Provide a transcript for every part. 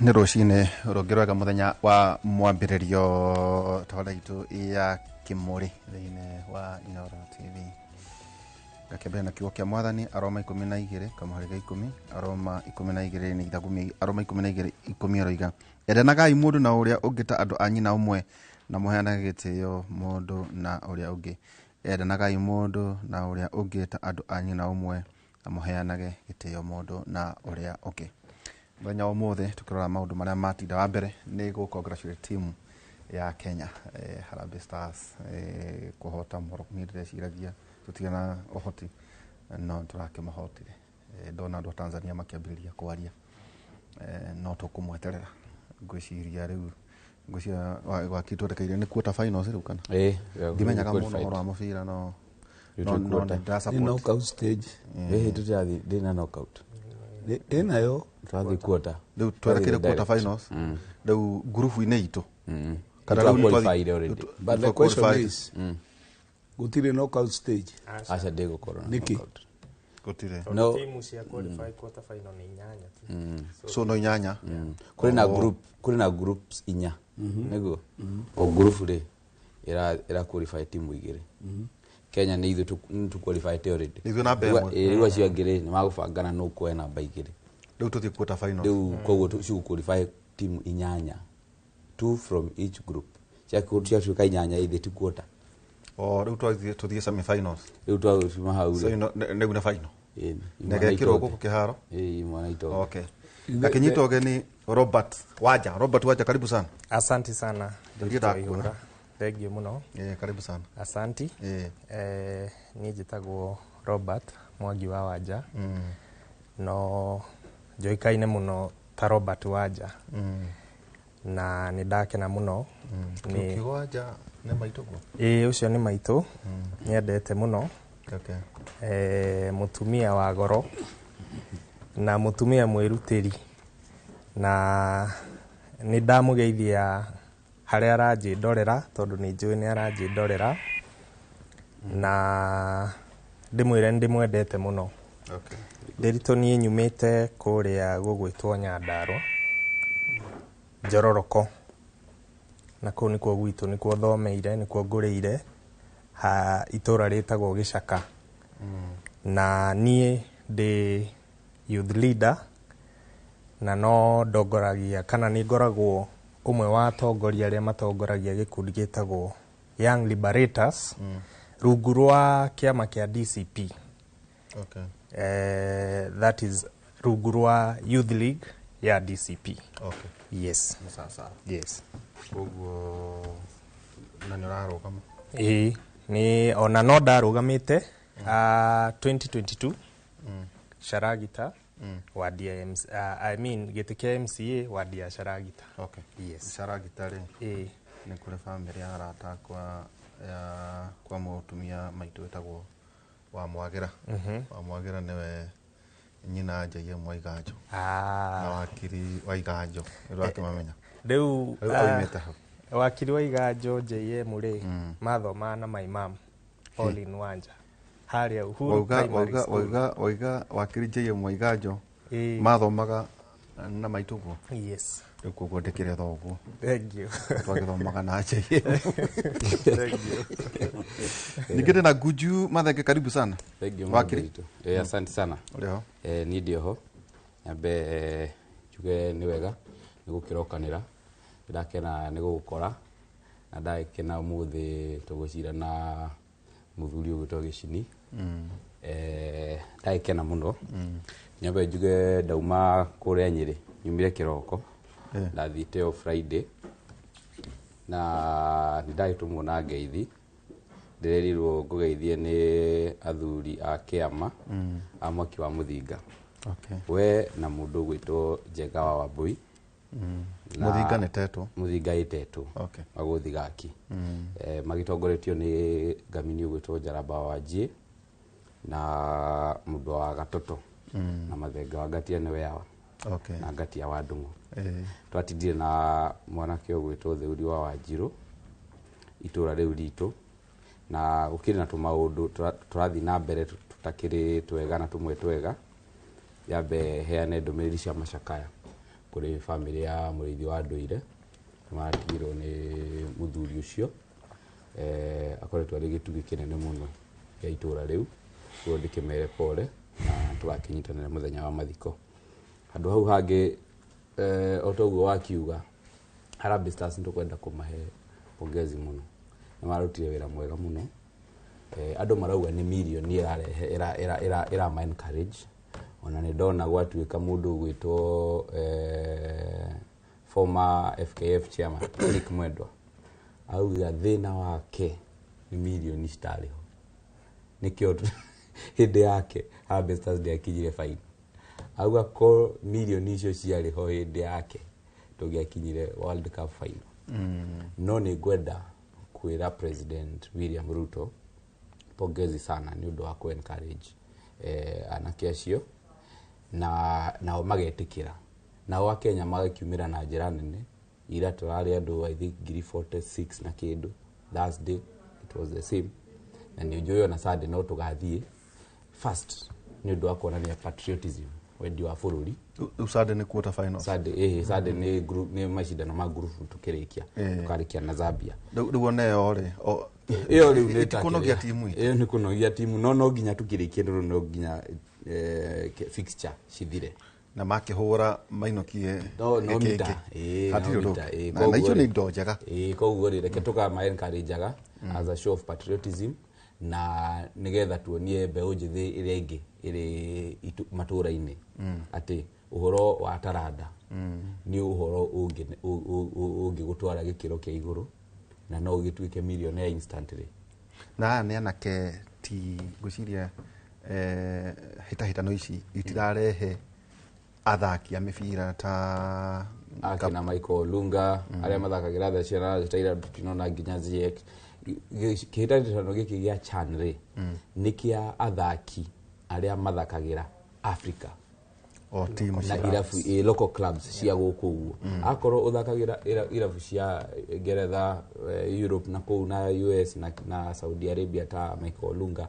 Nĩ rũcinĩ rũngĩ rwega, mũthenya wa mwambĩrĩrio, tabarĩra itũ ya Kĩmũrĩ thĩinĩ wa Inooro TV. Ngakĩambĩrĩria na kiugo kĩa Mwathani, Aroma 12 kamũhari ga 10. Aroma 12 nĩ ithagumia. Aroma 12:10 aroiga, "Endanagai mũndũ na ũrĩa ũngĩ ta andũ a nyina ũmwe, na mũheanage gĩtĩo mũndũ na ũrĩa ũngĩ." Endanagai mũndũ na ũrĩa ũngĩ ta andũ a nyina ũmwe, na mũheanage gĩtĩo mũndũ na ũrĩa ũngĩ. Mũthenya wa ũmũthĩ tũkĩrora maũndũ marĩa matinda. Wa mbere nĩ gũ congratulate team ya Kenya, Harambee Stars, kũhota Morocco. Niĩ ndĩreciragia tũtirĩ na ũhoti, no tũrakĩmahotire. Ndona andũ a Tanzania makĩambĩrĩria kwaria, no tũkũmweterera. Ngwĩciria rĩu, ngwĩciria wakiri twerekeire nĩ quarter finals rĩu kana? Ĩĩ. Ndimenyaga mũno ũhoro wa mũbira, no Rĩu no twĩ no quarter. nĩ ndĩra Nĩ support. Knockout stage. Ĩĩ, tũtirathi ndĩna knockout. Ĩnayo. Tũrathiĩ quarter. Rĩu twerekeire quarter finals rĩu ngurubu-inĩ itũ kana Nĩ rĩu nĩ qualified already. But the twa question qualified. is, gũtirĩ knockout stage? Aca, ndĩgũkorwo na Nĩkĩ? knockout. Gũtirĩ. Tondũ No. timu cia qualify quarter final nĩ inyanya tu. So no inyanya. Kũrĩ na group, kũrĩ na groups inya nĩguo o group rĩ ĩra qualify timu igĩrĩ. Kenya nĩ ithuĩ nĩ tu qualify already. Ithuĩ namba Rĩu ĩmwe. Ĩĩ, rĩu acio angĩ rĩ nĩ magũbangana nũ kuoya namba igĩrĩ. Rĩu tũthiĩ quarter finals. Rĩu koguo cigũ qualify timu inyanya, two from each group. Ciatuĩka inyanya, ithe ti quarter. O rĩu tũthiĩ semi finals. Rĩu twagũcuma hau so rĩ rĩu nĩ final. Ĩĩ, imwana Negekĩrwo itonge. gũkũ kĩharo. Ĩĩ, imwana itonge. Okay, gakĩnyita ũgeni Robert Wanja. Robert Wanja, karibu sana. Asanti sana. Ndio Dr. ndakuona. Waihura. Thank you mũno. Karibu sana. Asanti. Niĩ njĩtagwo Robert Mwangi wa Wanja, no njoĩkaine mũno ta Robert Wanja, na nĩ ndakena mũno nĩ Kiugo Wanja nĩ maitũ guo? Ĩĩ, ũcio nĩ maitũ nyendete mũno. Mũtumia wa goro na mũtumia mwĩrutĩri, na nĩ ndamũgeithia harĩa aranjĩndorera, tondũ nĩ njũĩ nĩ aranjĩndorera, na ndĩmwĩre nĩ ndĩmwendete mũno. Ndĩritũ, niĩ nyumĩte kũrĩa gũgwĩtwo Nyandarũa, Njororoko, na kũu nĩkuo gwitũ, nĩkuo thomeire, nĩkuo ngũrĩire, ha itũra rĩtagwo Gĩcaka. Na niĩ ndĩ youth leader, na no ndongoragia kana nĩ ngoragwo ũmwe wa atongoria arĩa matongoragia gĩkundi gĩtagwo Young Liberators rungu rwa kĩama kĩa DCP. That is rungu rwa Youth League ya DCP. Yes. Nĩ sawa sawa. Yes. Koguo na nĩ ũrarũgama? Ĩĩ, nĩ ona no ndarũgamĩte 2022 Sharagita, wadi ya MC, I mean gĩtĩ kĩa MCA, wadi ya Sharagita. Yes. Caragita rĩ? Ĩĩ. Nĩ kũrĩ bamĩrĩ ya arata akwa ya kwa mũtumia maitũ wĩtagwo wa Mwagĩra. Wa Mwagĩra nĩwe nyina Njaiye Mwaiganjo na wakiri wa Iganjo nĩ ũrakĩmamenya. Rĩu Rĩu aumĩte hau. Wakiri wa Iganjo JM rĩ, mathomaga na my mum Pauline Wanja harĩa Uhuru Wauga Primary wauga School. Wauga wakiri Njaiye Mwaiganjo Ĩĩ. mathomaga na maitũ guo? Yes. Rĩu koguo ndĩkĩrĩ thoguo. Thank you. Twagĩthomaga na Njaiye. Thank you. Ningĩ ndĩna Nguju Mathenge, karibu sana. Thank you. Wakiri. Mũndũ witũ. Asante sana. Ũrĩ ho? Niĩ ndĩ oho. Nyambe njuge nĩ wega nĩ gũkĩrokanĩra, ndakena nĩ gũgũkora na ndagĩkena ũmũthĩ tũgũcira na mũthuri ũgwĩtwo Gĩcini. Ndagĩkena mũno. Nyambe njuge ndauma kũrĩa Nyĩrĩ, nyumire kĩroko, ndathiĩte o Friday, na nĩ ndagĩtũmwo na ngeithi. Ndĩrerirwo ngũgeithie nĩ athuri a kĩama a Mwaki wa Mũthinga, we na mũndũ ũgwĩtwo Njenga wa Wambui. Mũthinga nĩ tetwo? Mũthinga ĩtetwo magũthigaki, magĩtongoretio nĩ ngamini ũgwĩtwo Njaramba wa Wanjiĩ na mũndũ wa Gatoto na Mathenga wa Ngatia nĩwe yawa na Ngatia wa Ndung'u. Twatindire na mwanake ũgwĩtwo Theuri wa Wanjirũ itũra rĩu ritũ, na gũkĩrĩ na tũmaũndũ tũrathiĩ na mbere tũtakĩrĩ twega na tũmwe twega. Nyambe heane ndũmĩrĩri cia macakaya kũrĩ Kũrĩ bamĩrĩ ya mũrĩithi wa ndũire maratigirwo nĩ mũthuri ũcio. Akoretwo arĩ gĩtugĩ kĩnene mũno gĩa itũra rĩu, koguo ndĩkĩmere pole na tũgakĩnyitanĩra mũthenya wa mathiko. Handũ hau hangĩ, o toguo wakiuga, Harambee Stars nĩtũkwenda kũmahe pongezi mũno, nĩ marutire wĩra mwega mũno. Andũ marauga nĩ mirioni ĩrarehe ĩrama encourage. Ona nĩ ndona gwatuĩka mũndũ ũgwĩtwo former FKF chairman Nick Mwendwa auga thĩna wake nĩ mirioni citarĩ ho, nĩkĩo hĩndĩ yake Harambee Stars ndĩakinyire final. Auga ko mirioni icio ciarĩ ho hĩndĩ yake tũngĩakinyire World Cup final. No nĩ ngwenda kwĩra President William Ruto pongezi sana nĩ ũndũ wa kũ encourage anake acio na nao magetĩkĩra, nao akenya magakiumĩra na njĩra nene. Ira tũrarĩ andũ I think 46,000 na kĩndũ. Thursday it was the same, na nĩ njũĩ ona Sunday no tũgathiĩ first nĩ ũndũ wa kuonania patriotism, wendi wa bũrũri. Rĩu Sunday nĩ quarter finals. Sunday, Sunday nĩ group, nĩ macindano ma group tukĩrĩkia, tũkarĩkia na Zambia. Rĩu ona ĩyo rĩ ĩyo rĩu nĩ ta kũnogia kĩrĩa. timu itũ. Ĩyo nĩ kũnogia timu, no nginya tukĩrĩkie rĩu no nginya fixture cithire. Na makĩhũra mainũkie No gĩkĩ mita. ĩngĩ. No Hatirĩ ũndũ mita, ũngĩ. Na icio koguo nĩ rĩ- indo njega. Koguo rĩ reke tũkama encourageaga as a show of patriotism na nigetha tuonie mbeũ njĩthĩ ĩrĩa ĩngĩ ĩrĩ matũra-inĩ atĩ ũhoro wa taranda nĩ ũhoro ũngĩgũtwara gĩkĩro kĩa igũrũ na no ũgĩtuĩke millionaire instantly. Na aya nĩ anake ti ngwĩciria hĩtahĩtano ici itirarehe athaki a mĩbira ta akina Michael Olunga arĩa mathakagĩra tha ciana ta ira tũtinona nginya Ziyech. Kĩhĩtahĩtano gĩkĩ gĩa CHAN rĩ nĩ kĩa athaki arĩa mathakagĩra Africa o timu na cia irabu, local clubs cia gũkũ ũguo. Akorwo ũthakagĩra irabu cia Ngeretha, Europe na kũu na US na Saudi Arabia ta Michael Olunga,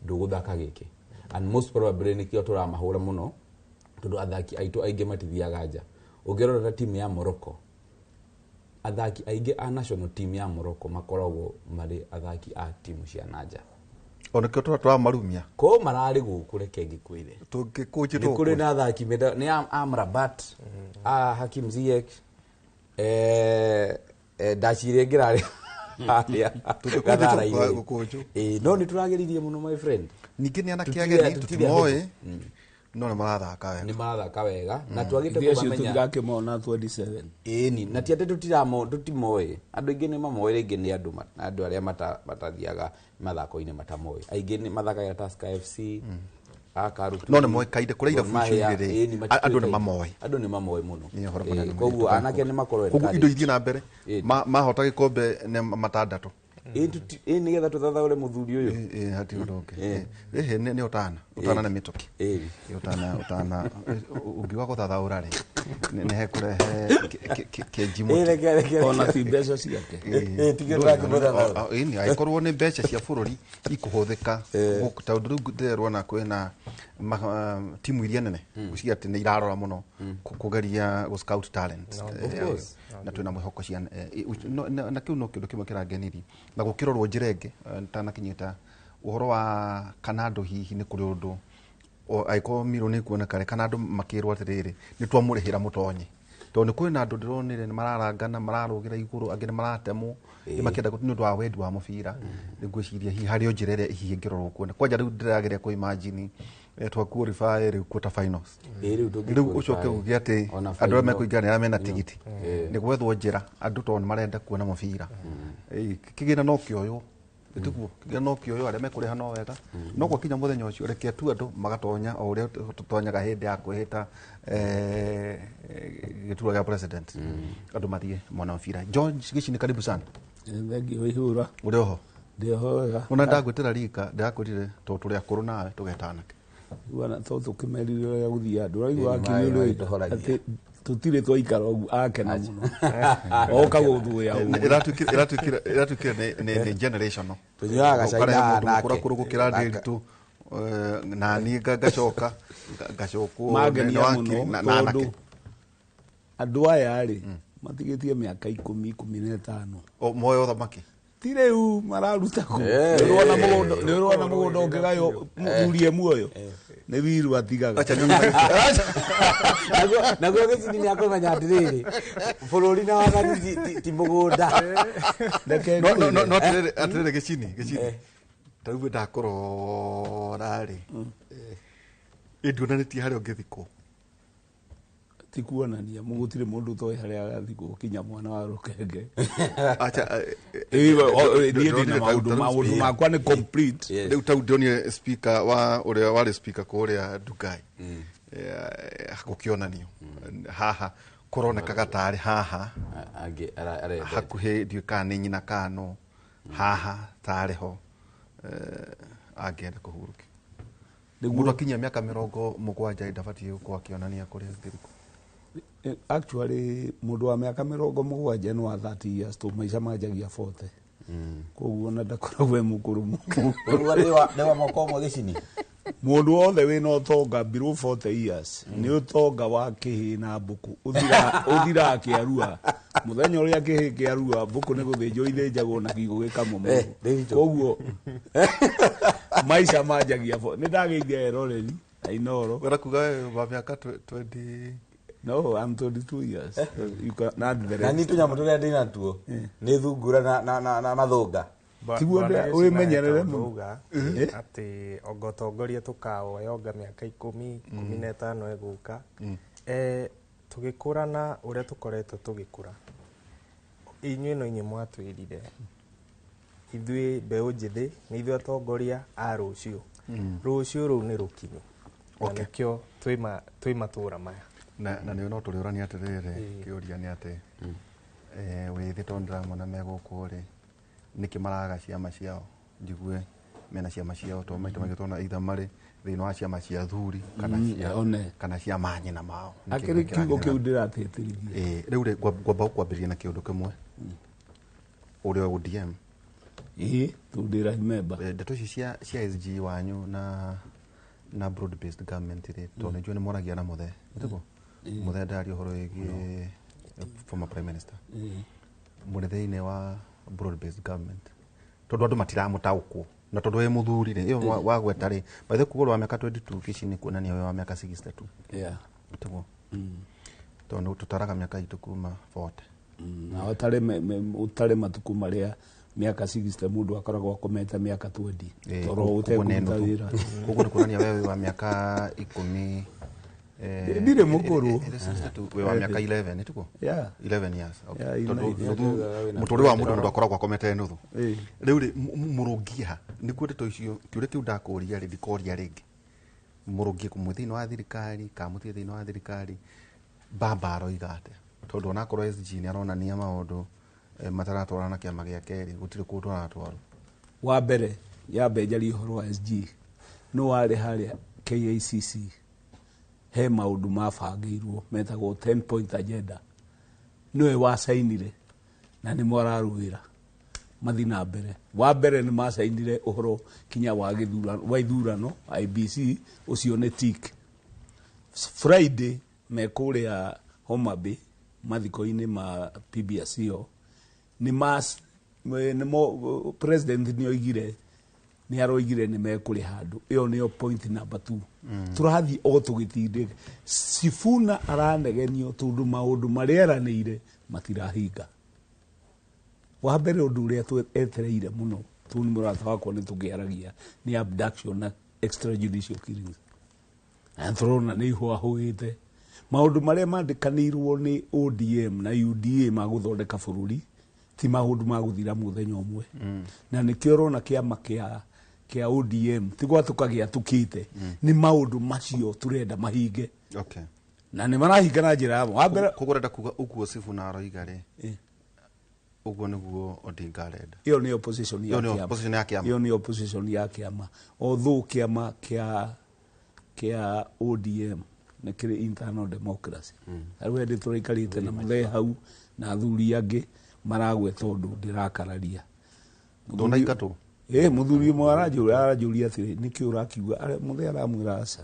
ndũgũthaka gĩkĩ, and most probably nĩkĩo tũramahũra mũno tondũ athaki aitũ aingĩ matithiaga nja. Ũngĩrora ta timu ya Morocco, athaki aingĩ a national team ya Morocco makoragwo marĩ athaki a timu cia nanja. Ona kĩo tũramarumia. Ko mararĩ gũkũ, reke ngĩkwĩre, tũngĩkũnjĩ nĩ kũrĩ na athaki menda nĩ Amrabat, a Hakim Ziyech, ndacirĩ ngĩrarĩ harĩa Gathara-inĩ. Gũkũnjũ. No nĩ tũrageririe mũno, my friend. Ningĩ nĩ anake Tũtirĩ- ageni tũtirĩ tũtimoĩ ahũthũ. no nĩ marathaka wega. Nĩ marathaka wega na twagĩte Ithuĩ acio kũmamenya. tũtirakĩmona 27. Ĩni na ti atĩ tũtimoĩ, andũ aingĩ nĩ mamoĩ, rĩngĩ nĩ andũ arĩa matathiaga mathako-inĩ matamoĩ, aingĩ nĩ mathakaga Tusker FC, Akarutu. No nĩ moĩkaine kũrĩa irabu Gor icio Mahia, irĩ rĩ, ĩni, andũ nĩ matituĩkaine. mamoĩ. Andũ nĩ mamoĩ mũno. Nĩ ũhoro mũnene mũno. Koguo anake nĩ makorwo Koguo indo encouraged. ithiĩ na mbere. Mahota gĩkombe nĩ matandatũ. Ĩ nĩgetha tũthathaũre mũthuri ũyũ. Hatirĩ ũndũ ũngĩ. Ĩhĩ nĩ ũtana nĩ mĩtũkĩ. Ũtana ũngiuga gũthathaũra rĩ nĩ hekũrehe kĩnji mũtĩ. Reke reke. Ona ti mbeca ciake. Tige tũrakĩmũthathaũra. Ĩni angĩkorwo nĩ mbeca cia bũrũri ikũhũthĩka tondũ rĩu ndĩrerwo kwĩna timu iria nene ngwĩciria atĩ nĩ irarora mũno kũgeria gũ scout talent. Of course. Na twĩna mwĩhoko cia na kĩu no kĩndũ kĩmwe kĩrangenirie na gũkĩrorwo njĩra ĩngĩ, nitanakinyĩta ũhoro wa kana andũ hihi nĩ kũrĩ ũndũ angĩkorwo miro nĩ ikuoneka rĩ, kana andũ makĩrwo atĩrĩrĩ nĩ twamũrĩhĩra mũtonye, tondũ nĩ kwĩna andũ ndĩronire nĩ mararangana mararũgĩra igũrũ, angĩ nĩ maratemwo nĩ makĩenda nĩ ũndũ wa wendi wa mũbira. Nĩ ngwĩciria hihi harĩ o njĩra ĩrĩa hihi ĩngĩrorwo kuona kwanja rĩu ndĩrageria kũ imagine twa qualify rĩu quarter finals. Rĩu tũngĩ rĩu ũcoke qualify. uge atĩ Ona andũ arĩa final. mekũingĩra nĩ arĩa mena tigiti, nĩ gwethwo njĩra andũ tondũ nĩ marenda kuona mũbira. Kĩgĩna no kĩoywo, tiguo kĩgĩna no kĩoywo, arĩa mekũrĩha no wega, no gwakinya mũthenya ũcio reke tu andũ magatonya o ũrĩa tũtonyaga hĩndĩ ya kwĩhĩta gĩturwa gĩa president, andũ mathiĩ mona mũbira. George Gici, nĩ karibu sana. Thengiũ ihũra. Ũrĩ oho? Ndĩho wega. Ona ndagwĩtĩra rika ndĩrakwĩrire tondũ tũrĩ akũrũ nawe tũgeta anake. Bwana to tũkĩmerire ũrĩa gũthiaga ndũraigua. Ĩĩ, Akiri maĩ ũrĩa magĩtũhoragia. atĩ tũtirĩ twaikara ũguo akena mũno oka gũthũya ũguo. Ĩratuĩkire nĩ generational. Tũnyuaga gacai Ũkarehe na mũndũ anake. mũkũrakũrũ gũkĩra ndĩritũ, na niĩ ngacoka ngacokwo Mangenia nĩ wakiri mũno na tondũ anake. Andũ aya rĩ matigĩtie mĩaka 10, 15. O moyo ũthamaki. Ti rĩu mararuta kũ? Nĩ ũrona mũgũnda ũkĩgaywo mũthurie muoyo. Nĩ wiru atigaga. Acha nĩ Naguo Gĩcini nĩ akũmenya atĩrĩrĩ, bũrũri na wathani ti mũgũnda. Reke No no no ngwĩre. no atĩrĩrĩ atĩrĩrĩ Gĩcini Gĩcini. Ta rĩu ndakũrora rĩ. Ĩ nduonanĩtie harĩa ũngĩthikwo. Ti kuonania gũtirĩ mũndũ ũtoĩ harĩa agathikwo kinya mwana wa rũkenge. Acha Niĩ ndĩna maũndũ maũndũ makwa nĩ complete. Yes. Rĩu tau ndĩronire speaker wa ũrĩa warĩ speaker kũrĩa Ndugai gũkĩonanio haha kũronekaga tarĩ haha Angĩ arendete. hakuhĩ ndiũĩ kana nĩ nyina kana no haha tarĩ ho angĩenda kũhurũkia. Mũndũ akinyia mĩaka 70 ndabatiĩ gũkorwo akĩonania kũrĩa angĩthikwo. Actually mũndũ wa mĩaka 70 nĩ wa 30 years to maica manjagia 40. Koguo ona ndakoragwo e mũkũrũ mũno. Ũruga nĩ wa mwaka ũmwe Gĩcini. Mũndũ wothe wĩna ũtonga below 40 years nĩ ũtonga wa kĩhĩ na mbũkũ ũthiraga kĩarua. Mũthenya ũrĩa kĩhĩ kĩarua mbũkũ nĩ gũthĩnjwo ithĩnjagwo na kiugũ gĩkamomorwo. Ndĩritũ. Koguo maica manjagia 40. Nĩ ndageithia eroreri a Inooro. Wenda kuga we wa mĩaka 20 No, I'm 22 years. You can add the Na rest. niĩ tũnyamũ tũrĩa ndĩ natuo nĩ thungura na thũnga. Tiguo Bwana Gĩcina wĩmenyerere eta mũno. ũndũ auga, atĩ onga ũtongoria tũkawoya onga mĩaka 10, 15 ĩgũka. Tũgĩkũra na ũrĩa tũkoretwo tũgĩkũra, inyuĩ no inyuĩ mwatwĩrire ithuĩ mbeũ njĩthĩ nĩ ithuĩ atongoria a rũciũ. Rũciũ rũu nĩ rũkinyu. Na Okay. nĩkĩo twĩ matũra maya. Na nĩ no tũrĩũrania atĩrĩrĩ kĩũria nĩ atĩ wĩthĩ tondũ ndĩramona me gũkũ rĩ nĩkĩ maraga ciama ciao njigue mena ciama ciao tondũ maita maingĩ tũrona either marĩ thĩinĩ wa ciama cia athuri kana cia one. kana cia manyina mao. Nĩkĩ Akĩrĩ kiugo kĩrathiĩ kĩu na mbere? ndĩratĩtĩrithia. Rĩu rĩ ngwamba gũkwambĩrĩria na kĩũndũ kĩmwe ũrĩa ODM. Ĩĩ, tondũ ndĩ remember. Ndeto ici cia SG wanyu na broad based government rĩ tondũ nĩnjũĩ nĩ moragia na mũthee nĩtiguo mũthee ndaria ũhoro wĩgiĩ former prime minister mũrĩ thĩinĩ wa broad based government tondũ andũ matiramũtaũkwo na tondũ wĩ mũthuri rĩ ĩyo wagweta rĩ by the way kuga ũrĩ wa mĩaka 22 kĩci nĩ kuonania wĩ wa mĩaka 62 Yeah. tiguo tondũ tũtaraga mĩaka itũ kuma 40. Na ũtarĩ matukũ marĩa mĩaka 60 mũndũ akoragwo akomete mĩaka 20 toro Koguo nĩ ũtekũruta nuthu. wĩra. Koguo nĩ kuonania we wĩ wa mĩaka 10 Ndirĩ mũkũrũ. 62 wĩ wa mĩaka 11 nĩtiguo? Yeah. 11 years. Okay. Yeah, Tondũ 11. nuthu mũtũrĩre wa mũndũ mũndũ akoragwo akomete nuthu. Rĩu rĩ mũrũngie ha nĩguo ndeto icio kĩũria kĩu ndakũria rĩ ndikoria rĩngĩ mũrũngie kũmwe thĩinĩ wa thirikari kana mũtirĩ thĩinĩ wa thirikari baba aroiga atĩa tondũ onakorwo SG nĩ aronania maũndũ mataratwarana na kĩama gĩake rĩ gũtirĩ kũndũ aratwarwo. Wa mbere yambe njarie ũhoro wa SG no warĩ harĩa KICC he maũndũ mabangĩirwo metagwo 10 point agenda nĩwe wacainire na nĩmo ararũĩra mathi na mbere. Wa mbere nĩ macainire ũhoro kinya wa gĩthurano wa ithurano IBC ũcio nĩ tick. Friday me kũrĩa Homa Bay mathiko-inĩ ma PBSO nĩ mas nĩmo president nĩ oigire nĩ aroigire nĩ mekũrĩha andũ. Ĩyo nĩyo point number 2. Tũrathiĩ o tũgĩtindĩka. Sifuna aranegenio tondũ maũndũ marĩa eranĩire matirahinga. Wa mbere ũndũ ũrĩa etereire mũno tondũ nĩ mũrata wakwa nĩ tũkĩaragia nĩ abduction na extrajudicial killings. Na tũrona nĩ ihũahũĩte. Maũndũ marĩa mandĩkanĩirwo nĩ ODM na UDA ma gũthondeka bũrũri ti maũndũ ma gũthira mũthenya ũmwe. Na nĩkĩo ũrona kĩama kĩa ODM ti gwatũka gĩatũkĩte nĩ maũndũ macio tũrenda mahinge. Okay. Na nĩ marahinga na njĩra yamo. Wa mbere Koguo ũrenda kuga ũguo Sifuna aroiga rĩ ũguo nĩguo Odinga arenda. Ĩyo nĩ opposition ya Ĩyo nĩ kĩama. opposition ya kĩama. Ĩyo nĩ opposition ya kĩama. Although kĩama kĩa ODM nĩ kĩrĩ internal democracy. Rĩu hĩndĩ tũraikarĩte na mũthee hau na athuri angĩ maragweta ũndũ ndĩrakararia. Ndũnaingatwo? Mũthuri ũmwe aranjũria atĩrĩ nĩkĩ ũrakiuga? Mũthee aramwĩra aca.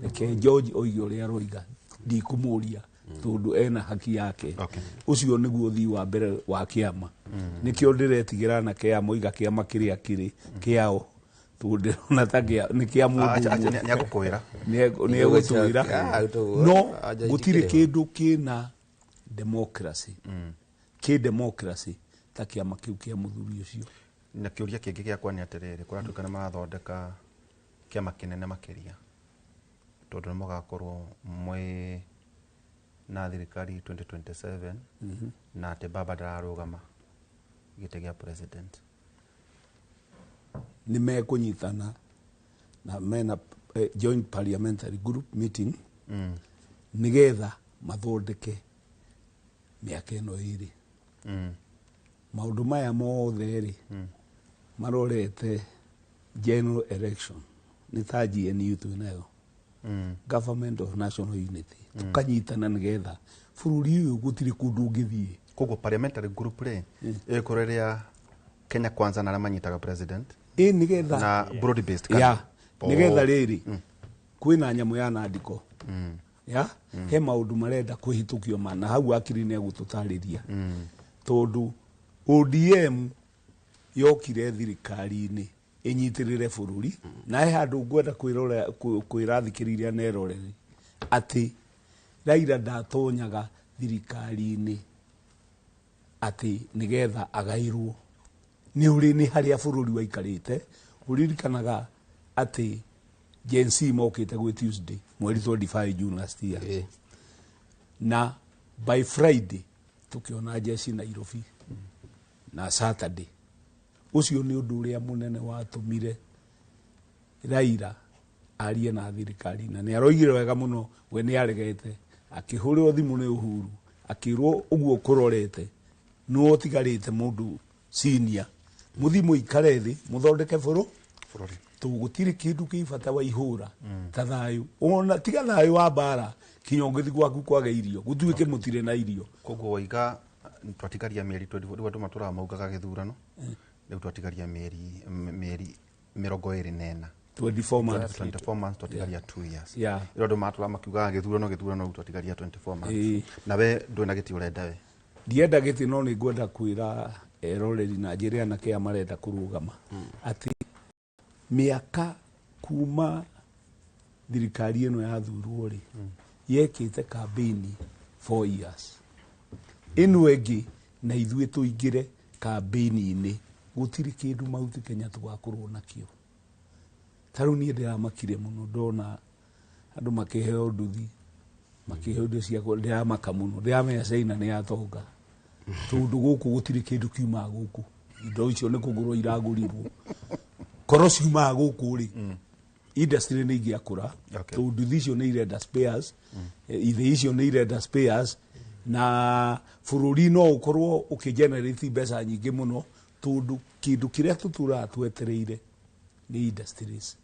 Reke George oige ũrĩa aroiga ndikũmũria Tondu ena haki yake. Ucio niguo thii wa mbere wa kiama. Nikio ndiretigĩra anake aya moiga kĩama kĩrĩa kĩrĩ kĩao, tondu ndĩrona ta nĩ kĩa mũndũ ũmwe. Nĩ agũkwĩra. Nĩ egũtwĩra no gũtirĩ kĩndũ kĩna democracy, kĩ democracy ta kĩama kĩu kĩa mũthuri ũcio. Na kĩũria kĩngĩ gĩakwa nĩ atĩrĩrĩ, kũratuĩka nĩ marathondeka kĩama kĩnene makĩria, tondũ nĩ mũgakorwo mwĩ na thirikari 2027, na atĩ baba ndararũgama gĩtĩ gĩa president. Nĩ mekũnyitana na mena joint parliamentary group meeting nĩgetha mathondeke mĩaka ĩno ĩrĩ. Maũndũ maya mothe rĩ, marorete general election, nĩ ta GNU twĩ nayo, Government of National Unity, tukanyitana nĩgetha bũrũri ũyũ gũtirĩ kũndũ ũngĩthiĩ. Koguo parliamentary group rĩ, ĩgũkorwo ĩrĩ ya Kenya Kwanza na arĩa manyitaga president Ĩ, nĩgetha na broad based? Ya, nĩgetha rĩrĩ, kwĩna nyamũ ya nandiko ya he maũndũ marenda kwĩhĩtũkio ma na hau akiri nĩ egũtũtarĩria, tondũ ODM yokire thirikari-inĩ ĩnyitĩrĩre bũrũri, na he handũ ngwenda kwĩrora kwĩra thikĩrĩria na eroreri atĩ Raila ndatonyaga thirikari-inĩ atĩ nĩgetha agairwo nĩ ũrĩ, nĩ harĩa bũrũri waikarĩte. Ũririkanaga atĩ Gen Z mokĩte gwĩ Tuesday mweri 25 June last year, na by Friday tukiona jeshi Nairobi, na Saturday. Ũcio nĩ ũndũ ũrĩa mũnene watũmire Raila arie na thirikari, na nĩ aroigire wega mũno we nĩ aregete. Akĩhũrĩrwo thimũ nĩ Uhuru, akĩrwo ũguo kũrorete nĩwe ũtigarĩte mũndũ senior, mũthi mũikare thĩ mũthondeke bũrũri. To gũtirĩ kĩndũ kĩ bata wa ihũra ta thayũ, ona tiga thayũ wa mbara, kinya ũngĩthiĩ gwaku kwage irio, gũtuĩke mũtirĩ na irio. Koguo waiga twatigaria mĩeri 24. Rĩu andũ matũraga maugaga gĩthurano, rĩu twatigaria mĩeri 24. 24 months. 24 months, twatigaria 2 years. Rĩu andũ matũraga makiugaga gĩthurano, gĩthurano, rĩu twatigaria 24 months. Na we ndũrĩ na gĩtĩ ũrenda we? Ndienda gĩtĩ, no nĩ ngwenda kwĩra eroreri na njĩre anake aya marenda kũrũgama atĩ mĩaka kuma thirikari ĩno yathurwo rĩ, yekĩte campaign 4 years, ĩno ĩngĩ na ithuĩ tũingĩre campaign-inĩ, gũtirĩ kĩndũ Mount Kenya tũgakorwo nakĩo. Ta rĩu niĩ ndĩramakire mũno ndona andũ makĩheo nduthi, makĩheo indo cia ndĩramaka mũno, ndĩramenya China nĩ yatonga, tondũ gũkũ gũtirĩ kĩndũ kiumaga gũkũ. Indo icio nĩ kũgũrwo iragũrirwo, korwo ciumaga gũkũ rĩ, industry nĩ ingĩakũra. Tondũ nduthi icio nĩ irenda spares, ithĩ icio nĩ irenda spares, na bũrũri no ũkorwo ũkĩgenerate mbeca nyingĩ mũno, tondũ kĩndũ kĩrĩa tũtũraga twetereire nĩ industries.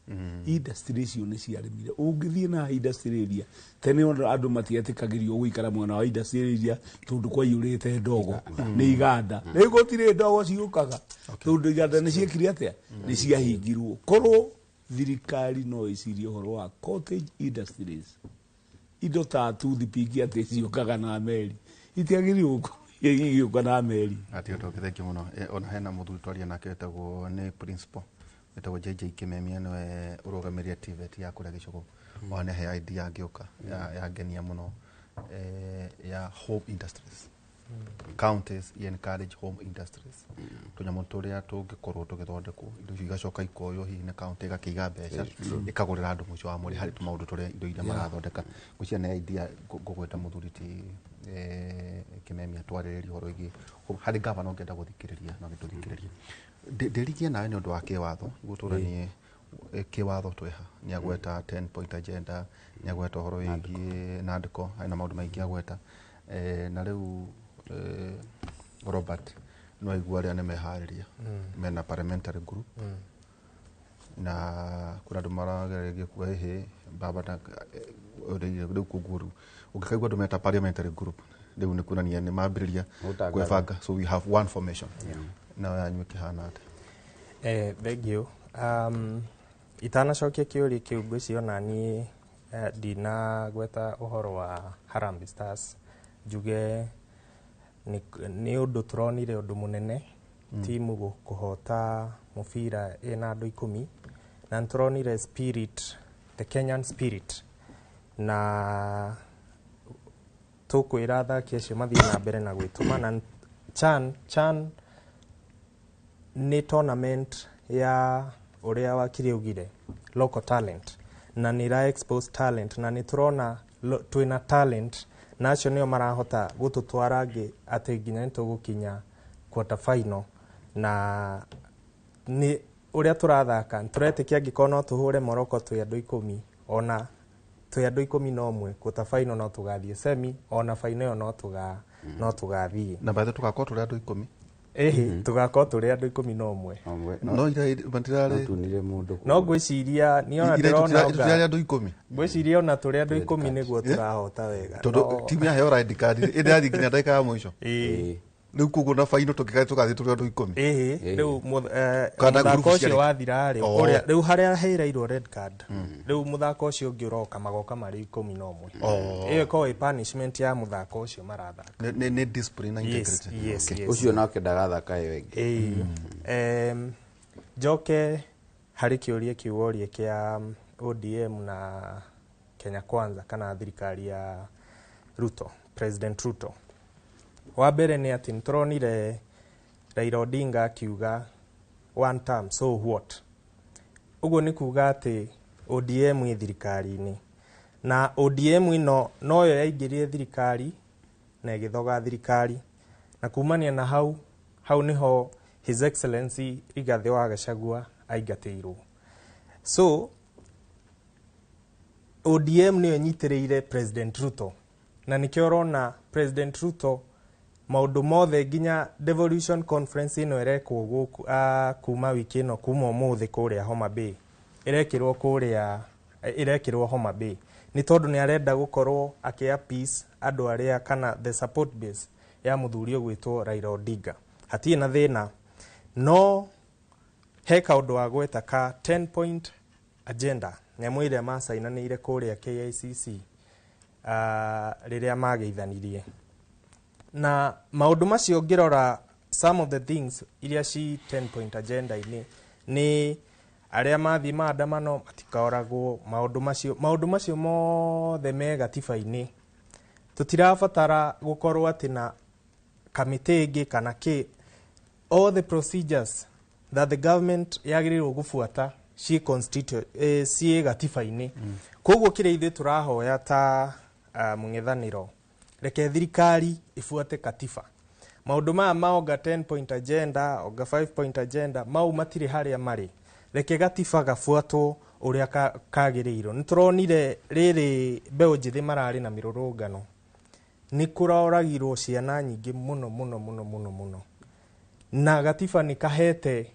Industry icio nĩ ciarĩmire. Ũngĩthiĩ na industry area tene, ona andũ matietĩkagĩrio gũikara mwena wa industry area tondũ kwaiyũrĩte ndogo nĩ iganda. Rĩu gũtirĩ ndogo ciũkaga, tondũ iganda nĩ ciekire atĩa? Nĩ ciahingirwo. Korwo thirikari no ĩcirie ũhoro wa cottage industries, indo ta toothpick atĩ ciũkaga na meri, itiagĩrĩirwo gũkorwo igĩũka na meri. Ati ũndũ ũngĩ, thengiũ mũno. Ona hena mũthuri twaria nake wĩtagwo nĩ principal wĩtagwo JJ Kimemia, nĩwe ũrũgamĩrĩire TVET ya kũrĩa gĩcũgũ. Ona nĩahe idea angĩũka yangenia mũno, ya home industries, counties encourage home industries, tũnyamũ tũrĩa tũngĩkorwo tũgĩthondekwo, indo icio igacoka ikoywo hihi nĩ county, ĩgakĩiga mbeca, ĩkagũrĩra andũ mũico wa mweri harĩ tũmaũndũ tũrĩa indo iria marathondeka. Ngwĩciria nĩ idea ngũgwĩta mũthuri ti Kimemia twarĩrĩrie ũhoro wĩgiĩ harĩ gavana ũngĩenda gũthikĩrĩria no gĩtũthikĩrĩrie. Ndĩrigie nawe nĩ ũndũ wa kĩwatho gũtũranie kĩwatho twĩha nĩ agweta 10 point agenda, nĩ agweta ũhoro wĩgiĩ nandĩko, hena maũndũ maingĩ agweta. Na rĩu Robert, no aigua arĩa nĩ meharĩria mena parliamentary group, na kuna andũ marageragia kuga ĩhĩ baba na rĩu koguo rĩu ũngĩkaigua andũ meta parliamentary group, rĩu nĩ kuonania nĩ mambĩrĩria Gũtangatha. gwĩbanga. So we have one formation, nayo yanyu ĩkĩhana atĩa? Thank you. Itanacokia kĩũria kĩu, ngwĩciria ona niĩ Ndinagweta ũhoro wa Harambee Stars, njuge nĩ ũndũ tũronire ũndũ mũnene, timu kũhota mũbira ĩna andũ 10, na nĩ tũronire spirit, the Kenyan spirit, na tũkwĩra athaki acio mathiĩ na mbere na gwĩtũma. Na CHAN nĩ tournament ya ũrĩa wakiri augire, local talent, na nĩ ĩra expose talent, na nĩ tũrona twĩna talent, na acio nĩo marahota gũtũtwara ngĩ atĩ nginya nĩ tũgũkinya quarter final. Na nĩ ũrĩa tũrathaka, tũretĩkia angĩkorwo no tũhũre Morocco twĩ andũ 10, ona twĩ andũ 11, quarter final no tũgathiĩ, semi ona final ĩyo no tũgathiĩ. Na bathe tũgakorwo tũrĩ andũ 10? Ĩhĩ, tũgakorwo tũrĩ andũ 11. No matirarĩ tunire mũndũ. No ngwĩciria niona ndĩrona tũtirarĩ andũ 10. Ngwĩciria ona tũrĩ andũ 10 nĩguo tũrahota wega. Tondũ timu yaheo red card ĩrathiĩ nginya ndagĩka ya mũico. Rĩu koguo na final tũgathiĩ tũrĩ andũ 10. Ĩhĩ, rĩu mũthako ũcio wathira rĩ, ũrĩa rĩu harĩa hereirwo red card, rĩu mũthako ũcio ũngĩ ũroka magoka marĩ 11. Ĩyo ĩkoragwo ĩ punishment ya mũthako ũcio marathaka. Nĩ discipline na integrity. Yes, yes. Ũcio nake ndagathaka ĩyo ĩngĩ. Njoke harĩ kĩũria kĩu worie kĩa ODM na Kenya Kwanza kana thirikari ya Ruto, President Ruto. Wa mbere nĩ atĩ nĩtũronire Raila Odinga akiuga one term, so what? Ũguo nĩ kuga atĩ ODM ĩ thirikari-inĩ, na ODM ĩno noyo yaingĩrire thirikari na ĩgĩthoga thirikari, na kumania na hau, hau nĩho His Excellency Rigathĩ wa Gachagua aingatĩirwo. So ODM nĩyo ĩnyitĩrĩire President Ruto, na nĩkĩo ũrona President Ruto maũndũ mothe nginya devolution conference ĩno ĩrekwo gũkũ kuma wiki ĩno, kuma ũmũthĩ kũrĩa Homa Bay, ĩrekĩrwo kũrĩa, ĩrekĩrwo Homa Bay nĩ tondũ nĩ arenda gũkorwo akĩ appease andũ arĩa kana the support base ya mũthuri ũgwĩtwo Raila Odinga. Hatirĩ na thĩna, no he kaũndũ wa gweta ka 10 point agenda, nyamũ ĩrĩa macainanĩire kũrĩa KICC rĩrĩa mageithanirie. Na maũndũ macio ngĩrora some of the things iria ci 10 point agenda-inĩ nĩ arĩa mathiĩ maandamano matikaoragwo, maũndũ macio mothe me gatiba-inĩ. Tũtirabatara gũkorwo atĩ na kamĩtĩ ĩngĩ kana kĩ, all the procedures that the government yagĩrĩirwo gũbuata ciĩ ciĩ gatiba-inĩ. Koguo kĩrĩa ithuĩ tũrahoya ta mũng'ethanĩro, reke thirikari ibuate katiba. Maũndũ maya ma onga 10 point agenda, onga 5 point agenda, mau matirĩ harĩa marĩ. Reke gatiba gabuatwo ũrĩa kagĩrĩirwo. Nĩ tũronire rĩrĩ mbeũ njĩthĩ mararĩ na mĩrũrũngano, nĩ kũroragirwo ciana nyingĩ mũno mũno mũno mũno mũno, na gatiba nĩ kahete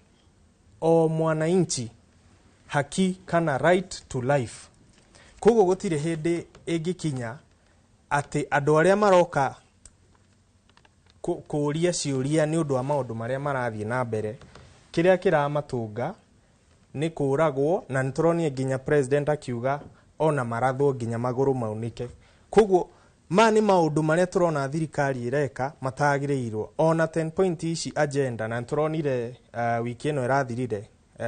o mwananchi haki kana right to life. Koguo gũtirĩ hĩndĩ ĩngĩkinya atĩ andũ arĩa maroka kũũria ciũria nĩ ũndũ wa maũndũ marĩa marathiĩ na mbere, kĩrĩa kĩramatũnga nĩ kũragwo, na nĩ tũronire nginya president akiuga ona marathwo nginya magũrũ maunĩke. Koguo maya nĩ maũndũ marĩa tũrona thirikari ĩreka matagĩrĩirwo. Ona 10 point ici agenda, na nĩ tũronire wiki ĩno ĩrathirire,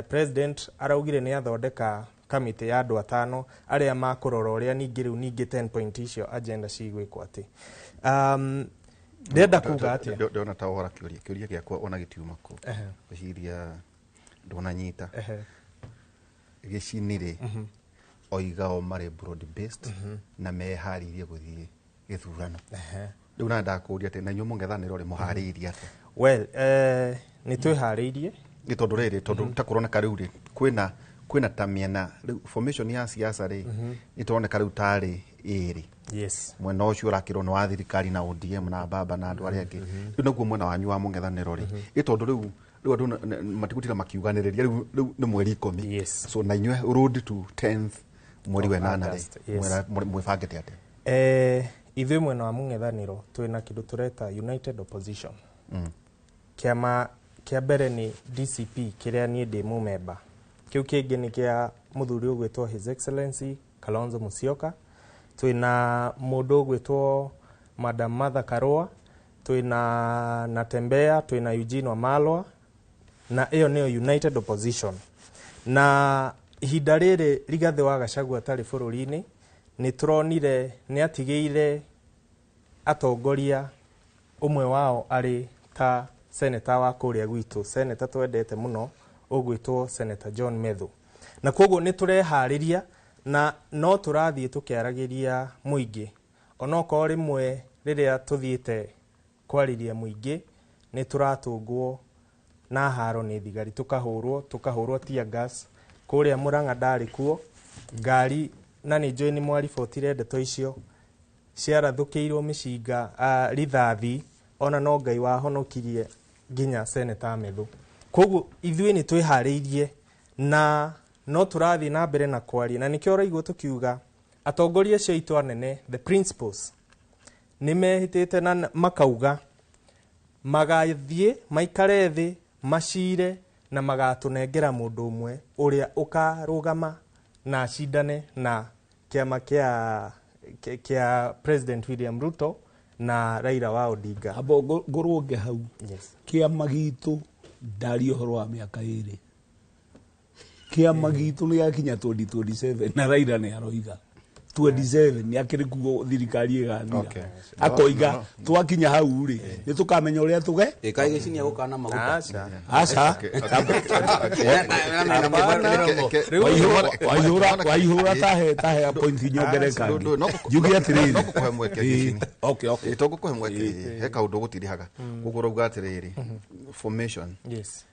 president araugire nĩ athondeka kamĩtĩ ya andũ 5 arĩa makũrora ũrĩa ningĩ rĩu ningĩ 10 point icio agenda cigwĩkwo atĩ. Ndĩrenda kuga atĩa? Ndĩrona ta ũhora kĩũria gĩakwa ona gĩtiuma kũ. Ngwĩciria ndũnanyita. Gĩcini-rĩ, oiga o marĩ broad based na meharĩirie gũthiĩ gĩthurano. Rĩu na ndakũria atĩ na inyuĩ mũng'ethanĩro rĩ, mũharĩirie atĩa? Well, nĩ twĩharĩirie. Nĩ tondũ rĩrĩ, tondũ ta kũroneka rĩu rĩ, kwĩna ta mĩena rĩu formation ya siasa rĩ, nĩ tũroneka rĩu tarĩ ĩrĩ. Yes. Mwena ũcio ũrakĩrwo nĩ wa thirikari na ODM na baba na andũ arĩa angĩ. Rĩu naguo mwena wanyu wa mũng'ethanĩro rĩ, ĩ tondũ rĩu andũ matigũtinda makiuganĩrĩria, rĩu nĩ mweri 10. Yes. So na inyuĩ road to 10th mweri wa 8 rĩ, mwĩbangĩte atĩa? Ithuĩ mwena wa mũng'ethanĩro twĩna kĩndũ tũreta United Opposition. Kĩama kĩa mbere nĩ DCP kĩrĩa niĩ ndĩ mũmemba. Kĩu kĩngĩ nĩ kĩa mũthuri ũgwĩtwo His Excellency Kalonzo Musyoka, twina mundu ugwitwo Madam Martha Karua, twina Natembea, twina Eugene Wamalwa, na iyo niyo United Opposition. Na ihinda rĩrĩ Rigathĩ wa Gachagua atarĩ bũrũri-inĩ, nĩ tũronire nĩ atigĩire atongoria, ũmwe wao arĩ ta seneta wa kũrĩa gwitũ, seneta twendete mũno ũgwĩtwo Senator John Methu. Na koguo nĩ tũreharĩria na no tũrathiĩ tũkĩaragĩria mũingĩ, onokorwo rĩmwe rĩrĩa tũthiĩte kwarĩria mũingĩ nĩ tũratũngwo na haro nĩ thigari, tũkahũrwo tear gas kũrĩa Murang'a ndarĩ kuo ngari, na nĩ njũĩ nĩ mwaribotire ndeto icio ciarathũkĩirwo mĩcinga rithathi, ona no Ngai wahonokirie nginya Senator Methu. Koguo ithuĩ nĩ twĩharĩirie na no tũrathiĩ na mbere na kwaria, na nĩkĩo ũraigua tũkiuga atongoria acio aitũ anene, the principals, nĩ mehĩtĩte na makauga magathiĩ maikare thĩ macire na magatũnengera mũndũ ũmwe ũrĩa ũkarũgama na acindane na kĩama kĩa President William Ruto na Raila wa Odinga. Abo ngũrũnge hau. Yes. Kĩama gitũ ndaria ũhoro wa mĩaka ĩrĩ. Kĩama gitũ nĩ gĩakinya 2027 na Raila nĩ aroiga 27 nĩ akĩrĩ kuo thirikari ĩgathira. Okay. Akoiga twakinya hau rĩ nĩ tũkamenya ũrĩa tũge. Ĩkaĩ gĩcinia gũkana maguta. Aca. Aca. Waihũra tahe point nyongereka. Njuge atĩrĩrĩ. No ngũkũhe mweke gĩcini. Okay, okay. To ngũkũhe mweke he kaũndũ gũtirihaga. Koguo ũrauga atĩrĩrĩ, formation. Yes.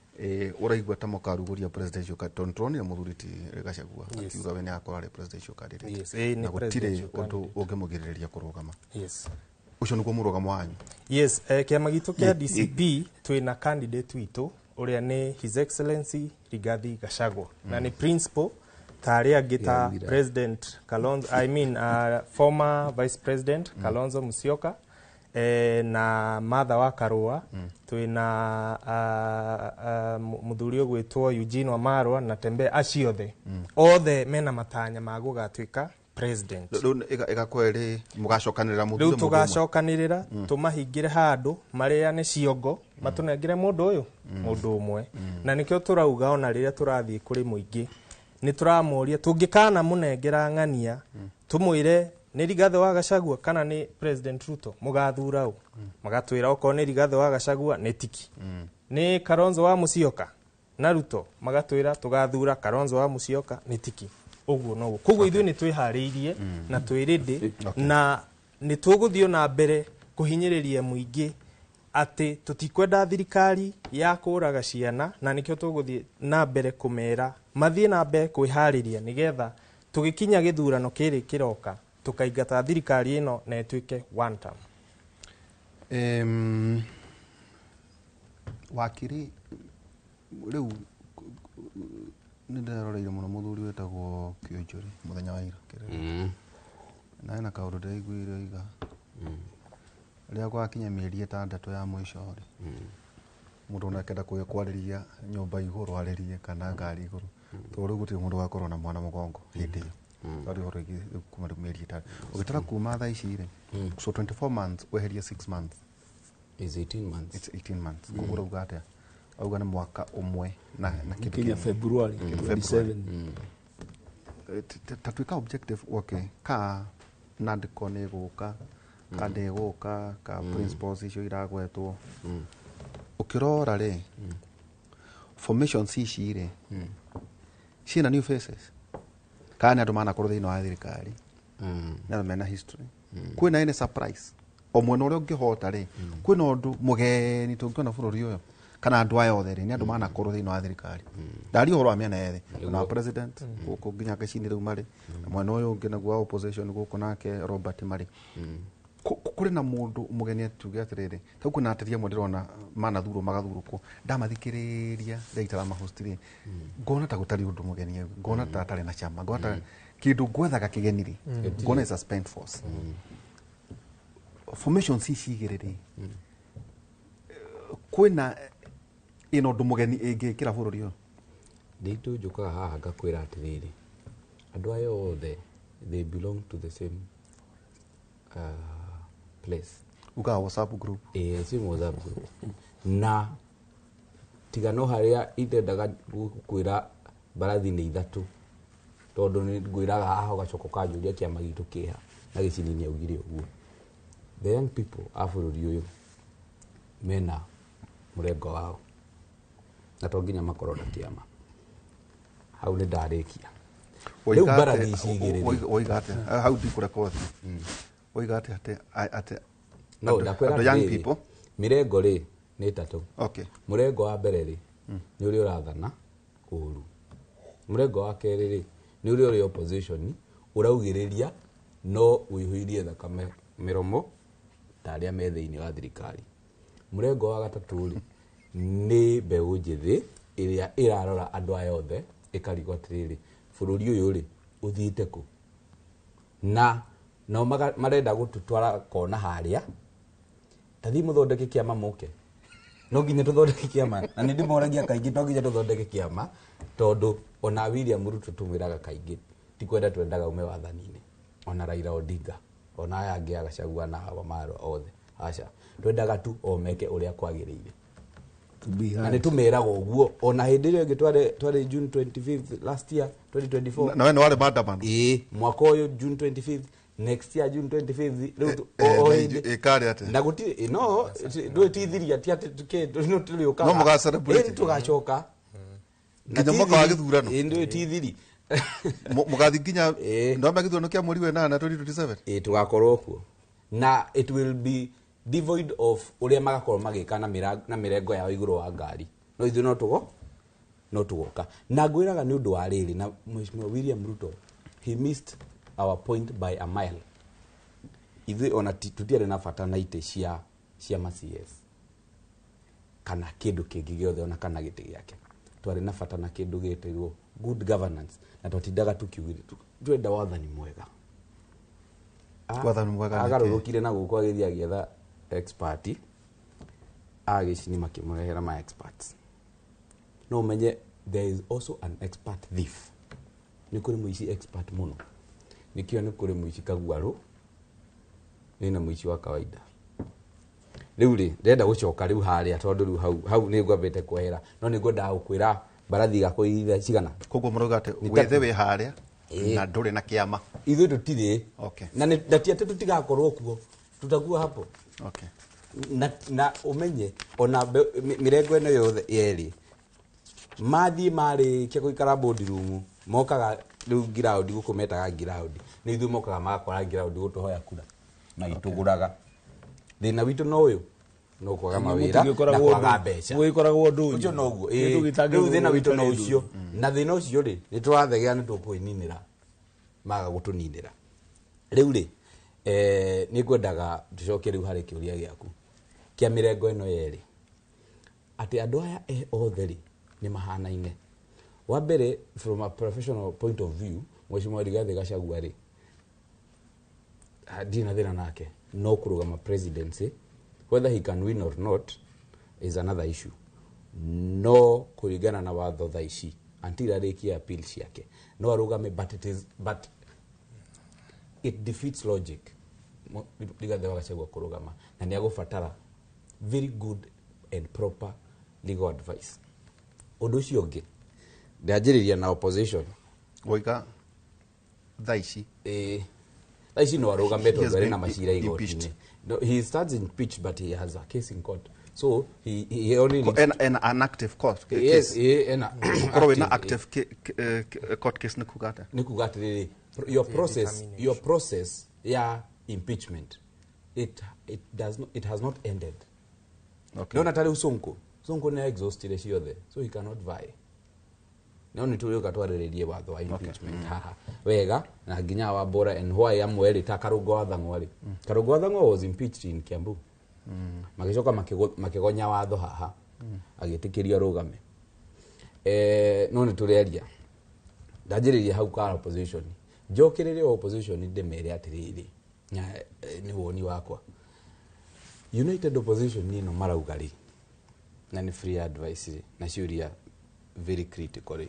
Ũraigua ta mũkarugũria presidential candidate, tondũ tũronire mũthuri ti Gachagua akiuga we nĩ akorwo arĩ presidential candidate. Yes, nĩ na gũtirĩ presidential ũndũ candidate. ũngĩmũgirĩrĩria kũrũgama. Yes. Ũcio nĩguo mũrũgamo wanyu. Yes, kĩama gitũ kĩa DCP twĩna candidate witũ ũrĩa nĩ His Excellency Rigathi Gachagua, na nĩ principal ta arĩa angĩ ta President Kalonzo, I mean former Vice President Kalonzo Musyoka, na Martha wa Karua, twĩna mũthuri ũgwĩtwo Eugene Wamalwa na Tembe, acio othe othe mena matanya ma gũgatuĩka president. Rĩu ĩgakorwo ĩrĩ mũgacokanĩrĩra mũthure Rĩu mũndũ ũmwe. tũgacokanĩrĩra tũmahingĩre handũ marĩane ciongo matũnengere mũndũ ũyũ mũndũ ũmwe, na nĩkĩo tũrauga ona rĩrĩa tũrathiĩ kũrĩ mũingĩ nĩ tũramũria tũngĩkana mũnengera ng'ania tũmwĩre nĩ Rigathĩ wa Gachagua kana nĩ President Ruto mũgathura ũ, magatwĩra okorwo nĩ Rigathĩ wa Gachagua nĩ tiki, nĩ Kalonzo wa Musyoka na Ruto magatwĩra tũgathura Kalonzo wa Musyoka nĩ tiki, ũguo noguo. Koguo ithuĩ nĩ twĩharĩirie na twĩ ready, na nĩ tũgũthiĩ na mbere kũhinyĩrĩria mũingĩ atĩ tũtikwenda thirikari ya kũraga ciana, na nĩkĩo tũgũthiĩ na mbere kũmera mathiĩ na mbere kwĩharĩria nĩgetha tũgĩkinya gĩthurano kĩrĩ kĩroka tũkaingata thirikari ĩno na ĩtuĩke one term. Wakiri rĩu nĩ ndĩreroreire mũno mũthuri wĩtagwo Kĩonjũri mũthenya wa ira kĩrĩra. Na hena kaũndũ ndĩraiguire oiga rĩrĩa gwakinya mĩeri ĩtandatũ ya mũico rĩ, mũndũ ona akĩenda kwarĩria nyũmba igũrũ arĩrie kana ngari igũrũ, tondũ rĩu gũtirĩ mũndũ ũgakorwo na mwana mũgongo hĩndĩ ĩyo. Tondũ ũhoro wĩgiĩ kuma rĩu mĩeri ĩtandatũ ũgĩtara kuma thaa ici rĩ, so 24 months weherie 6 months Is 18 months. It's 18 months. Koguo ũrauga atĩa? Auga nĩ mwaka ũmwe na kĩndũ Kinya kĩmwe. February 27. Ta tuĩka objective, okay, ka nandĩko nĩ ĩgũka ka ndĩgũka ka principles icio iragwetwo, ũkĩrora rĩ, formations ici rĩ ciĩna new faces kana nĩ andũ manakorwo thĩinĩ wa thirikari, nĩ andũ mena history, kwĩna any surprise o mwena ũrĩa ũngĩhota rĩ, kwĩna ũndũ mũgeni tũngĩona bũrũri ũyũ kana andũ aya othe rĩ nĩ andũ manakorwo thĩinĩ wa thirikari, ndaria ũhoro wa mĩena yerĩ, mwena wa president gũkũ nginya gĩcini rĩu marĩ, na mwena ũyũ ũngĩ naguo wa opposition gũkũ nake Robert marĩ. Kũrĩ na mũndũ mũgeni tuge atĩrĩrĩ, ta kwĩna ateti amwe ndĩrona manathurwo magathurũkwo, ndamathikĩrĩria rĩrĩa itara-mahost rĩ, ngona ta gũtarĩ ũndũ mũgeni, ngona ta atarĩ na chama, ngona ta kĩndũ ngwethaga kĩgeni rĩ, ngona is a spent force. Formations ici igĩrĩ rĩ, kwĩna ĩna ũndũ mũgeni ĩngĩkĩra bũrũri ũyũ? Nditũ njũkaga haha ngakwĩra atĩrĩrĩ, andũ aya othe They belong to the same place. Uga WhatsApp group. Ĩĩ, same WhatsApp group. Na tiga no harĩa itendaga kwĩra mbarathi nĩ ithatũ, tondũ nĩ ngwĩraga haha ũgacoka ũkanjũria kĩama gitũ kĩha na gĩcini nĩ augire ũguo. The young people a bũrũri ũyũ mena mũrengo wao na to nginya makorwo na kĩama. Hau nĩ ndarĩkia. Rĩu mbarathi ici igĩrĩ rĩ, Oiga atĩa hau ndikũreka ũthiĩ. Oiga atĩa atĩ no ndakwĩra andũ young atĩrĩrĩ, people. Mĩrengo rĩ nĩ ĩtatũ. Okay. Mũrengo wa mbere rĩ nĩ ũrĩa ũrathana ũru. Mũrengo wa kerĩ rĩ nĩ ũrĩa ũrĩ opposition ũraugĩrĩria no ũihũirie thakame mĩromo ta arĩa me thĩinĩ wa thirikari. Mũrengo wa gatatũ rĩ nĩ mbeũ njĩthĩ ĩrĩa ĩrarora andũ aya othe ĩkarigwo atĩrĩrĩ, bũrũri ũyũ rĩ ũthiĩte kũ, na nao marenda gũtũtwara kona harĩa. Tathiĩ mũthondeke kĩama mũke, no nginya tũthondeke kĩama, na nĩ ndĩmoragia kaingĩ no nginya tũthondeke kĩama, tondũ ona William Ruto tũmwĩraga kaingĩ ti kwenda twendaga ume wathani-inĩ, ona Raila Odinga, ona aya angĩ a Gachagua na Wamarwa othe, aca, twendaga tu o meke ũrĩa kwagĩrĩire. To be Na heard. nĩ tũmeraga ũguo ona hĩndĩ ĩrĩa ĩngĩ twarĩ June 25th last year 2024. Na we nĩ warĩ maandamano. Ĩĩ, mwaka ũyũ June 25th, next year June 25th, rĩu o hĩndĩ. Ĩkarĩ atĩa? Na gũtirĩ no ndwĩtithiria ti atĩ no tũrĩũkaga. No mũga celebrate. Ĩĩ, tũgacoka. Na Nginya mwaka wa ti thiri. gĩthurano. Ĩĩ, ndwĩtithiri. Mũgathiĩ nginya Ĩĩ. ndwamba gĩthurano kĩa mweri wa ĩnana 2027. Ĩĩ, tũgakorwo kuo na it will be devoid of ũrĩa magakorwo magĩka na mĩrengo yao igũrũ wa ngari, no ithuĩ no tũgoka. Na ngwĩraga nĩ ũndũ wa rĩrĩ, na Mheshimiwa William Ruto, he missed our point by a mile. Ithuĩ ona tũtiarĩ na bata na itĩ cia ma CS kana kĩndũ kĩngĩ gĩothe, ona kana gĩtĩ gĩake. Twarĩ na bata na kĩndũ gĩtagwo good governance, na twatindaga tukiugire twenda wathani mwega. Wathani mwega nĩ kĩĩ? Agarũrũkire na gũkũ agĩthiĩ agĩetha expert agĩcini makĩmũrehera ma experts. No ũmenye there is also an expert thief. Nĩ kũrĩ mũici expert mũno, nĩkĩo nĩ kũrĩ mũici kaguarũ nĩ mũici wa kawaida. Rĩu rĩ ndĩrenda gũcoka rĩu harĩa, tondũ rĩu hau nĩ ngwambĩte kwehera, no nĩ ngwendaga gũkwĩra mbarathi igakũigithia cigana. Koguo mũrauga atĩ Nĩ wĩthĩ tatu. wĩ harĩa Ĩĩ. na ndũrĩ na kĩama. Ithuĩ tũtirĩ. Okay. Na na ti atĩ tũtigakorwo kuo, tutakuwa hapo. Okay. Na ũmenye ona mĩrengo ĩno yothe yerĩ mathiĩ marĩkia gũikara boardroom, mokaga rĩu ground, gũkũ metaga ground, nĩ ithuĩ mokaga magakora ground gũtũhoya kura magĩtũgũraga. Thĩna witũ no ũyũ, no kwaga mawĩra na kwaga mbeca. Gũgĩkoragwo ndũnyũ. Ũcio noguo. Kĩndũ Ĩĩ, gĩtangĩ- rĩu thĩna witũ no gĩtarĩ ũcio, na thĩna ũcio rĩ nĩ tũrathegea nĩ tũkwĩninĩra, maga gũtũninĩra. Rĩu rĩ nĩ ngwendaga tũcoke rĩu harĩ kĩũria gĩaku kĩa mĩrengo ĩno yerĩ, atĩ andũ aya othe rĩ nĩ mahanaine. Wa mbere, from a professional point of view, Mheshimiwa Rigathi Gachagua rĩ ndirĩ na thĩna nake, no kũrũgama presidency, whether he can win or not is another issue. No kũringana na watho thaa ici, until arĩkie appeal ciake, no arũgame, but it defeats logic. Rigathi wa Gachagua kũrũgama, na nĩ agũbatara very good and proper legal advice. Ũndũ ũcio ũngĩ ndanjĩrĩria na opposition. Woiga thaa ici. Ĩĩ, thaa ici no arũgame He has tondũ arĩ been na macira impeached. igoti-inĩ. No, he stands impeached, but he has a case in court, so he only needs Ena an active court Yes, case. ĩĩ, ena Gũkorwo wĩna active, active court case nĩ kuga atĩa? Nĩ kuga atĩrĩrĩ, your process ya impeachment, it does not, it has not ended. Okay. Nona tarĩu Sonko nĩ exhaustire ciothe, so he cannot vie. No nĩ tũrĩũka twarĩrĩrie watho wa impeachment haha wega, na nginya wa bora and why amwe rĩ ta Karũngo wa Thang'wa rĩ, Karũngo wa Thang'wa was impeached in Kiambu, magĩcoka makĩgonya watho haha, agĩtĩkĩrio arũgame. No nĩ tũrĩaria. Ndanjĩrĩria hau ka opposition, njokererie opposition ndĩmere atĩrĩrĩ, na nĩ woni wakwa, united opposition ĩno marauga rĩ, na nĩ free advice rĩ, na ciũria very critical rĩ,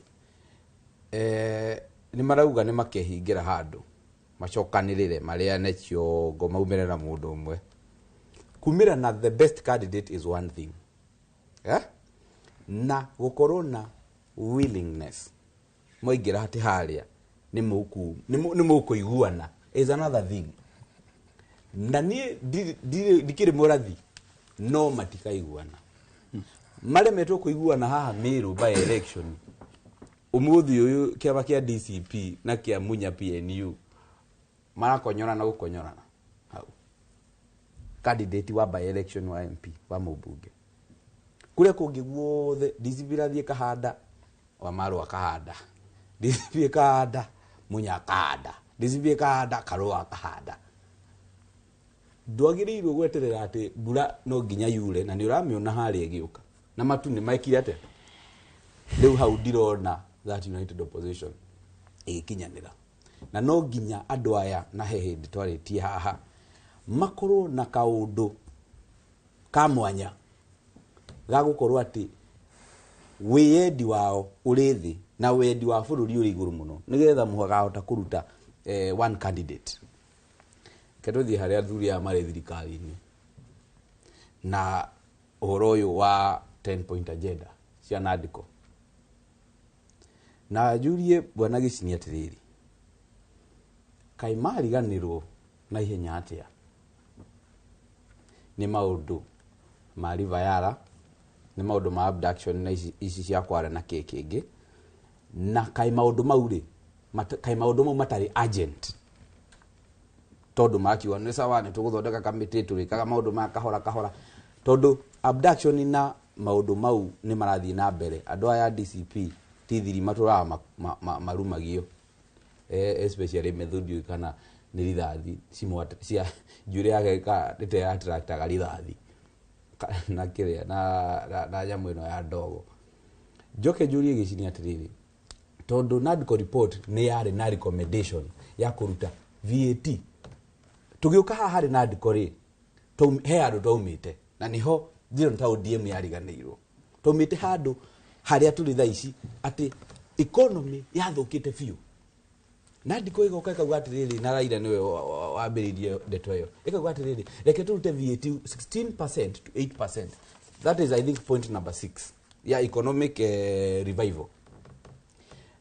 nĩ marauga nĩ makehingĩra handũ. Macokanĩrĩre marĩane ciongo maumĩre na mũndũ ũmwe. Kumĩra na the best candidate is one thing. Eh? Na gũkorwo na willingness mwaingĩra atĩ harĩa nĩ mũkũiguana is another thing. Na niĩ ndikĩrĩ mũrathi, no matikaiguana. Maremetwo kũiguana haha Meru by election. Ũmũthĩ ũyũ kĩama kĩa DCP na kĩa Munya PNU marakonyorana gũkonyorana hau. Candidate wa by election wa MP wa mũmbunge. Kũrĩa kũngĩ guothe DCP ĩrathiĩ kahanda, Wamarwa kahanda, DCP kahanda, Munya kahanda, DCP kahanda, Karũa kahanda. Ndwagĩrĩirwo gweterera atĩ mbura no nginya yure na nĩ ũramĩona harĩa ĩgĩũka. Na matu nĩ maekire atĩa? Rĩu hau ndirona that united opposition ĩgĩkinyanĩra. Na no nginya andũ aya, na he hĩndĩ twarĩtie haha, makorwo na kaũndũ ka mwanya ga gũkorwo atĩ wĩyendi wao ũrĩ thĩ na wendi wa bũrũri ũrĩ igũrũ mũno, nĩgetha mũkahota kũruta one candidate. Reke tũthiĩ harĩa athuri aya marĩ thirikari-inĩ na ũhoro ũyũ wa 10 point agenda cia NADCO. Na njurie bwana Gĩcini atĩrĩrĩ, kaĩ mariganĩrwo na ihenya atĩa nĩ maũndũ ma River Yala, nĩ maũndũ ma abduction na ici cia Kware na kĩ kĩngĩ, na kaĩ maũndũ mau rĩ, kaĩ maũndũ mau matarĩ urgent, tondũ makiuga nĩ sawa nĩ tũgũthondeka kamĩtĩ tũrĩkaga maũndũ maya kahora kahora, tondũ abduction na maũndũ mau nĩ marathiĩ na mbere. Andũ aya a DCP ti thiri matũraga marumagio, especially Methudi kana nĩ rithathi cia njuĩrĩ yake nĩ attractaga rithathi na kĩrĩa na nyamũ ĩno ya ndogo. Njoke njũrie Gĩcini atĩrĩrĩ, tondũ NADCO report nĩ yarĩ na recommendation ya kũruta VAT, tũgĩũka haha harĩ NADCO rĩ, he handũ twaumĩte, na nĩho ndĩrona ta ODM yariganĩirwo. Twaumĩte handũ harĩa tũrĩ thaa ici atĩ economy yathũkĩte biũ. NADCO ĩgoka ĩkauga atĩrĩrĩ, na Raila nĩwe wambĩrĩirie ndeto ĩyo, ĩkauga atĩrĩrĩ, reke tũrute VAT 16% to 8%. That is, I think, point number 6 ya economic revival.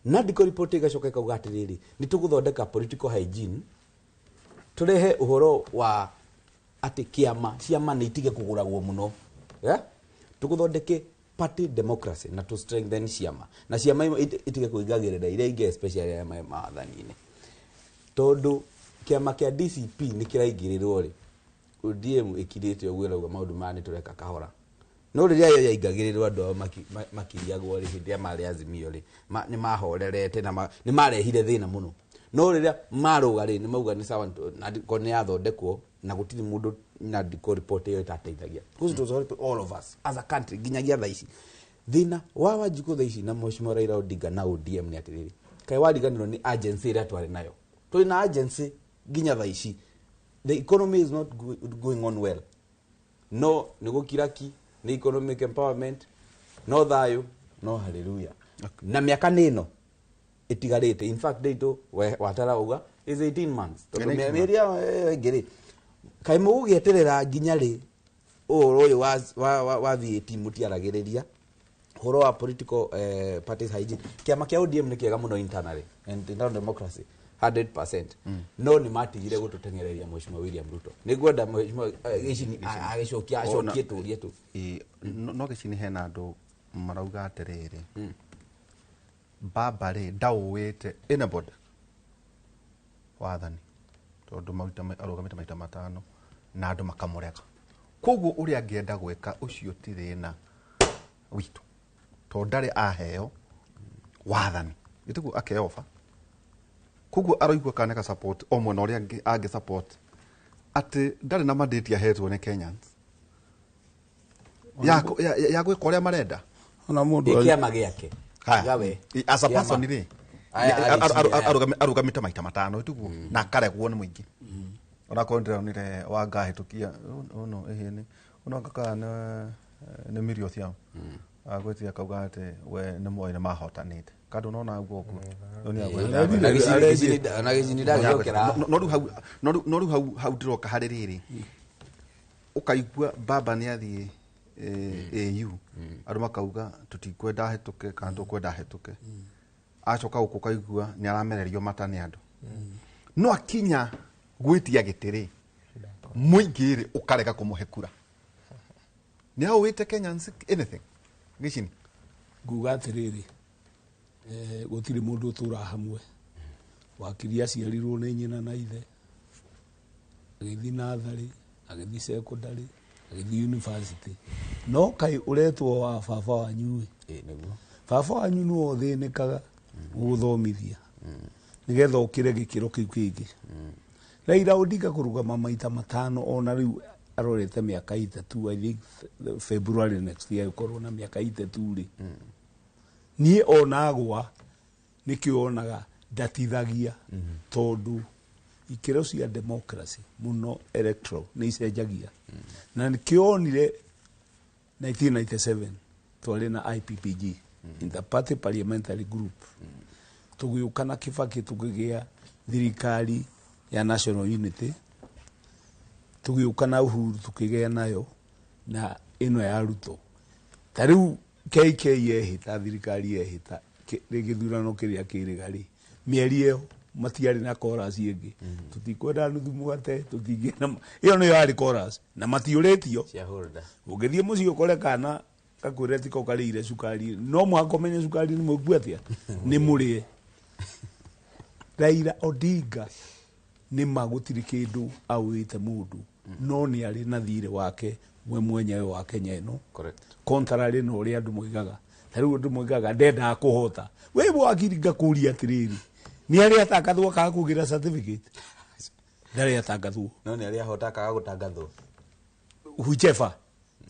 NADCO report ĩgacoka ĩkauga atĩrĩrĩ, nĩ tũgũthondeka political hygiene, tũrehe ũhoro wa atĩ kĩama ciama nĩ itige kũgũragwo mũno, yeah? Tũgũthondeke party democracy na to strengthen ciama, na ciama imwe itige kũingagĩrĩra iria ingĩ, especially arĩa me maathani-inĩ. Tondũ kĩama kĩa DCP nĩ kĩraingĩrĩrwo rĩ, ODM ĩkirĩte ũguo ĩrauga maũndũ maya nĩ tũreka kahora. No rĩrĩa yo yaingagĩrĩrwo andũ ao makiriagwo rĩ, hĩndĩ ĩrĩa marĩ Azimio rĩ, nĩ mahorerete na nĩ marehire thĩna mũno. No rĩrĩa marũga rĩ, nĩ mauga nĩ sawa, NADCO nĩ yathondekwo na gũtirĩ mũndũ NADCO report ĩyo ĩtateithagia. Because it was all of us as a country nginyagia thaa ici. Thĩna wa Wanjikũ thaa ici na Mheshimiwa Raila Odinga na ODM nĩ atĩrĩrĩ, kaĩ wariganĩrwo nĩ agency ĩrĩa twarĩ nayo. Tũrĩ na agency nginya thaa ici. The economy is not going on well. No nĩ gũkiraki, nĩ economic empowerment, no thayũ, no hallelujah. Na mĩaka nĩ ĩno ĩtigarĩte. In fact, nditũ watara uga is 18 months. Tondũ 18 mĩeri ĩyo ĩngĩ rĩ, kaĩ mũgũgĩeterera nginya rĩ ũhoro ũyũ wa VAT mũtiaragĩrĩria, ũhoro wa political parties hygiene. Kĩama kĩa ODM nĩ kĩega mũno internally and internal democracy 100%. No nĩ matigire gũtũteng'ereria Mheshimiwa William Ruto. Nĩ ngwenda Mheshimiwa Gĩcini agĩcokia, acokie tũrie tu. No Gĩcini hena andũ marauga atĩrĩrĩ, baba rĩ ndaũĩte anybody wathani, tondũ arũgamĩte maita matano na andũ makamũrega, koguo ũrĩa angĩenda gwĩka ũcio ti thĩna witũ, tondũ ndarĩ aheo wathani, gĩtiguo akeoba, koguo aroigua kana ka support o mwena ũrĩa angĩ support, atĩ ndarĩ na mandate ahetwo nĩ Kenyans ya gwĩka ũrĩa marenda. Ona mũndũ Ĩ kĩama gĩake. Haya. Gawe. As a Kĩama. person rĩ, Aya, arĩ arũgamĩte maita matano tiguo, na akaregwo nĩ mũingĩ. Onakorwo ndĩronire Wanga ahĩtũkia ũno ĩhĩ nĩ ũno anga kana nĩ Miriam Odhiambo. Agwĩtia akauga atĩ we nĩ moĩ nĩ mahotanĩte kandũ nona guo ũguo. Rĩu nĩ agwĩtia. Na na gĩcini ndagĩcokera. No rĩu hau no rĩu hau hau ndĩroka harĩ rĩrĩ, ũkaigua baba nĩ athiĩ AU, andũ makauga tũtikwenda ahĩtũke kana tũkwenda ahĩtũke. Acoka gũkũ ũkaigua nĩ aramererio mata nĩ andũ, no akinya gwĩtia gĩtĩ rĩ, mũingĩ rĩ ũkarega kũmũhe kura. Nĩ hau wĩte Kenyans anything gĩcini. Nguga atĩrĩrĩ, gũtirĩ mũndũ ũtũraga hamwe. Wakiri aciarirwo nĩ nyina na ithe, agĩthiĩ natharĩ, agĩthiĩ secondary, agĩthiĩ university, no kaĩ ũretwo wa baba wanyu ĩ? Ĩ, nĩguo. Baba wanyu nĩwe ũthĩnĩkaga gũgũthomithia nĩgetha ũkĩre gĩkĩro kĩu kĩngĩ. Raila Odinga kũrũgama maita 5, ona rĩu arorete mĩaka 3, I think February next year ĩkorwo na mĩaka 3 rĩ. Niĩ onagwa nĩkĩo onaga ndatithagia, tondũ ikĩro cia democracy mũno electoral nĩ icenjagia. Na nĩkĩo onire 1997 twarĩ na IPPG, Inter-Party Parliamentary Group, tũgĩũka na Kibaki, tũkĩgĩa thirikari ya National Unity, tũgĩũka na Uhuru, tũkĩgĩa nayo na ĩno ya Ruto. Ta rĩu KK yehĩta, thirikari yehĩta gĩthurano kĩrĩa kĩrĩga rĩ, mĩeri ĩyo matiarĩ na chorus ĩngĩ, tũtikwenda nuthu mũgate, tũtingĩenda ĩyo nĩyo yarĩ chorus na matiũrĩtio. Shareholder. Ũngĩthiĩ mũciĩ ũkore kana gakwĩre tiko karĩire cukari, no mũhaka ũmenye cukari nĩ mũkua atĩa, nĩ mũrĩe. Raila Odinga nĩ ma gũtirĩ kĩndũ aũĩte mũndũ, no nĩ arĩ na thirĩ wake we mwenyewe wa Kenya ĩno. Correct. Contrary na ũrĩa andũ moigaga, ta rĩu andũ moigaga ndendaga kũhota. We wakiri, ngakũria atĩrĩrĩ, nĩ arĩ atangathwo akaga kũgĩra certificate? Ndarĩ atangathwo. No nĩ arĩa ahota akaga gũtangathwo. Whichever,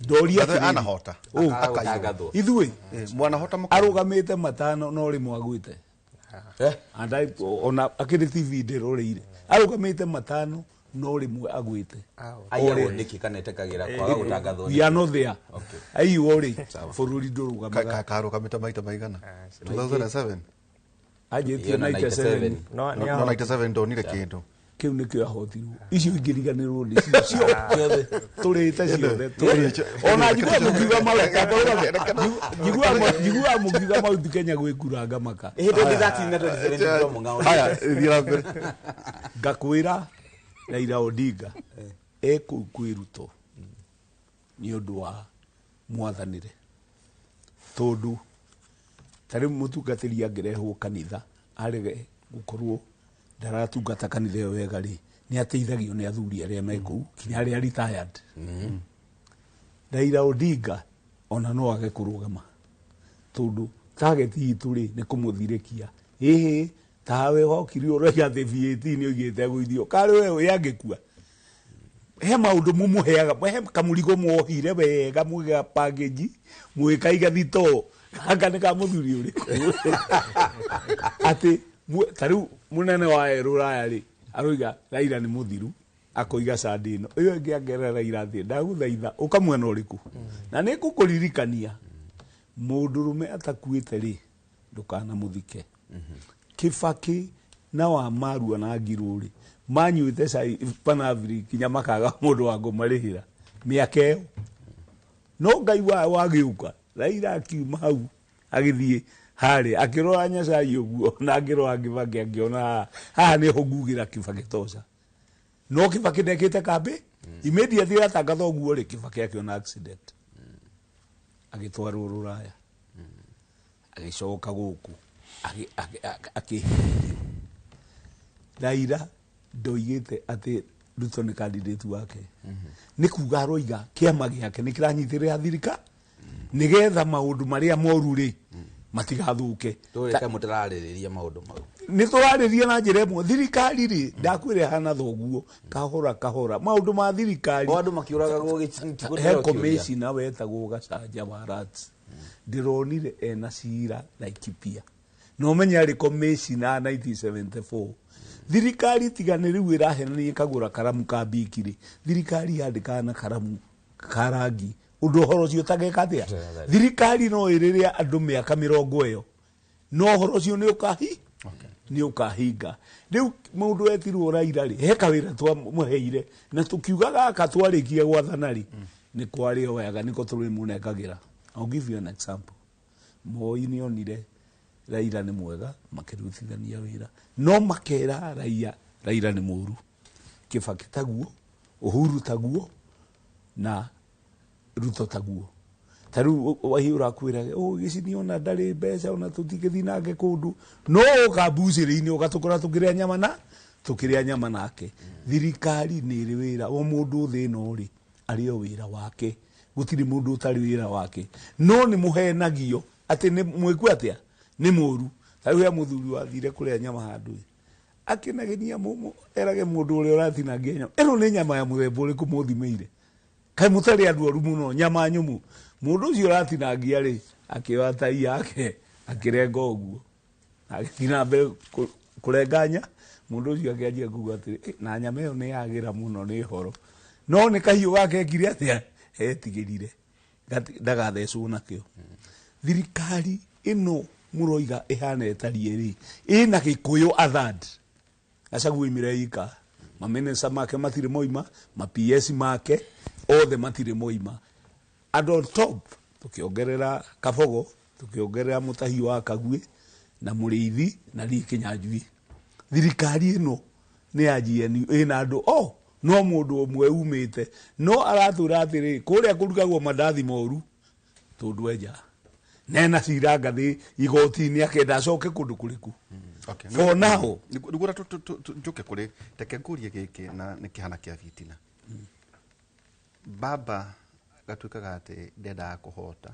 ndoria By the way, atĩrĩrĩ. anahota. Ũ, Akaga gũtangathwo. Ithuĩ Mwanahota mũka arũgamĩte 5 no rĩmwe agwĩte. And I, ona akĩrĩ TV ndĩroreire, arũgamĩte 5 no rĩmwe agwĩte. Aiyagwo nĩkĩ kana etĩkagĩra kwaga gũtangathwo? We are not there. Okay. Aiywo rĩ, bũrũri ndũrũgamaga. Karũgamĩte maita maigana 2007? Anjĩtie Ĩyo na 97. 97. No, No, no 97 ndonire kĩndũ. Kĩu nĩkĩo ahotirwo, icio ingĩriganĩrwo nĩ cio ciothe tũrĩte ciothe tũrĩte. Ona njiguaga mũkiuga njiguaga mũkiuga Mount Kenya gwĩkuranga maka. Ĩhĩ, 2013 na 2017 mũng'ao. Haya, thiĩ na mbere. Ngakwĩra Raila Odinga ekũu kwĩ Ruto nĩ ũndũ wa mwathanĩre, tondũ ta rĩu mũtungatĩri angĩrehwo kanitha arege gũkorwo ndaratungata kanitha ĩyo wega rĩ, nĩ ateithagio nĩ athuri arĩa me kũu kinya arĩa retired. Raila Odinga ona no age kũrũgama, tondũ target itũ rĩ nĩ kũmũthirĩkia. Ĩhĩ, tawe wokire ũroiga atĩ VAT nĩ oigĩte gũithio, karĩ we ũyũ angĩkua, he maũndũ mũmũheaga, he kamũrigo mwohire wega mũgĩga package mũgĩkaiga thitoo, gaka nĩ ka mũthuri ũrĩkũ? Atĩ ta rĩu mũnene wa Rũraya rĩ aroiga Raila nĩ mũthiru, akoiga candi ĩno ĩyo ĩngĩ angerera Raila atĩ ndagũthaitha ũka mwena ũrĩkũ. Na nĩ ngũkũririkania, mũndũrũme atakuĩte rĩ, ndũkanamũthike. Kibaki na wa Marua na Ngirũ rĩ, manyuĩte cai panaviri kinya makaga mũndũ wa kũmarĩhĩra mĩaka ĩyo, no Ngai wa wagĩũka, Raila akiuma hau agĩthiĩ harĩa akĩrora Nyacai ũguo na akĩrora Kibaki, akĩona haha haha nĩho ngugĩra Kibaki toca. No Kibaki ndekĩte kambĩ immediately atangatha ũguo rĩ, Kibaki akĩona accident, agĩtwarwo Rũraya, agĩcoka gũkũ akĩhithio. Raila ndoigĩte atĩ Ruto nĩ candidate wake, nĩ kuga aroiga kĩama gĩake nĩ kĩranyitĩrĩra thirika nĩgetha maũndũ marĩa moru rĩ matigathũke. Tũrĩke mũtararĩrĩria maũndũ mau. Nĩ tũrarĩria na njĩra ĩmwe. Thirikari rĩ, ndakwĩra hana thoguo kahora kahora maũndũ ma thirikari. O andũ makĩũragagwo gĩcini. He commissioner wetagwo Gacanja wa Rats, ndĩronire ena cira Laikipia, no menye arĩ commissioner 1974. Thirikari tiga nĩ rĩu ĩrahenania ĩkagũra karamu ka biki rĩ, thirikari yandĩkaga na karamu ka rangi Ũndũ ũhoro ũcio ũtageka atĩa? Thirikari no ĩrĩrĩa andũ mĩaka 20 ĩyo, no ũhoro ũcio nĩ ũkahi nĩ ũkahinga. Rĩu mũndũ etirwo Raila rĩ, he kawĩra twamũheire na tũkiuga gaka twarĩkia gwathana rĩ, nĩ kwarĩ oyaga nĩko tũrĩmũnengagĩra. I'll give you an example. Moi nĩ onire Raila nĩ mwega, makĩrutithania wĩra, no makera raia Raila nĩ mũru. Kibaki taguo, Uhuru taguo, na Ruto taguo. Ta rĩu Wahiũ ũrakwĩra gĩcini ona ndarĩ mbeca ona tũtingĩthiĩ nake kũndũ, no ũka mbucĩrĩ-inĩ ũgatũkora tũkĩrĩa nyama na tũkĩrĩa nyama nake. Thirikari nĩ ĩrĩ wĩra, o mũndũ thĩ ĩno rĩ arĩ o wĩra wake, gũtirĩ mũndũ ũtarĩ wĩra wake. No nĩ mũhenagio atĩ nĩ mwĩku atĩa, nĩ mũru. Ta rĩu he mũthuri wathire kũrĩa nyama handũ ĩ, akĩnagenia erage mũndũ ũrĩa ũratinangia nyama, ĩno nĩ nyama ya mũthemba ũrĩkũ mũthimĩire? Kaĩ mũtarĩ andũ oru mũno, nyama nyũmũ. Mũndũ ũcio ũratinangia rĩ, akĩoya tai yake akĩrenga ũguo, agĩthiĩ na mbere kũrenga nya. Mũndũ ũcio akĩanjia kuga atĩrĩ, na nyama ĩyo nĩ yagĩra mũno nĩ horo. No nĩ kahiũ gake ekire atĩa? Etigĩrire ndagathecwo nakĩo. Thirikari ĩno mũroiga ĩhana ĩtariĩ rĩ, ĩna Gĩkũyũ athad Gachagua oimire ika, maminista make matirĩ moima, ma PS make othe matirĩ moima. And on top tukiongerera Kabogo, tukiongerera Mutahi wa Kagwe na Mũrĩithi na Lee Kinyanjui. Thirikari ĩno nĩ ya GNU, ĩna andũ o no mũndũ ũmwe umĩte, no aratwĩra atĩrĩ kũrĩa kũrugagwo mandathi moru tondũ enja nena cira ngathĩ igoti-inĩ akenda acoke kũndũ kũrĩkũ. Okay. For now. Nĩguo njoke kũrĩ reke ngũrie gĩkĩ na nĩ kĩhana kĩa bitina. Baba gatuĩkaga atĩ ndendaga kũhota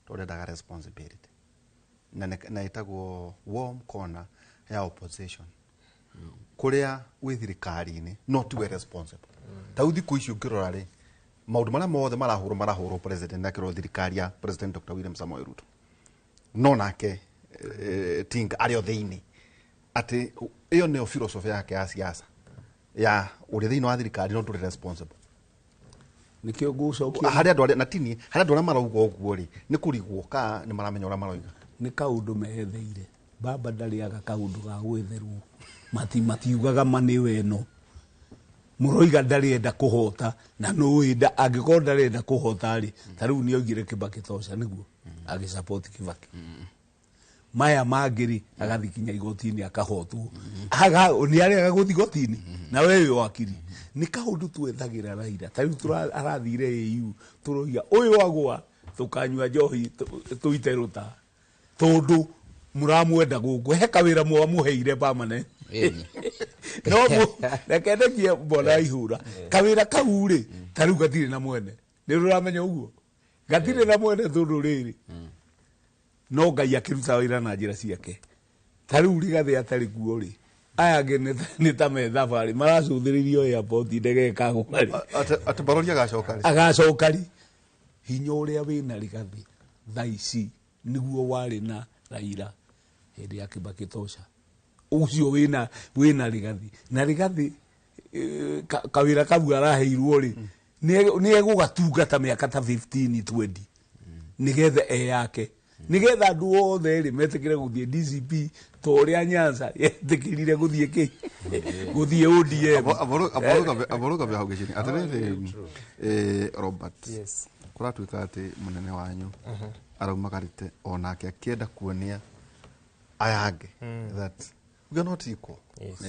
tondũ ndendaga responsibility na na ĩtagwo warm corner ya opposition kũrĩa wĩ thirikari-inĩ no tiwe responsible. Ta rĩu thikũ ici ũngĩrora rĩ, maũndũ marĩa mothe marahũrwo marahũrwo president akĩrwo thirikari ya President Dr. William Samoei Ruto, no nake Tinga arĩ o thĩinĩ, atĩ ĩyo nĩyo philosophy yake ya siasa ya ũrĩ thĩinĩ wa thirikari no ndũrĩ responsible. Nĩkĩo ngũcokia harĩ andũ arĩa na tini harĩ andũ arĩa marauga ũguo rĩ, nĩ kũrigwo ka nĩ maramenya ũrĩa maroiga. Nĩ kaũndũ metheire. Baba ndarĩaga kaũndũ ga gwetherwo, matiugaga ma nĩ weno. Mũroiga ndarenda kũhota na nũĩ angĩkorwo ndarenda kũhota rĩ, ta rĩu nĩ oigire Kibaki tosha nĩguo agĩsupport Kibaki. Maya mangĩ rĩ, agathiĩ kinya igoti-inĩ akahotwo. Nĩ arega gũthiĩ igoti-inĩ na we wĩ wakiri. Nĩ kaũndũ twethagĩra Raila. Ta rĩu arathire AU, tũroiga ũyũ agwa tũkanyua njohi tũite rũta, tondũ mũramwenda gũkũ, he kawĩra mwamũheire permanent. No reke ndekie mbona ihũra kawĩra kau rĩ, ta rĩu gatirĩ na mwene. Nĩ ũramenya ũguo gatirĩ na mwene tondũ rĩrĩ no Ngai akĩruta wĩra na njĩra ciake. Ta rĩu Rigathĩ atarĩ kuo rĩ, aya angĩ nĩ ta me thabarĩ maracũthĩrĩrio airport ndege ĩkagũa rĩ. Atĩ Barori agacoka rĩ? Agacoka rĩ. Hinya ũrĩa wĩna Rigathĩ thaa ici nĩguo warĩ na Raila hĩndĩ ya Kibaki tosha. Ũcio wĩna Rigathĩ. Na Rigathĩ kawĩra kau araheirwo rĩ, nĩ egũgatungata mĩaka ta 15 20 nĩgetha eyake, nĩgetha andũ othe rĩ metĩkĩre gũthiĩ DCP ta ũrĩa Nyanza yetĩkĩrire gũthiĩ kĩ? Gũthiĩ ODM. Aborũgamia hau gĩcini. Atĩrĩrĩ, Robert, kũratuĩka atĩ mũnene wanyu araumagarĩte onake akĩenda kuonia aya angĩ that we are not equal.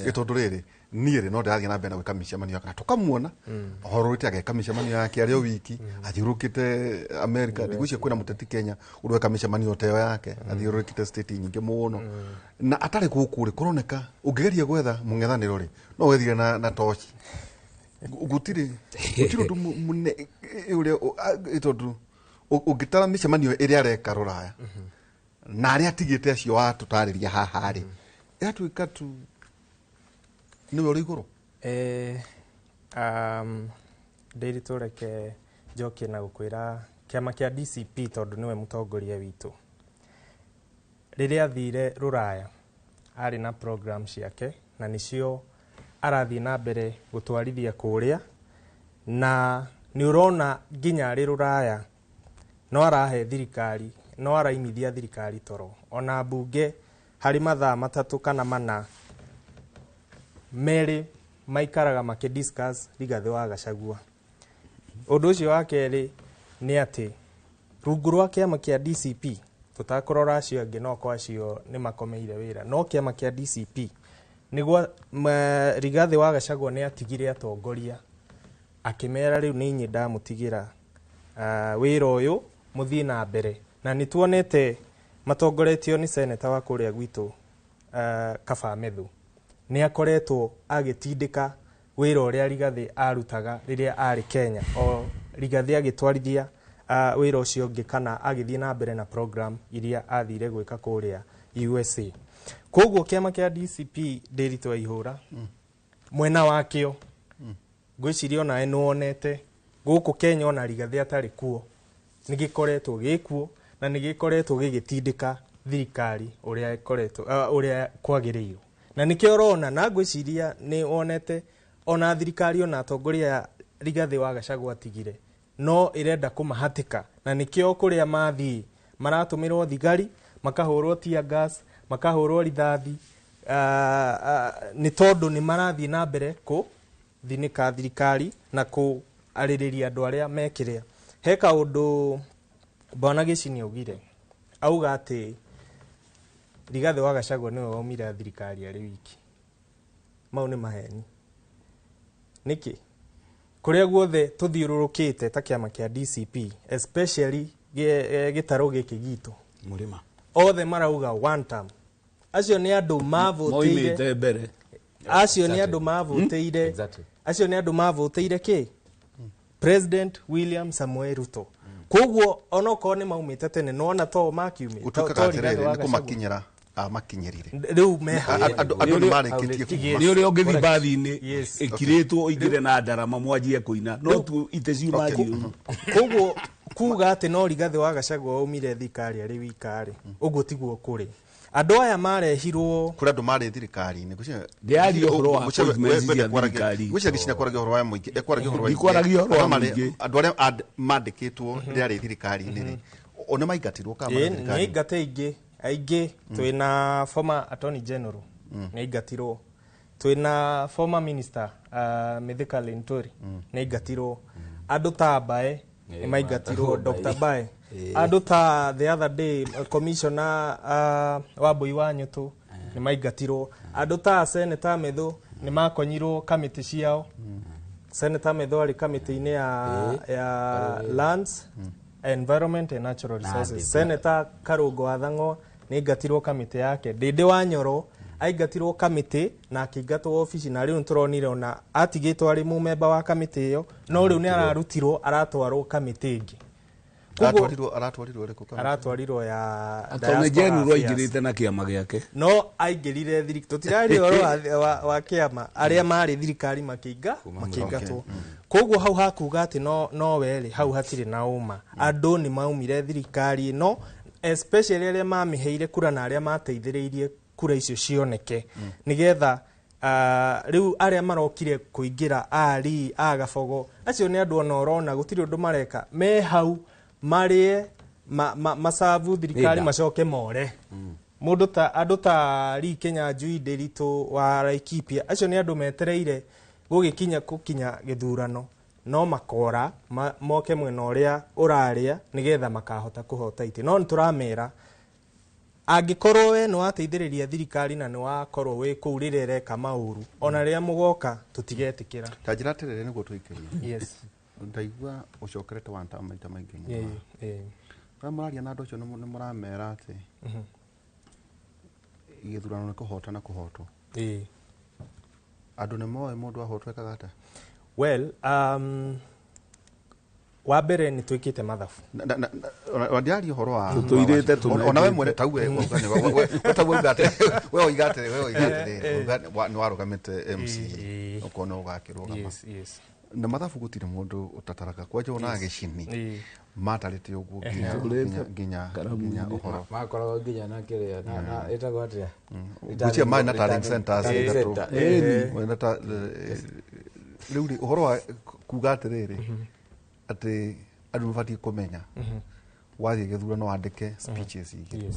Ĩ tondũ rĩrĩ, niĩ rĩ no ndĩrathiĩ na mbere na gwĩka mĩcemanio yake na tũkamuona ohororĩte ageka mĩcemanio yake arĩ o wiki, athiũrũrũkĩte America. Ndigwĩciria kwĩna mũteti Kenya ũreka mĩcemanio ta ĩyo yake, athiũrũrũkĩte state nyingĩ mũno na atarĩ gũkũ rĩ, kũroneka ũngĩgeria gwetha mũng'ethanĩro rĩ, no wethire na toci. Gũtirĩ ũndũ mũnene ũrĩa tondũ ũngĩtara mĩcemanio ĩrĩa areka rũraya na arĩa atigĩte acio watũtarĩria haha rĩ, ĩratuĩka tu nĩwe ũrĩ igũrũ. Ndĩritũ reke njokie na gũkwĩra kĩama kĩa DCP tondũ nĩwe mũtongoria witũ. Rĩrĩa athire rũraya arĩ na program ciake na nĩcio arathiĩ na mbere gũtwarithia kũrĩa, na nĩ ũrona nginya arĩ rũraya No arahe thirikari, no araimithia thirikari toro. Ona mbunge harĩ mathaa 3 kana 4 merĩ maikaraga makĩdiscuss Rigathĩ wa Gachagua. Ũndũ ũcio wa kerĩ nĩ atĩ rungu rwa kĩama kĩa DCP, tũtakũrora acio angĩ no kwa acio nĩ makomeire wĩra, no kĩama kĩa DCP nĩguo Rigathĩ wa Gachagua nĩ atigire atongoria akĩmera rĩu nĩ inyuĩ ndamũtigĩra wĩra ũyũ mũthiĩ na mbere. Na nĩ tuonete matongoretio nĩ seneta wa kũrĩa gwitũ Kaba Methu, nĩ akoretwo agĩtindĩka wĩra ũrĩa Rigathĩ arutaga rĩrĩa arĩ Kenya, o Rigathĩ agĩtwarithia wĩra ũcio ũngĩ kana agĩthiĩ na mbere na program iria athire gwĩka kũrĩa USA. Koguo kĩama kĩa DCP Ndiritu Waihũra mwena wakĩo ngwĩciria onawe nĩwonete gũkũ Kenya ona Rigathĩ atarĩ kuo nĩ gĩkoretwo gĩkuo na nĩ gĩkoretwo gĩgĩtindĩka thirikari ũrĩa ĩkoretwo ũrĩa kwagĩrĩirwo, na nĩkĩo ũrona na ngwĩciria nĩ wonete ona thirikari ona atongoria Rigathĩ wa Gachagua atigire no ĩrenda kũmahatĩka, na nĩkĩo kũrĩa mathiĩ maratũmĩrwo thigari, makahũrwo tear gas, makahũrwo rithathi, nĩ tondũ nĩ marathiĩ na mbere kũthinĩka thirikari na kũarĩrĩria andũ arĩa mekĩrĩa. He kaũndũ Bwana Gĩcini augire, auga atĩ Rigathĩ wa Gachagua nĩwe waumire thirikari arĩ wiki. Mau nĩ maheni. Nĩkĩ? Kũrĩa guothe tũthiũrũrũkĩte ta kĩama kĩa DCP, especially gĩtarũ gĩkĩ gitũ, Mũrĩma, othe marauga one term. Acio nĩ andũ mavotĩire moimĩte mbere. Acio nĩ andũ mavotĩire. Acio nĩ andũ mavotĩire kĩ? President William Samoei Ruto. Koguo onokorwo nĩ maumĩte tene, no ona to makiumĩte. Gũtuĩkaga atĩrĩrĩ, nĩ kũmakinyĩra amakinyĩrire. Rĩu me Andũ nĩ marĩkĩtie kuma. Nĩ ũrĩa ũngĩthiĩ mbathi-inĩ ĩkirĩtwo ũingĩre na ndarama mwanjie kũina, no tu ite ciuma njĩru. Koguo kuga atĩ no Rigathĩ wa Gachagua waumire thirikari arĩ wika rĩ, ũguo tiguo kũrĩ. Andũ aya marehirwo kũrĩ andũ marĩ thirikari-inĩ. Ndĩraria ũhoro wa appointments cia thirikari. Gwĩciria Gĩcina kwaragia ũhoro wa mũingĩ, ekwaragia ũhoro wa Ndikwaragia ũhoro wa Andũ marĩ- mũingĩ. Andũ arĩa mandĩkĩtwo rĩrĩa arĩ thirikari-inĩ rĩ, o nĩ maingatirwo kana marĩ Nĩ thirikari-inĩ? aingate aingĩ, aingĩ twĩna former attorney general nĩ aingatirwo, twĩna former minister Mithika Linturi nĩ aingatirwo, andũ ta Mbae nĩ maingatirwo, Dr. Mbae, andũ ta the other day commissioner Wambui wa Nyũtũ nĩ maingatirwo, andũ ta Senator Methu nĩ makonyirwo kamĩtĩ ciao. Senator Methu arĩ kamĩtĩ-inĩ ya Lands, Environment and Natural Resources. Senator Karũngũ wa Thang'wa nĩ aingatirwo kamĩtĩ yake. Ndĩndĩ wa Nyoro aingatirwo kamĩtĩ na akĩingatwo obici, na rĩu nĩtũronire ona atigĩtwo arĩ mũmemba wa kamĩtĩ ĩyo, no rĩu nĩ ararutirwo aratwarwo kamĩtĩ ĩngĩ. Aratwarirwo ĩrĩkũ kamĩtĩ? Aratwarirwo ya Attorney Diaspora General Affairs. aingĩrĩte na kĩama gĩake. No aingĩrire thirikari, tũtiraria ũhoro wa kĩama, arĩa marĩ thirikari makĩingatwo. Koguo hau hakuga atĩ no werĩ, hau hatirĩ na ũma. Andũ nĩ maumire thirikari ĩno, especially arĩa mamĩheire kura na arĩa mateithĩrĩirie kura icio cioneke, nĩgetha rĩu arĩa marokire kũingĩra ari a Gabogo, acio nĩ andũ ona ũrona gũtirĩ ũndũ mareka, me hau marĩe macabu thirikari macoke more. Mũndũ ta andũ ta Lee Kinyanjui Ndiritu wa Laikipia, acio nĩ andũ metereire gũgĩkinya gũkinya gĩthurano, no makora moke mwena ũrĩa ũrarĩa nĩgetha makahota kũhota itĩ. No nĩtũramera angĩkorwo we nĩ wateithĩrĩria thirikari na nĩ wakorwo wĩ kũu rĩrĩa ĩreka maũru, ona rĩrĩa mũgoka tũtigetĩkĩra. Ta njĩra atĩrĩrĩ nĩguo tũikĩrie. Yes. Ndaigua ũcokerete one term maita maingĩ mũno. Rĩrĩa mũraria na andũ acio nĩ mũramera atĩ gĩthurano nĩ kũhota na kũhotwo. Andũ nĩ moĩ mũndũ ahotwo ekaga atĩa? Well, wa mbere nĩ twĩkĩte mathabu. Ndiaria ũhoro wa Tũtũirĩte tũmekĩte. Ona we mwene tau we uga nĩ we tau uga atĩ we oiga atĩrĩ, we oiga atĩrĩ, uga nĩ warũgamĩte MC, ũkorwo nĩ ũgakĩrũgama. Yes, yes. Na mathabu gũtirĩ mũndũ ũtataraga, kwanja ona Gĩcini matarĩte ũguo nginya ũhoro. Makoragwo nginya na kĩrĩa, na ĩtagwo atĩa? Gwĩciria marĩ na tallying centers ithatũ. Rĩu rĩ, ũhoro wa kuga atĩrĩrĩ, atĩ andũ mabatiĩ kũmenya Wathiĩ gĩthurano wandĩke speeches igĩrĩ. Yes,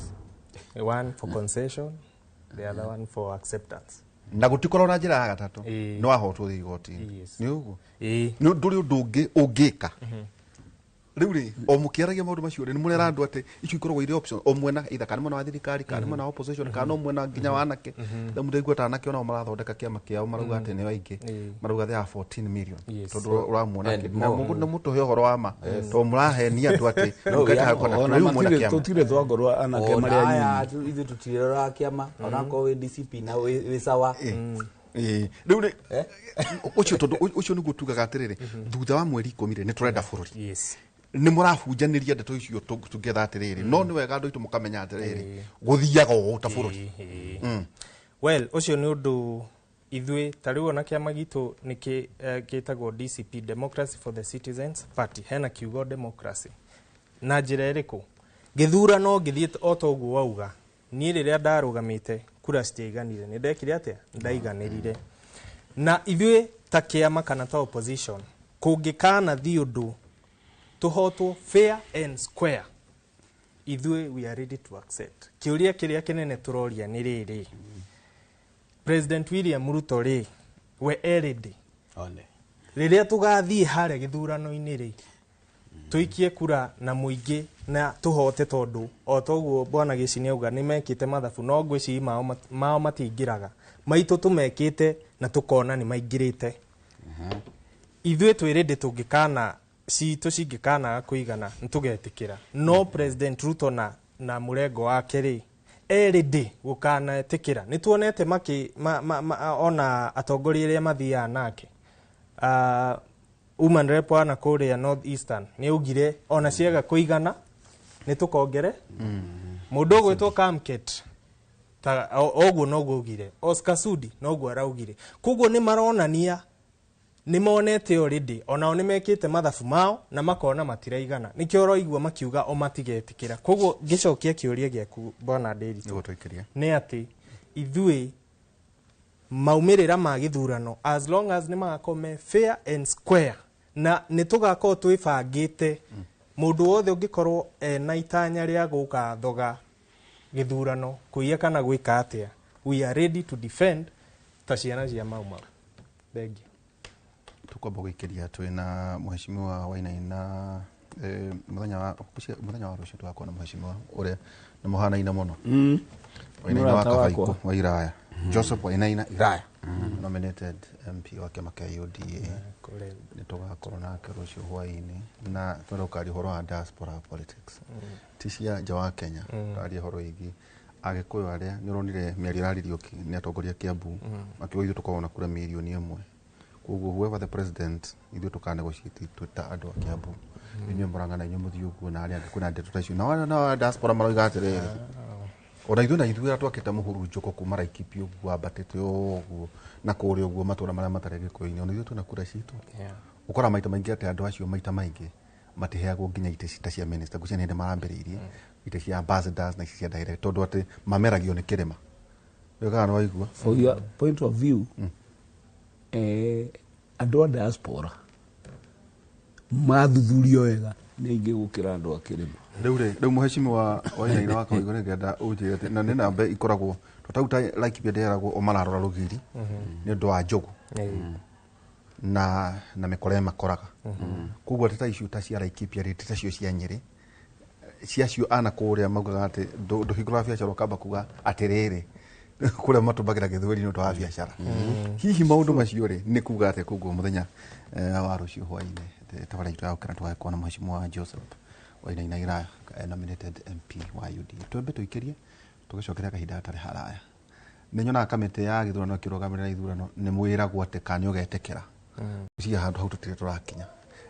one for concession, the other one for acceptance. Na gũtikorwo na njĩra ya gatatũ. Ĩĩ. Nĩ wahotwo thiĩ igoti-inĩ. Yes. Nĩ ũguo. Ĩĩ. Nĩ ndũrĩ ũndũ ũngĩ ũngĩka. Rĩu rĩ, o mũkĩaragia maũndũ macio rĩ, nĩ mũrera andũ atĩ icio ikoragwo irĩ option o mwena, either kana mwena wa thirikari, kana mwena wa opposition, kana o mwena nginya wa anake. Rĩu ndaigua ta anake onao marathondeka kĩama kĩao, marauga atĩ nĩo aingĩ. Ĩĩ. Marauga they are 14 million. Yes. Tondũ ũramuona And na more. mũndũ nĩ mũtũhe ũhoro wa ma, tondũ mũrahenia andũ atĩ No, mũkete we are hakwa na Ona rĩu mwena matirĩ kĩama. tũtirĩ twakorwo anake marĩa Ona aya nyinyi. ithuĩ tũtirĩroraga kĩama, onakorwo wĩ DCP na wĩ sawa. Ĩĩ. Rĩu rĩ, Eh? ũcio tondũ ũcio nĩguo tugaga atĩrĩrĩ, thutha wa mweri 10 rĩ, nĩ tũrenda bũrũri. Yes. Nĩ mũrabunjanĩria ndeto icio together atĩrĩrĩ, no nĩ wega andũ aitũ mũkamenya atĩrĩrĩ, gũthiaga ũũ ta bũrũri. Ĩĩ, ĩĩ. Well, ũcio nĩ ũndũ ithuĩ ta rĩu ona kĩama gitũ nĩ gĩtagwo DCP, Democracy for the Citizens Party. Hena kiugo democracy na njĩra ĩrĩkũ? Gĩthurano ngĩthiĩ o ta ũguo wauga, niĩ rĩrĩa ndarũgamĩte kura citiaiganire, nĩ ndekire atĩa? Ndaiganĩrire. Na ithuĩ ta kĩama kana ta opposition, kũngĩkana thiĩ ũndũ tũhotwo fair and square, ithuĩ we are ready to accept. Kĩũria kĩrĩa kĩnene tũroria nĩ rĩrĩ, President William Ruto rĩ, we e ready? One. Rĩrĩa tũgathiĩ harĩa gĩthurano-inĩ rĩ, tũikie kura na mũingĩ na tũhote, tondũ o toguo bwana Gĩci nĩauga nĩ mekĩte mathabu, no ngwĩciria mao matiingĩraga, maitũ tũmekĩte na tũkona nĩ maingĩrĩte. Ithuĩ twĩ ready, tũngĩkana citũ cingĩkanaga kũigana nĩ tũgetĩkĩra. No President Ruto na mũrengo wake rĩ, e ready gũkanetĩkĩra? Nĩ tuonete makĩ ma, ma, ma, ona atongoria arĩa mathiaga nake, woman rep wa na kũrĩa North Eastern nĩ augire ona ciaga kũigana nĩ tũkongere. Mũndũ ũgwĩtwo Kamket ta oguo noguo augire, Oscar Sudi noguo araugire. Koguo nĩ maronania nĩ monete already, onao nĩ mekĩte mathabu mao na makona matiraigana, nĩkĩo ũroigua makiuga o matigetĩkĩra. Koguo ngĩcokia kĩũria gĩaku bwana Ndĩritũ, Nĩguo tũikĩrie. Nĩ atĩ ithuĩ maumĩrĩra ma gĩthurano, as long as nĩ magakorwo me fair and square, na nĩ tũgakorwo twĩbangĩte, mũndũ wothe ũngĩkorwo ena itanya rĩa gũka thoga gĩthurano, kũiya kana gwĩka atĩa, we are ready to defend ta ciana cia Mau Mau. Thengiũ. Tukwamba gũikĩria twĩna mheshimiwa Wainaina, mũthenya wa rũciũ tũgakorwo na mheshimiwa ũrĩa nĩ mũhanaine mũno, Wainaina wa Mũrata wakwa. Kabaikũ wa Iraya, Joseph Wainaina Iraya, nominated MP wa kĩama kĩa UDA. Kũrĩ Nĩ tũgakorwo nake rũciũ hwaĩ-inĩ na twenda gũkaria ũhoro wa diaspora politics, ti cia nja wa Kenya, twaria ũhoro wĩgiĩ Agĩkũyũ arĩa nĩ ũronire mĩario ĩraririo nĩ atongoria Kiambu makiuga ithuĩ tũkoragwo na kura 1 mirioni, koguo whoever the president, ithuĩ tũkanegotiate twĩ ta andũ a Kiambu, inyuĩ mũrang'ana, inyuĩ mũthiĩ ũguo na arĩa angĩ kwĩna ndeto ta icio. Na diaspora maroiga atĩrĩrĩ, ona ithuĩ na ithuĩ arĩa twakĩte mũhurunjũko kuma Laikipia ũguo wambatĩte ũguo na kũrĩa ũguo matũra marĩa matarĩ Gĩkũyũ-inĩ, ona ithuĩ twĩna kura citũ. Ũkora maita maingĩ atĩ andũ acio maita maingĩ matiheagwo nginya itĩ ta cia minister, ngwĩciria nĩ hĩndĩ marambĩrĩirie itĩ cia ambassadors na ici cia direct, tondũ atĩ mameragio nĩ kĩrĩma. Rĩu kana nĩ waigua? For your point of view, andũ a diaspora mathuthurio wega nĩ aingĩ gũkĩra andũ a kĩrĩma. Rĩu rĩ, rĩu mũhecimiwa Wainaina wa Kawaigũ, nĩngenda ũnjĩre atĩ na nĩ namba ikoragwo to tau ta Laikipia ndĩreragwo o mararora rũgiri nĩ ũndũ wa njogu na mĩkora ĩmakoraga, koguo atĩ ta icio ta cia Laikipia rĩ, ti tacio cia Nyĩrĩ, ciacio ana kũrĩa maugaga atĩ ndũhingũraga biacara ũkamba kuga atĩrĩrĩ, kũrĩa matũmbagĩra gĩthweri nĩ ũndũ wa biacara. Hihi maũndũ macio rĩ, nĩ kuga atĩ koguo mũthenya wa rũciũ hwaĩ-inĩ tabara itũ ya gũkena tũgagĩkorwo na mheshimiwa Joseph Wainaina Iraya, nominated MP wa UDA. Twambe tũikĩrie tũgĩcokeria kahinda gatarĩ haraya. Nĩ nyonaga kamĩtĩ ya gĩthurano ĩkĩrũgamĩrĩra ithurano nĩ mwĩragwo atĩ kana nĩ ũgetĩkĩra cia handũ hau tũtirĩ tũrakinya,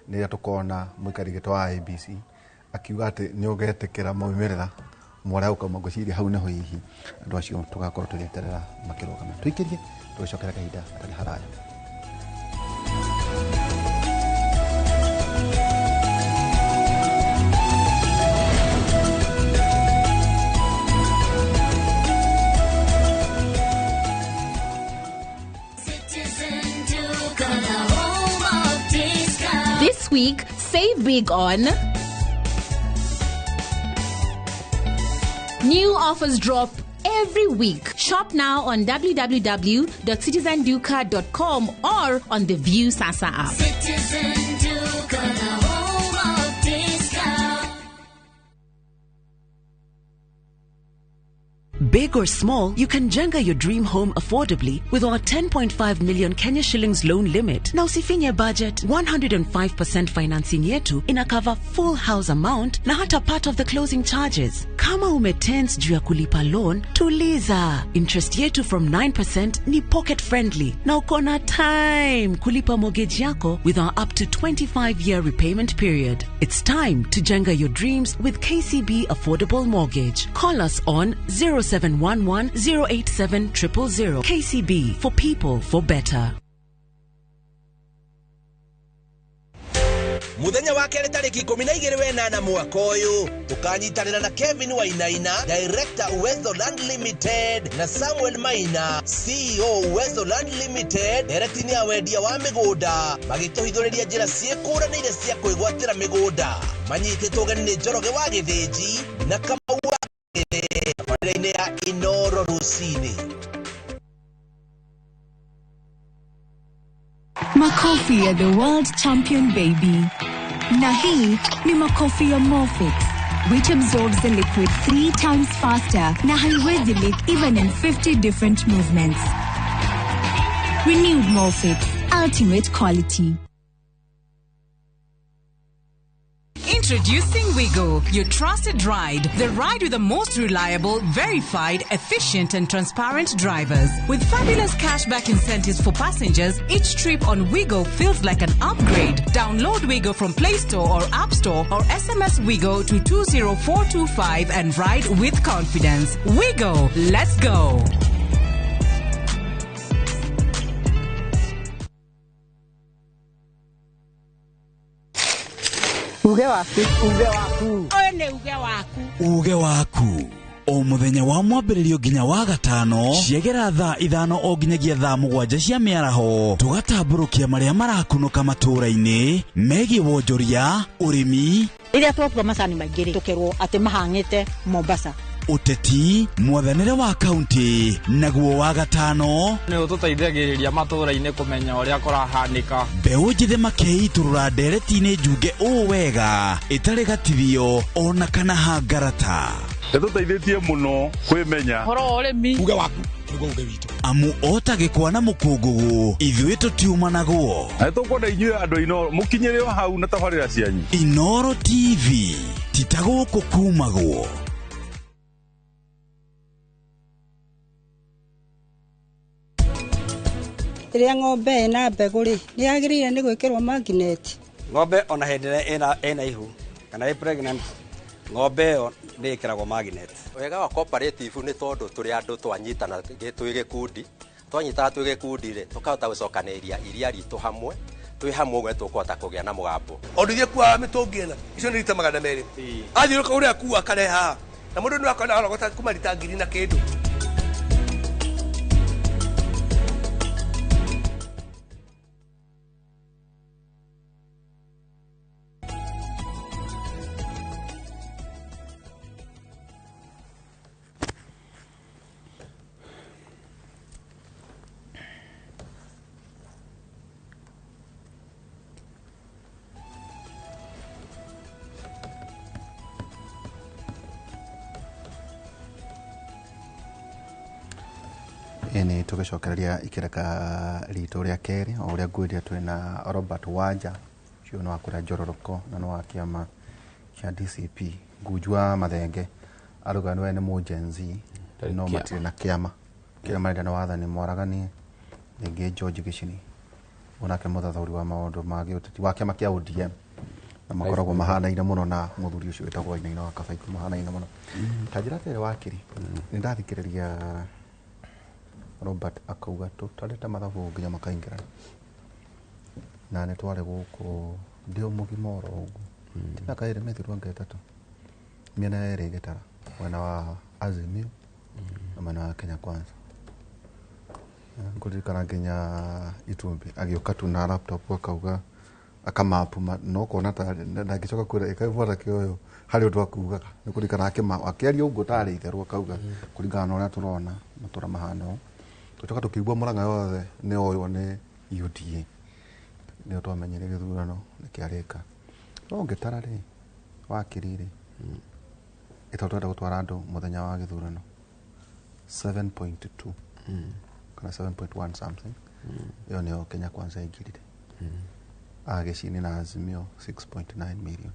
nĩ rĩrĩa tũkona mũikari gĩtĩ wa IEBC akiuga atĩ nĩ ũgetĩkĩra maumĩrĩra mwarĩa gũkauma. Ngwĩciria hau nĩho hihi andũ acio tũgakorwo tũgĩeterera makĩrũgama. Tũikĩrie tũgĩcokera kahinda gatarĩ haraya. Citizen Duka, the home of discount. This week, save big on New offers drop every week. Shop now on www.citizenduka.com or on the View Sasa app. Citizen Duka, the home of discount. Big or small, you can jenga your dream home affordably with our 10.5 million Kenya shillings loan limit. Na usifinye budget, 105% financing yetu ina cover full house amount na hata part of the closing charges. Kama umetense juu ya kulipa loan, tuliza. Interest yetu from 9% ni pocket friendly na uko na time kulipa mortgage yako with our up to 25 year repayment period. It's time to jenga your dreams with KCB Affordable Mortgage. Call us on 0711 087 000. KCB, for people, for better. Muthenya wa kerĩ tarĩki 12 wenana mwaka ũyũ, tũkanyitanĩra na Kevin Wainaina, Director, Uwezo Land Limited, na Samuel Maina, CEO, Uwezo Land Limited, ndereti-inĩ ya wendia wa mĩgũnda, magĩtũhithũrĩria njĩra ciĩkũranĩire cia kwĩgwatĩra mĩgũnda. Manyitĩtwo ũgeni nĩ Njoroge wa Gĩthĩnji na Kamau wa tabarĩra-inĩ ya Inoro rũcinĩ. Makofi ya the world champion baby. Na hii ni makofi ya Morfix, which absorbs the liquid three times faster na haiwezi leak even in 50 different movements. Renewed Morfix, ultimate quality. Introducing Wigo, your trusted ride. The ride with the most reliable, verified, efficient, and transparent drivers. With fabulous cashback incentives for passengers, each trip on Wigo feels like an upgrade. Download Wigo from Play Store or App Store or SMS Wigo to 20425 and ride with confidence. Wigo, let's go. Uge waku. Uge waku. Ũyũ nĩ uge waku. Uge waku o muthenya wa mwambĩrĩrio nginya wa gatano, ciegera thaa 5 o nginyagia thaa 7 cia mĩaraho, tũgatambũrũkia marĩa marakunũka matũũra-inĩ megiĩ wonjoria, ũrĩmi, Rĩrĩa twakua macani maingĩ rĩ, tũkerwo atĩ mahang'ĩte Mombasa. Ũteti, mwathanĩre wa kaunti, naguo wa gatano nĩ ũtũteithagĩrĩria matũũra-inĩ kũmenya ũrĩa kũrahanĩka. Mbeũ njĩthĩ makeitũrũra ndereti-inĩ njunge ũũ wega ĩtarĩ gatithio ona kana hangarata. Ĩtũteithĩtie mũno kwĩmenya. Ũhoro wa ũrĩmi. Uge waku nĩguo uge witũ. Amu ota gĩkwa na mũkũngũgũ, ithuĩ tũtiumanagwo. Na nĩtũkwenda inyuĩ andũ a Inooro mũkinyĩre o hau na tabarĩra cianyu. Inooro TV ti ta gũkũ kumagwo. Rĩrĩa ng'ombe ĩna mbegũ rĩ, nĩ yagĩrĩire nĩ gwĩkĩrwo magnet? Ng'ombe ona hĩndĩ ĩrĩa ĩna ihu kana ĩ pregnant, ng'ombe ĩyo nĩ ĩkĩragwo magnet. Wega wa cooperative nĩ tondũ tũrĩ andũ twanyitana twĩ gĩkundi, twanyitana twĩ gĩkundi rĩ, tũkahota gũcokanĩrĩria iria ritũ hamwe, twĩ hamwe ũguo nĩtũkũhota kũgĩa na mũgambo. Ũndũ ithuĩ kuaga mĩtũngi ĩna, icio nĩ rita 200. Athiũrũrũka ũrĩa akua akarehe haha, na mũndũ nĩ akona arogota kuma rita ngiri na kĩndũ. Ĩni tũgĩcokereria ikĩreka ritũ rĩa kerĩ, o ũrĩa ngwĩrire twĩna Robert Wanja, ũcio nĩ wa kũrĩa Njororoko na nĩ wa kĩama kĩa DCP. Ngunjua Mathenge arauga nĩwe nĩ mũ Gen Z no matirĩ na kĩama kĩrĩa marenda nĩ wathani mwaraganie. Rĩngĩ George Gĩcini onake mũthathaũri wa maũndũ ma gĩũteti wa kĩama kĩa ODM, na makoragwo mahanaine mũno na mũthuri ũcio wĩtagwo Wainaina wa Kabaikũ, mahanaine mũno. Ta njĩra atĩrĩ wakiri, nĩ ndathikĩrĩria Robert akauga tũtarĩte mathabu nginya makaingĩrana, na nĩ twarĩ gũkũ ndĩ o mũgima oro ũguo, ti mĩaka ĩrĩ mĩthiru anga ĩtatũ, mĩena yerĩ ĩgĩtara, mwena wa Azimio na mwena wa Kenya Kwanza. Ngũririkana nginya Itumbi agĩũka tu na laptop akauga Akamapu no kona ta ndangĩcoka kwĩra ĩka mwanake ũyũ harĩ ũndũ akugaga nĩ kũringana akĩaria ũguo tarĩ itherũ akauga kũringana na ũrĩa tũrona matũra mahana ũũ. Tũcoka tũkĩigua Murang'a yothe nĩ oywo nĩ UDA, nĩo twamenyire gĩthurano nĩ kĩarĩka. No ũngĩtara rĩ, wakiri rĩ, ĩtondũ twenda gũtwara andũ mũthenya wa gĩthurano 7.2 kana 7.1 something, ĩyo nĩyo Kenya Kwanza ĩingĩrire. Agĩcini na Azimio 6.9 million.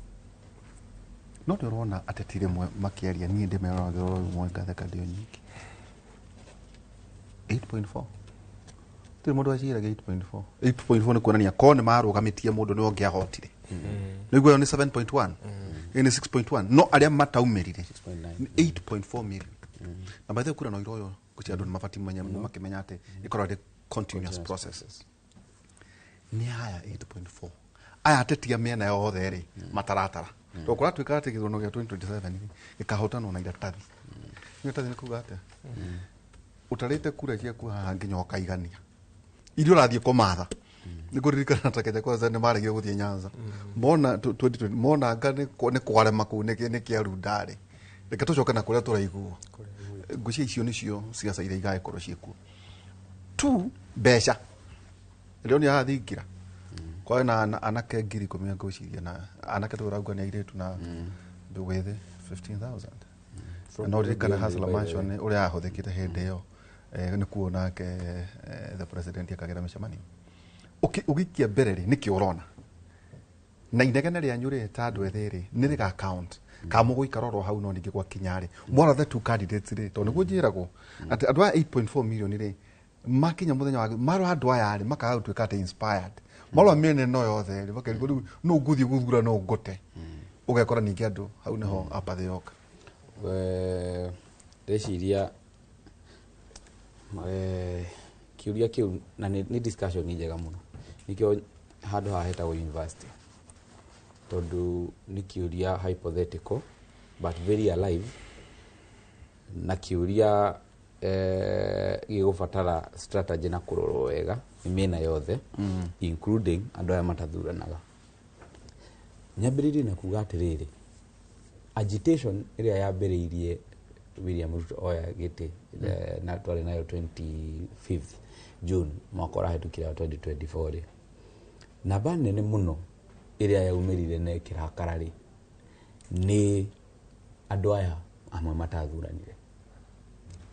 No nĩ ũrona ateti rĩmwe makĩaria, niĩ ndĩmeroragĩra o rĩmwe ngatheka ndĩ o nyingĩ. 8.4, tirĩ mũndũ weciragia 8.4. 8.4 nĩ kuonania korwo nĩ marũgamĩtie mũndũ nĩ ũngĩahotire. Nĩguo ĩyo nĩ 7.1, ĩyo nĩ 6.1, no arĩa mataumĩrire nĩ 8.4 million. Na by the way, kura no iroyo gũtirĩ andũ nĩ mabatiĩ menye makĩmenya atĩ ĩkoragwo ĩrĩ continuous process. Nĩ aya 8.4 aya ateti a mĩena yothe rĩ mataratara, tondũ kũratuĩka atĩ gĩthurano gĩa 2027 rĩ gĩkahotanwo na iratathi. Nĩ iratathi nĩ kuga atĩa? Ũtarĩte kura ciaku haha nginya ũkaigania iria ũrathiĩ kũmatha. Nĩ kũririkana ta Kenya Kwanza nĩ maregire gũthiĩ Nyanza, mona 2020 mona anga nĩ kwarema kũu nĩ kĩarunda rĩ, reke tũcoke na kũrĩa tũraiguo. Ngũcia icio nĩcio ciaca iria igagĩkorwo ciĩkuo tu mbeca rĩo nĩ arathingira kwaĩ na anake 10,000 ngwĩciria, na anake tũrauga nĩ airĩtu na wĩthĩ 15,000. No ririkana Hustler Mansion ũrĩa yahũthĩkĩte hĩndĩ ĩyo, nĩ kuo nake the president akagera mĩcemanio. Ũgĩikia mbere rĩ, nĩkĩ ũrona na inegene rĩanyu rĩ ta andũ ethĩ rĩ nĩ rĩga count ka mũgũikara oro hau? No ningĩ gwakinya rĩ, mwara the two candidates rĩ, tondũ nĩguo njĩragwo atĩ andũ aya 8.4 million rĩ makinya mũthenya wa marora andũ aya rĩ makaga gũtuĩka atĩ inspired, marora mĩena ĩno yothe rĩ makerigwo rĩu no ngũthiĩ gũthura no ngote, ũgekora ningĩ andũ hau nĩho apathy yoka. Ndĩreciria kĩũria kĩu na nĩ discussion njega mũno, nĩkĩo handũ haha hetagwo university, tondũ nĩ kĩũria hypothetical but very alive, na kĩũria gĩgũbatara strategy na kũrorwo wega nĩ mĩena yothe, including andũ aya matathuranaga. Nyambĩrĩrie na kuga atĩrĩrĩ, agitation ĩrĩa yambĩrĩirie William Ruto oya gĩtĩ, na twarĩ nayo 25th June mwaka ũrahĩtũkire wa 2024 rĩ, namba nene mũno ĩrĩa yaumĩrire na ĩkĩrakara rĩ nĩ andũ aya amwe matathuranire.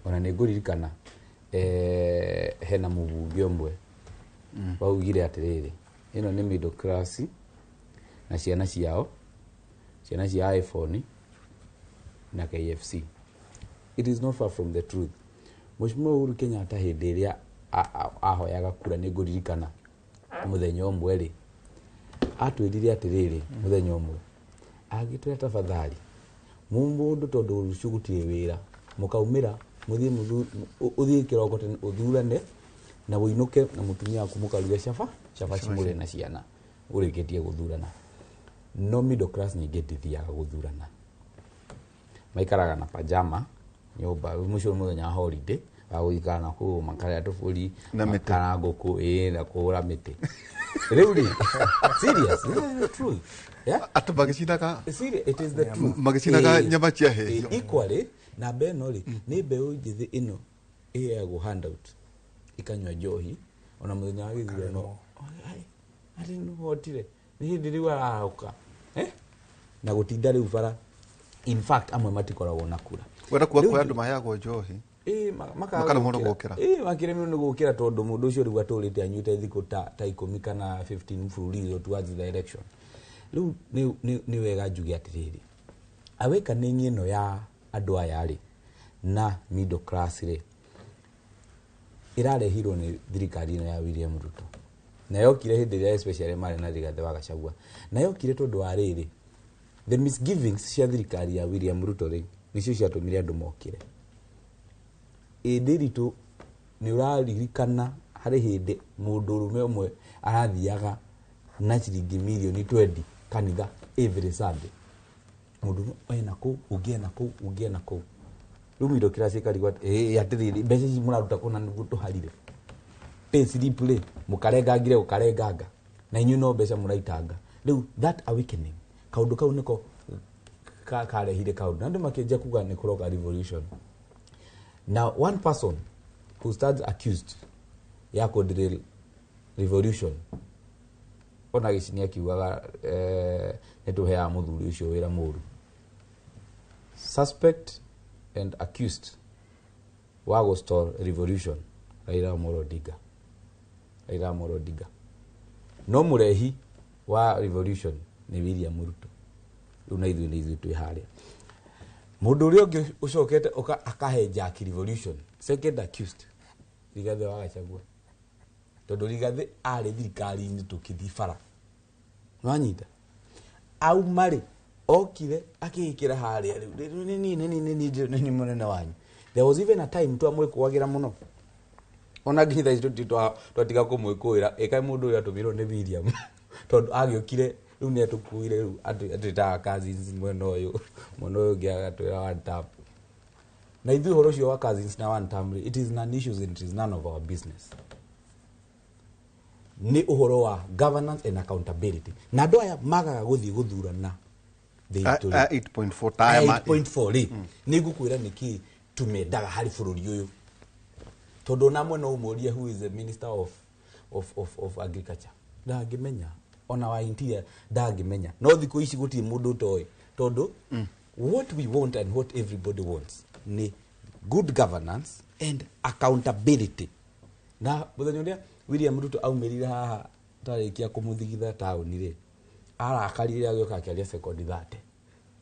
Ona nĩ ngũririkana hena mũbunge ũmwe waugire atĩrĩrĩ, ĩno nĩ middle class na ciana ciao, ciana cia iPhone na KFC. It is not far from the truth. Mheshimiwa Uhuru Kenyatta hĩndĩ ĩrĩa ahoyaga kura, nĩ ngũririkana mũthenya ũmwe rĩ atwĩrire atĩrĩrĩ, mũthenya ũmwe agĩtwĩra tafadhali mũndũ, tondũ rũciũ gũtirĩ wĩra, mũkaumĩra mũthiĩ ũthiĩ kĩroko tene ũthurane na ũinũke na mũtumia waku mũkaruge cabaci mũrĩe na ciana ũrĩkĩtie gũthurana. No middle class nyingĩ ndithiaga gũthurana, maikaraga na pajama nyũmba mũcio mũthenya wa holiday wa gũikara na kũu makarĩa tũbũri Na mĩtĩ. Makara ngũkũ, ĩĩ, na kũhũra mĩtĩ. Rĩu rĩ, serious, yeah, the truth, yeah. Atĩ magĩcinaga Serious, it is the truth. Magĩcinaga nyama cia hĩhio. Equally namba ĩno rĩ nĩ mbeũ njĩthĩ ĩno ĩheagwo handout ikanyua njohi ona mũthenya wa gĩthurano atĩ nĩhotire nĩ hĩndĩ rĩu arahũka, eh? Na gũtinda rĩu bara, in fact amwe matikoragwo na kura. Wenda kuga Rĩu kwĩ andũ maheagwo njohi makaga makaremwo nĩ gũkĩra. gũkĩra. Ĩĩ, makĩremwo nĩ gũkĩra tondũ mũndũ ũcio rĩu atũrĩte anyuĩte thikũ ta 10 kana 15 mfululizo towards the election. Rĩu nĩ wega njuge atĩrĩrĩ, awakening ĩno ya andũ aya rĩ na middle class rĩ ĩrarehirwo nĩ thirikari ĩno ya William Ruto, na yokire hĩndĩ ĩrĩa especially marĩ na Rigathĩ wa Gachagua, na yokire tondũ wa rĩrĩ, the misgivings cia thirikari ya William Ruto rĩ nĩcio ciatũmire andũ mokĩre. Ĩndĩ ritũ nĩ ũraririkana harĩ hĩndĩ mũndũrũme ũmwe arathiaga na ciringi mirioni 20 kanitha every Sunday, mũndũ ũmwe ena kũu, ũngĩ ena kũu, ũngĩ ena kũu. Rĩu middle class ĩkarigwo atĩ, ĩĩ, atĩrĩrĩ, mbeca ici mũraruta kũna nĩguo tũharire pay slip rĩ mũkarengangire gũkarenganga. Na inyuĩ no mbeca mũraitanga. Rĩu that awakening, kaũndũ kau nĩko karehire kaũndũ na andũ makĩanjia kuga nĩ kũroka revolution. Now one person who stands accused ya kũdrill revolution, ona gĩcini akiugaga nĩ tũheaga mũthuri ũcio wĩra mũru, suspect and accused wa gũstall revolution, Raila Amolo Odinga. Raila Amolo Odinga no mũrehi wa revolution nĩ William Ruto. Rĩu na ithuĩ nĩ ithuĩ twĩ harĩa. Mũndũ ũrĩa ũngĩ ũcokete akahe Jack revolution, second accused, Rigathĩ wa Gachagua, tondũ Rigathĩ arĩ thirikari-inĩ tũkĩthiĩ bara, nĩwanyita auma rĩ, okire akĩĩkĩra harĩa rĩu nĩ niĩ nĩ niĩ nĩ niĩ nĩ niĩ mũnene wanyu. There was even a time twamwĩkũagĩra mũno, ona nginya thaa ici twatiga kũmwĩkũĩra ĩkaĩ mũndũ ũyũ atũmirwo nĩ William, tondũ agĩũkire rĩu nĩ atũkuire, rĩu atwĩtaga cousins mwena ũyũ, mwena ũyũ ũngĩ agatwĩra one term. Na ithuĩ ũhoro ũcio wa cousins na one term rĩ, it is non issues and it is none of our business. Nĩ ũhoro wa governance and accountability, na andũ aya magaga gũthiĩ gũthurana 8.4 ta 8.4 rĩ, nĩ ngũkwĩra nĩkĩ tumendaga harĩ bũrũri ũyũ, tondũ ona mwena ũmũrie who is the minister of agriculture ndangĩmenya, ona wa interior ndangĩmenya, no thikũ ici gũtirĩ mũndũ ũtoĩ, tondũ what we want and what everybody wants nĩ good governance and accountability. Na mũthenya ũrĩa William Ruto aumĩrire haha tarĩkia kũmũthigitha taũni rĩ, arakarire agĩũka akĩaria sekondi 30,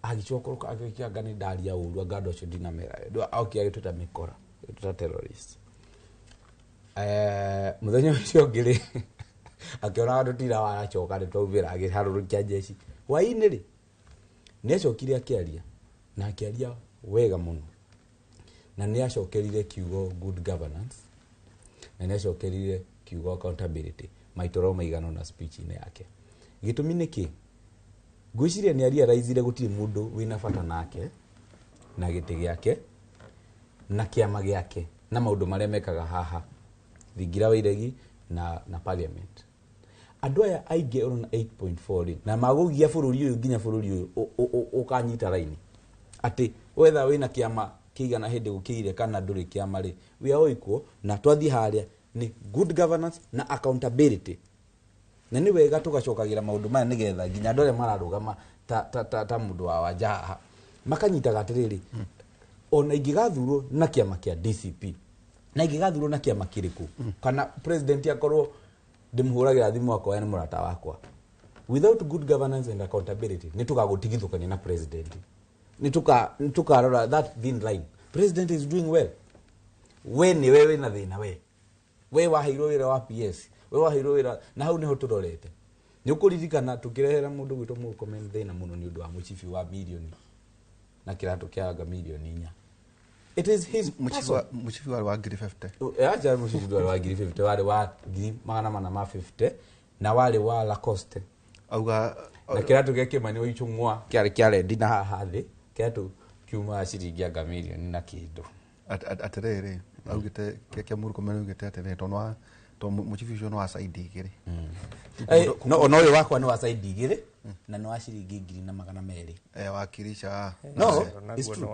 agĩcoka agĩũka anga nĩ ndaria ũru, anga andũ acio ndinamera, oke agĩtwĩta mĩkora, agĩtwĩta terrorist. Mũthenya ũcio ũngĩ rĩ, akĩona andũ tira waracoka nĩ twaumĩra, akĩharũrũkia jeshi hwaĩ-inĩ rĩ, nĩ acokire akĩaria, na akĩaria wega mũno, na nĩ acokerire kiugo good governance, na nĩ acokerire kiugo accountability maitoro maigana na speech-inĩ yake. Gĩtũmi nĩ kĩ? Ngwĩciria nĩ arealize gũtirĩ mũndũ wĩna bata nake na gĩtĩ gĩake na kĩama gĩake na maũndũ marĩa mekaga haha thingira wa iregi na parliament. Andũ aya aingĩ ũrona 8.4 rĩ, na magũgia bũrũri ũyũ nginya bũrũri ũyũ ũkanyita raini atĩ wetha wĩna kĩama kĩigana hĩndĩ gũkĩire kana ndũrĩ kĩama rĩ, we are all equal, na twathiĩ harĩa nĩ good governance na accountability. Na nĩ wega tũgacokagĩra maũndũ maya nĩgetha nginya andũ arĩa mararũgama ta mũndũ wa wanja haha makanyitaga atĩrĩrĩ, ona ingĩgathurwo na kĩama kĩa DCP na ingĩgathurwo na kĩama kĩrĩkũ, kana president akorwo ndĩmũhũragĩra thimũ akoya nĩ mũrata wakwa, without good governance and accountability nĩ tũgagũtigithũkania na president, nĩ tũkarora that thin line. President is doing well, we nĩ we wĩna thĩna, we waheirwo wĩra wa PS, we waheirwo wĩra, na hau nĩho tũrorete. Nĩ ũkũririkana tũkĩrehera mũndũ gwĩtwo Murkomen thĩna mũno nĩ ũndũ wa mũcibi wa mirioni na kĩratũ kĩa anga mirioni 4. It is his person. Mũcibi warĩ wa ngiri 50. Acha mũcibi warĩ wa ngiri 50, warĩ wa ngiri magana mana ma 50 na warĩ wa Lacoste. Auga na kĩratũ gĩa Kĩmani wa Ichung'wa kĩarĩ kĩa rendi na haha thĩ, kĩratũ kiuma ciringi anga mirioni na kĩndũ. Atĩrĩrĩ, augĩte kĩa Murkomen augĩte atĩrĩrĩ, tondũ mũcibi ũcio nĩ wa saidi igĩrĩ. No ona ũyũ wakwa nĩ wa saidi igĩrĩ na nĩ wa ciringi 2,200. Wa Kirisha. No, it's true.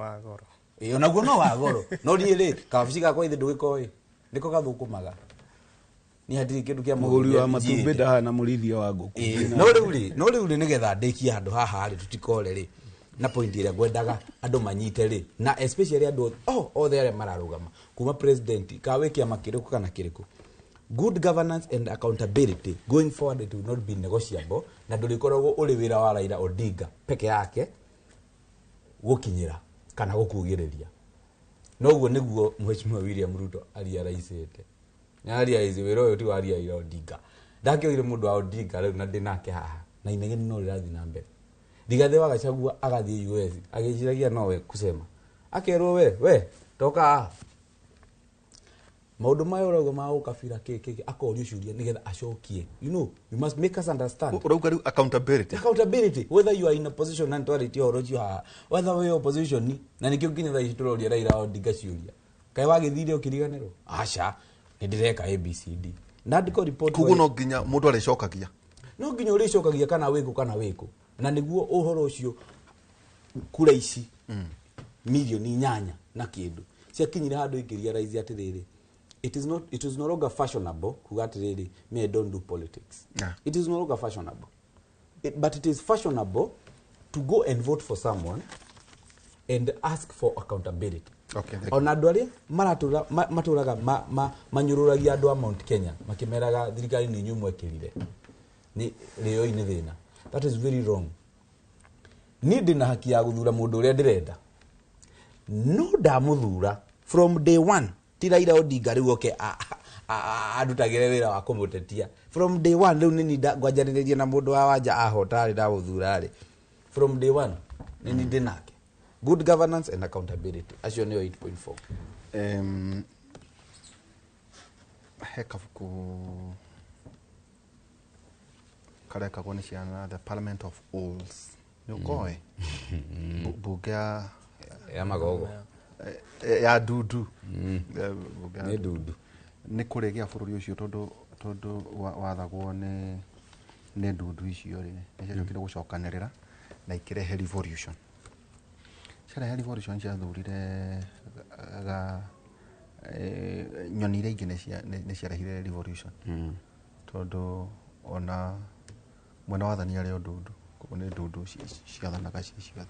Onaguo no wa goro. No niĩ rĩ, kawabici gakwa ithe ndũgĩkoĩ, nĩko gathũkũmaga. Niĩ hatirĩ kĩndũ kĩa mũgũri wa matumbĩ ndahana mũrĩithia wa ngũkũ. No rĩu rĩ, nĩgetha ndĩkie handũ haha rĩ, tũtikore rĩ, na point ĩrĩa ngwendaga andũ manyite rĩ, na especially andũ othe arĩa mararũgama kuma president ka wĩ kĩama kĩrĩkũ kana kĩrĩkũ, good governance and accountability going forward it will not be negotiable, na ndũrĩkoragwo ũrĩ wĩra wa Raila Odinga peke yake gũkinyĩra kana gũkugĩrĩria. Noguo nĩguo Mheshimiwa William Ruto arealize-ĩte. Nĩ arealize wĩra ũyũ ti wa Raila Odinga. Ndakĩoire mũndũ wa Odinga rĩu na ndĩ nake haha, na inegene no rĩrathiĩ na mbere. Rigathĩ wa Gachagua agathiĩ US agĩciragia nowe kusema, akerwo we toka haha. Maũndũ maya ũrauga ma ũkabira kĩ akorio ciũria nĩgetha acokie. You know, you must make us understand. Ũrauga rĩu accountability. Accountability, whether you are in opposition na nĩtwarĩtie ũhoro ũcio haha, whether wĩ opposition, na nĩkĩo nginya thaa ici tũroria Raila Odinga ciũria. Kaĩ wagĩthire ũkĩriganĩrwo? Aca, nĩ ndĩreka ABCD. Na ndiko report. Koguo no nginya mũndũ arĩcokagia. No nginya ũrĩcokagia kana wĩkũ kana wĩkũ. Na nĩguo ũhoro ũcio kura ici milioni 8 na kĩndũ ciakinyire handũ ikĩrealize atĩrĩrĩ, it is no longer fashionable kuga atĩrĩrĩ, "Me, I don't do politics." It is no longer fashionable, but it is fashionable to go and vote for someone and ask for accountability. Okay, thank. Ona andũ arĩa maratũra matũraga manyũrũragia andũ a Mount Kenya makĩmeraga thirikari nĩ inyuĩ mwekĩrire nĩ rĩo-inĩ thĩna, that is very wrong. Niĩ ndĩna haki ya gũthura mũndũ ũrĩa ndĩrenda, no ndamũthura from day one ti Raila Odinga rĩu oke andutagĩre wĩra wa kũmũtetia from day one. Rĩu nĩ ngwanjanĩrĩria na mũndũ wa wanja ahota rĩ ndamũthura rĩ, from day one nĩ ni ndĩ nake. Good governance and accountability, acio nĩo 8.4. He kabuku karekagwo nĩ ciana, The Parliament of Owls, nĩ ũkoĩ? Bunge ya ya magogo. Ya ndundu. Bunge ya Nĩ ndundu. Nĩ kũrĩgĩa bũrũri ũcio tondũ wathagwo nĩ ndundu icio rĩ, nĩ ciacokire gũcokanĩrĩra na ikĩrehe revolution. Ciarehe revolution, ciathurire ga nyoni iria ingĩ nĩ ciarehire revolution, tondũ ona mwena wathani arĩ o ndundu, koguo nĩ ndundu ciathanaga ciĩ ciothe.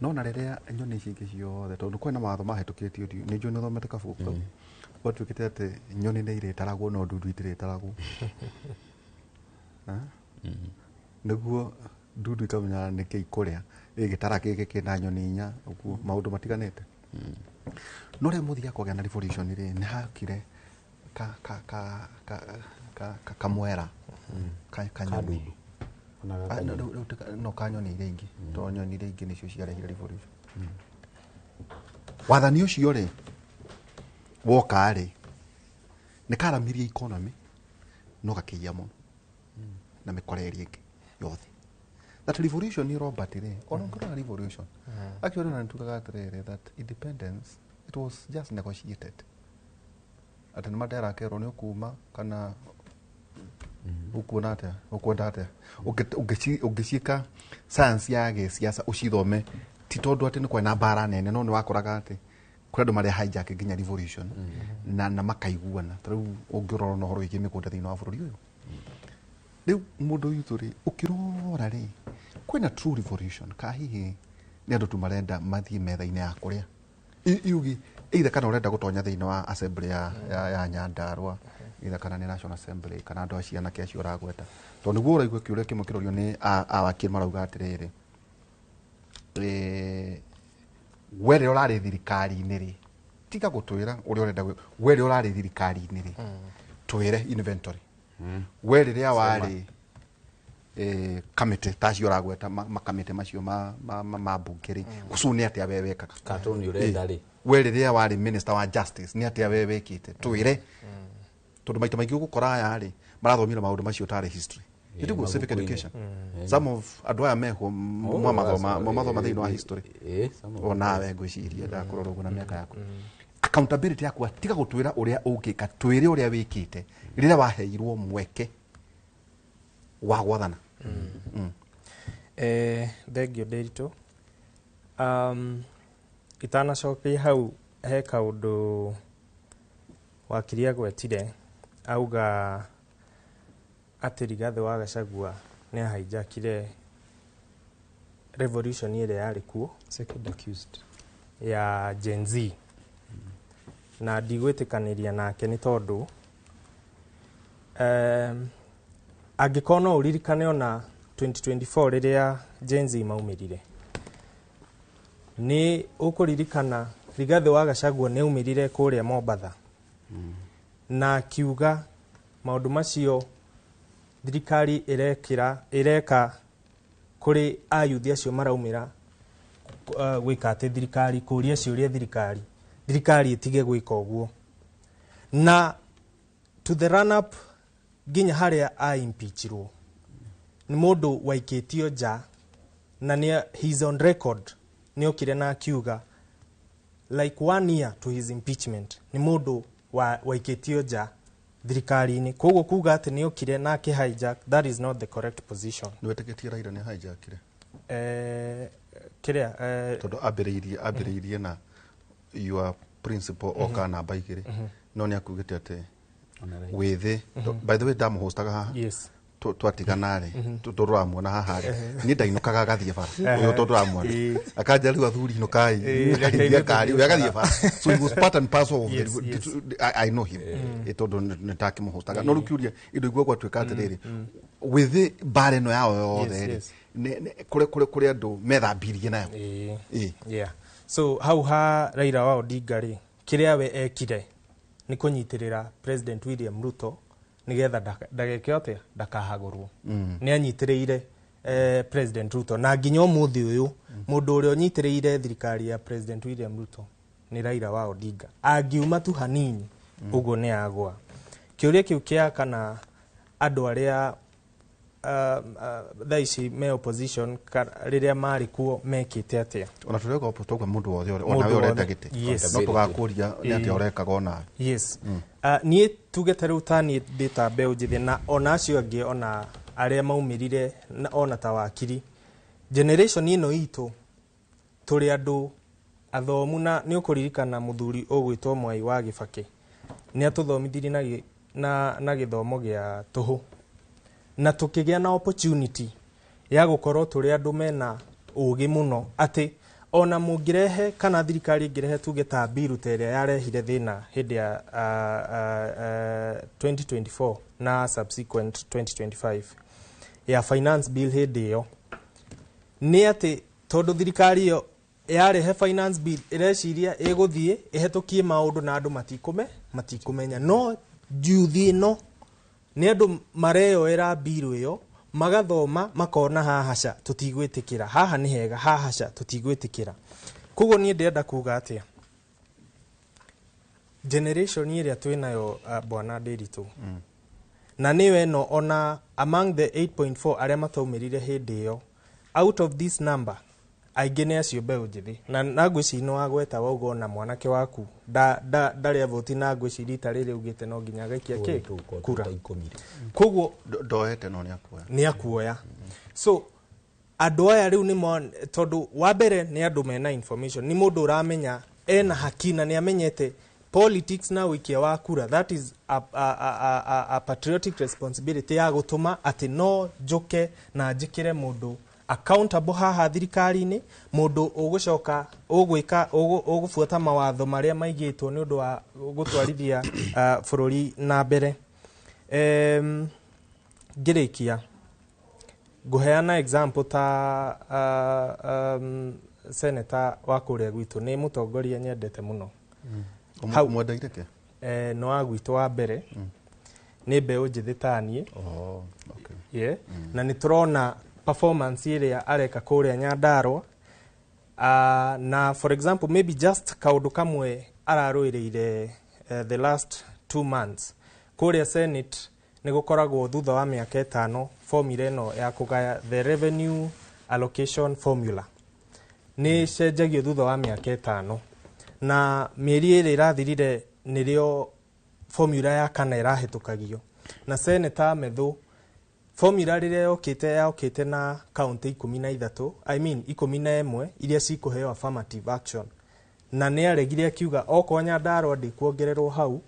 No na rĩrĩa nyoni ici ingĩ ciothe, tondũ kwĩna mawatho mahĩtũkĩtio, nĩ njũĩ nĩ ũthomete kabuku kau, gwatuĩkĩte atĩ nyoni nĩ irĩtaragwo no ndundu itirĩtaragwo. Ha? Nĩguo ndundu ikamenya nĩkĩ ikũrĩa, ĩgĩtara gĩkĩ kĩna nyoni inya, ũguo maũndũ matiganĩte. No rĩrĩa mũthia kwagĩa na revolution rĩ, nĩ hakire ka ka ka ka ka ka kamwera ka kanyoni. Ona Ah, gakanyoni. no, rĩu no kanyoni iria ingĩ, tondũ nyoni iria ingĩ nĩcio ciarehire revolution. Wathani ũcio rĩ woka rĩ, nĩ karamirie economy no gakĩiya mũno na mĩkora ĩrĩa ĩngĩ yothe. That revolution, Robert, rĩ, ona ũngĩrora revolution, actually ona nĩtugaga atĩrĩrĩ, that independence, it was just negotiated, atĩ nĩ Mandela akerwo nĩ ũkuma kana ũkuona atĩa, ũkwenda atĩa. Ũngĩciĩka science ya gĩsiasa ũcithome, ti tondũ atĩ nĩ kwarĩ na mbara nene, no nĩ wakoraga atĩ kũrĩ andũ marĩa hijack nginya revolution na makaiguana. Ta rĩu ũngĩrora na ũhoro wĩgiĩ mĩgũnda thĩinĩ wa bũrũri ũyũ rĩu, mũndũ witũ rĩ, ũkĩrora rĩ, kwĩna true revolution ka hihi nĩ andũ tu marenda mathiĩ metha-inĩ ya kũrĩa? Iugi either kana ũrenda gũtonya thĩinĩ wa assembly ya Nyandarua, either kana nĩ National Assembly, kana andũ acio anake acio ũragweta, tondũ nĩguo ũraigua kĩũria kĩmwe kĩrorio nĩ awakiri marauga atĩrĩrĩ, we rĩrĩa ũrarĩ thirikari-inĩ rĩ, tiga gũtwĩra ũrĩa ũrenda we rĩrĩa ũrarĩ thirikari-inĩ rĩ, twĩre inventory. We rĩrĩa warĩ kamĩtĩ ta acio ũragweta, makamĩtĩ macio ma mbunge rĩ, kũcu nĩ atĩa we wekaga? Katoni ũrenda rĩ. We rĩrĩa warĩ minister wa justice nĩ atĩa we wekĩte? Twĩre, tondũ maita maingĩ ũgũkora aya rĩ marathomire maũndũ macio tarĩ history. Nĩtiguo civic mabuku-inĩ. education, some of andũ aya meho mwamathoma, mwamathoma thĩinĩ wa history. Some of onawe ngwĩciria ndakũrora ũguo na mĩaka yaku, accountability yaku, tiga gũtwĩra ũrĩa ũngĩka, twĩre ũrĩa wĩkĩte rĩrĩa waheirwo mweke wa gwathana. Thengio Ndĩritũ. Itanacokia hau, he kaũndũ wakiri agwetire, auga atĩ Rigathĩ wa Gachagua nĩ ahaijakire revolution ĩrĩa yarĩ kuo. Second accused. Ya Gen Z, na ndigwĩtĩkanĩria nake nĩ tondũ angĩkorwo no ũririkane ona 2024 rĩrĩa Gen Z maumĩrire, nĩ ũkũririkana Rigathĩ wa Gachagua nĩ aumĩrire kũrĩa Mombatha na akiuga maũndũ macio thirikari ĩrekĩra ĩreka kũrĩ ayuthi acio maraumĩra gwĩka atĩ thirikari kũria ciũria thirikari ĩtige gwĩka ũguo, na to the run up nginya harĩa a impeachirwo nĩ mũndũ waikĩtio nja, na nĩ he's on record, nĩ okire na akiuga like one year to his impeachment nĩ mũndũ waikĩtio nja. Thirikari-inĩ. Koguo kuga atĩ nĩ okire na akĩ hijack, that is not the correct position. Nĩ wetĩkĩtie Raila nĩ hijackire? Kĩrĩa Tondũ ambĩrĩirie na your principal oka namba 2, no nĩ akugĩte atĩ wĩthĩ, by the way, ndamũhostaga haha. Twatigana rĩ, tũramuona haha rĩ, niĩ ndainũkaga agathiĩ bara ũyũ, tondũ tũramuona akanja rĩu athuri inũkai. Reke akaingia ithuĩ kari tũthiĩ ũyũ agathiĩ bara. bara, so he was part and parcel of I know him, tondũ nĩ takĩmũhostaga. No rĩu kĩũria indo igua gwatuĩka atĩrĩrĩ, wĩthĩ mbara ĩno yao yothe rĩ, kũrĩ andũ methambirie nayo. Yeah. So hau ha Raila wa Odinga rĩ, kĩrĩa we ekire nĩ kũnyitĩrĩra President William Ruto nĩgetha ndageke atĩa, ndakahagũrwo. Nĩ anyitĩrĩire President Ruto, na nginya ũmũthĩ ũyũ mũndũ ũrĩa ũnyitĩrĩire thirikari ya President William Ruto nĩ Raila wa Odinga. Angiuma tu hanini ũguo nĩ agwa. Kĩũria kĩu kĩa kana andũ arĩa thaa ici me opposition rĩrĩa marĩ kuo mekĩte atĩa. Ona tũreka tauga mũndũ wothe Mũndũ onawe ũrenda wothe. gĩtĩ, no tũgakũria nĩ atĩa ũrekaga onawe. Yes. Niĩ tuge ta rĩu ta niĩ ndĩ ta mbeũ njĩthĩ na ona acio angĩ, ona arĩa maumĩrire ona ta wakiri, generation ĩno itũ tũrĩ andũ athomu, na nĩ ũkũririkana mũthuri ũgwĩtwo Mwai wa Gĩbakĩ nĩ atũthomithirie na gĩthomo gĩa tũhũ, na tũkĩgĩa na opportunity ya gũkorwo tũrĩ andũ mena ũgĩ mũno, atĩ ona mũngĩrehe kana thirikari ĩngĩrehe tuge ta biru ta ĩrĩa yarehire thĩna hĩndĩ ya 2024 na subsequent 2025 ya finance bill, hĩndĩ ĩyo nĩ atĩ tondũ thirikari ĩyo yarehe finance bill ĩreciria ĩgũthiĩ ĩhetũkie maũndũ na andũ matikũmenya, no njuthi ĩno nĩ andũ mareyoera mbiru ĩyo, magathoma, makona haha ca tũtigwĩtĩkĩra, haha nĩ hega, haha ca tũtigwĩtĩkĩra. Koguo niĩ ndĩrenda kuga atĩa, generation ĩrĩa twĩnayo, bwana Ndĩritũ, na nĩyo ĩno, ona among the 8.4 arĩa mataumĩrire hĩndĩ ĩyo, out of this number aingĩ nĩ acio mbeũ njĩthĩ, na ngwĩciria nĩ wagweta wauga ona mwanake waku ndarĩ avoti, na ngwĩciria rita rĩrĩ ugĩte no nginya agaikia kĩ kura. Koguo Ndoete no nĩ akuoya. Nĩ akuoya. So andũ aya rĩu nĩ tondũ wa mbere nĩ andũ mena information, nĩ mũndũ ũramenya ena haki na nĩ amenyete politics na ũikia wa kura, that is a patriotic responsibility ya gũtũma atĩ no njũke na njĩkĩre mũndũ accountable haha thirikari-inĩ, mũndũ ũgũcoka ũgwĩka ũgũbuata mawatho marĩa maigĩtwo nĩ ũndũ wa gũtwarithia bũrũri na mbere. Ngĩrĩkia ngũheana example ta senator wa kũrĩa gwitũ, nĩ mũtongoria nyendete mũno. Mwendeire kĩ? Nĩ wa gwitũ, wa mbere nĩ mbeũ njĩthĩ ta niĩ. Oh, okay. Yeah. Na nĩ tũrona performance ĩrĩa areka kũrĩa Nyandarua, na for example maybe just kaũndũ kamwe ararũĩrĩire the last 2 months kũrĩa Senate, nĩ gũkoragwo thutha wa mĩaka 5 formula ĩno ya kũgaya, the revenue allocation formula, nĩ cenjagio thutha wa mĩaka 5, na mĩeri 2 ĩrathirire nĩrĩo formula ya kana ĩrahĩtũkagio, na Senator Methu formula rĩrĩa yokĩte na kaunti 13, I mean 11 iria cikũheo affirmative action, na nĩ aregire akiuga okorwo Nyandarua ndĩkuongererwo hau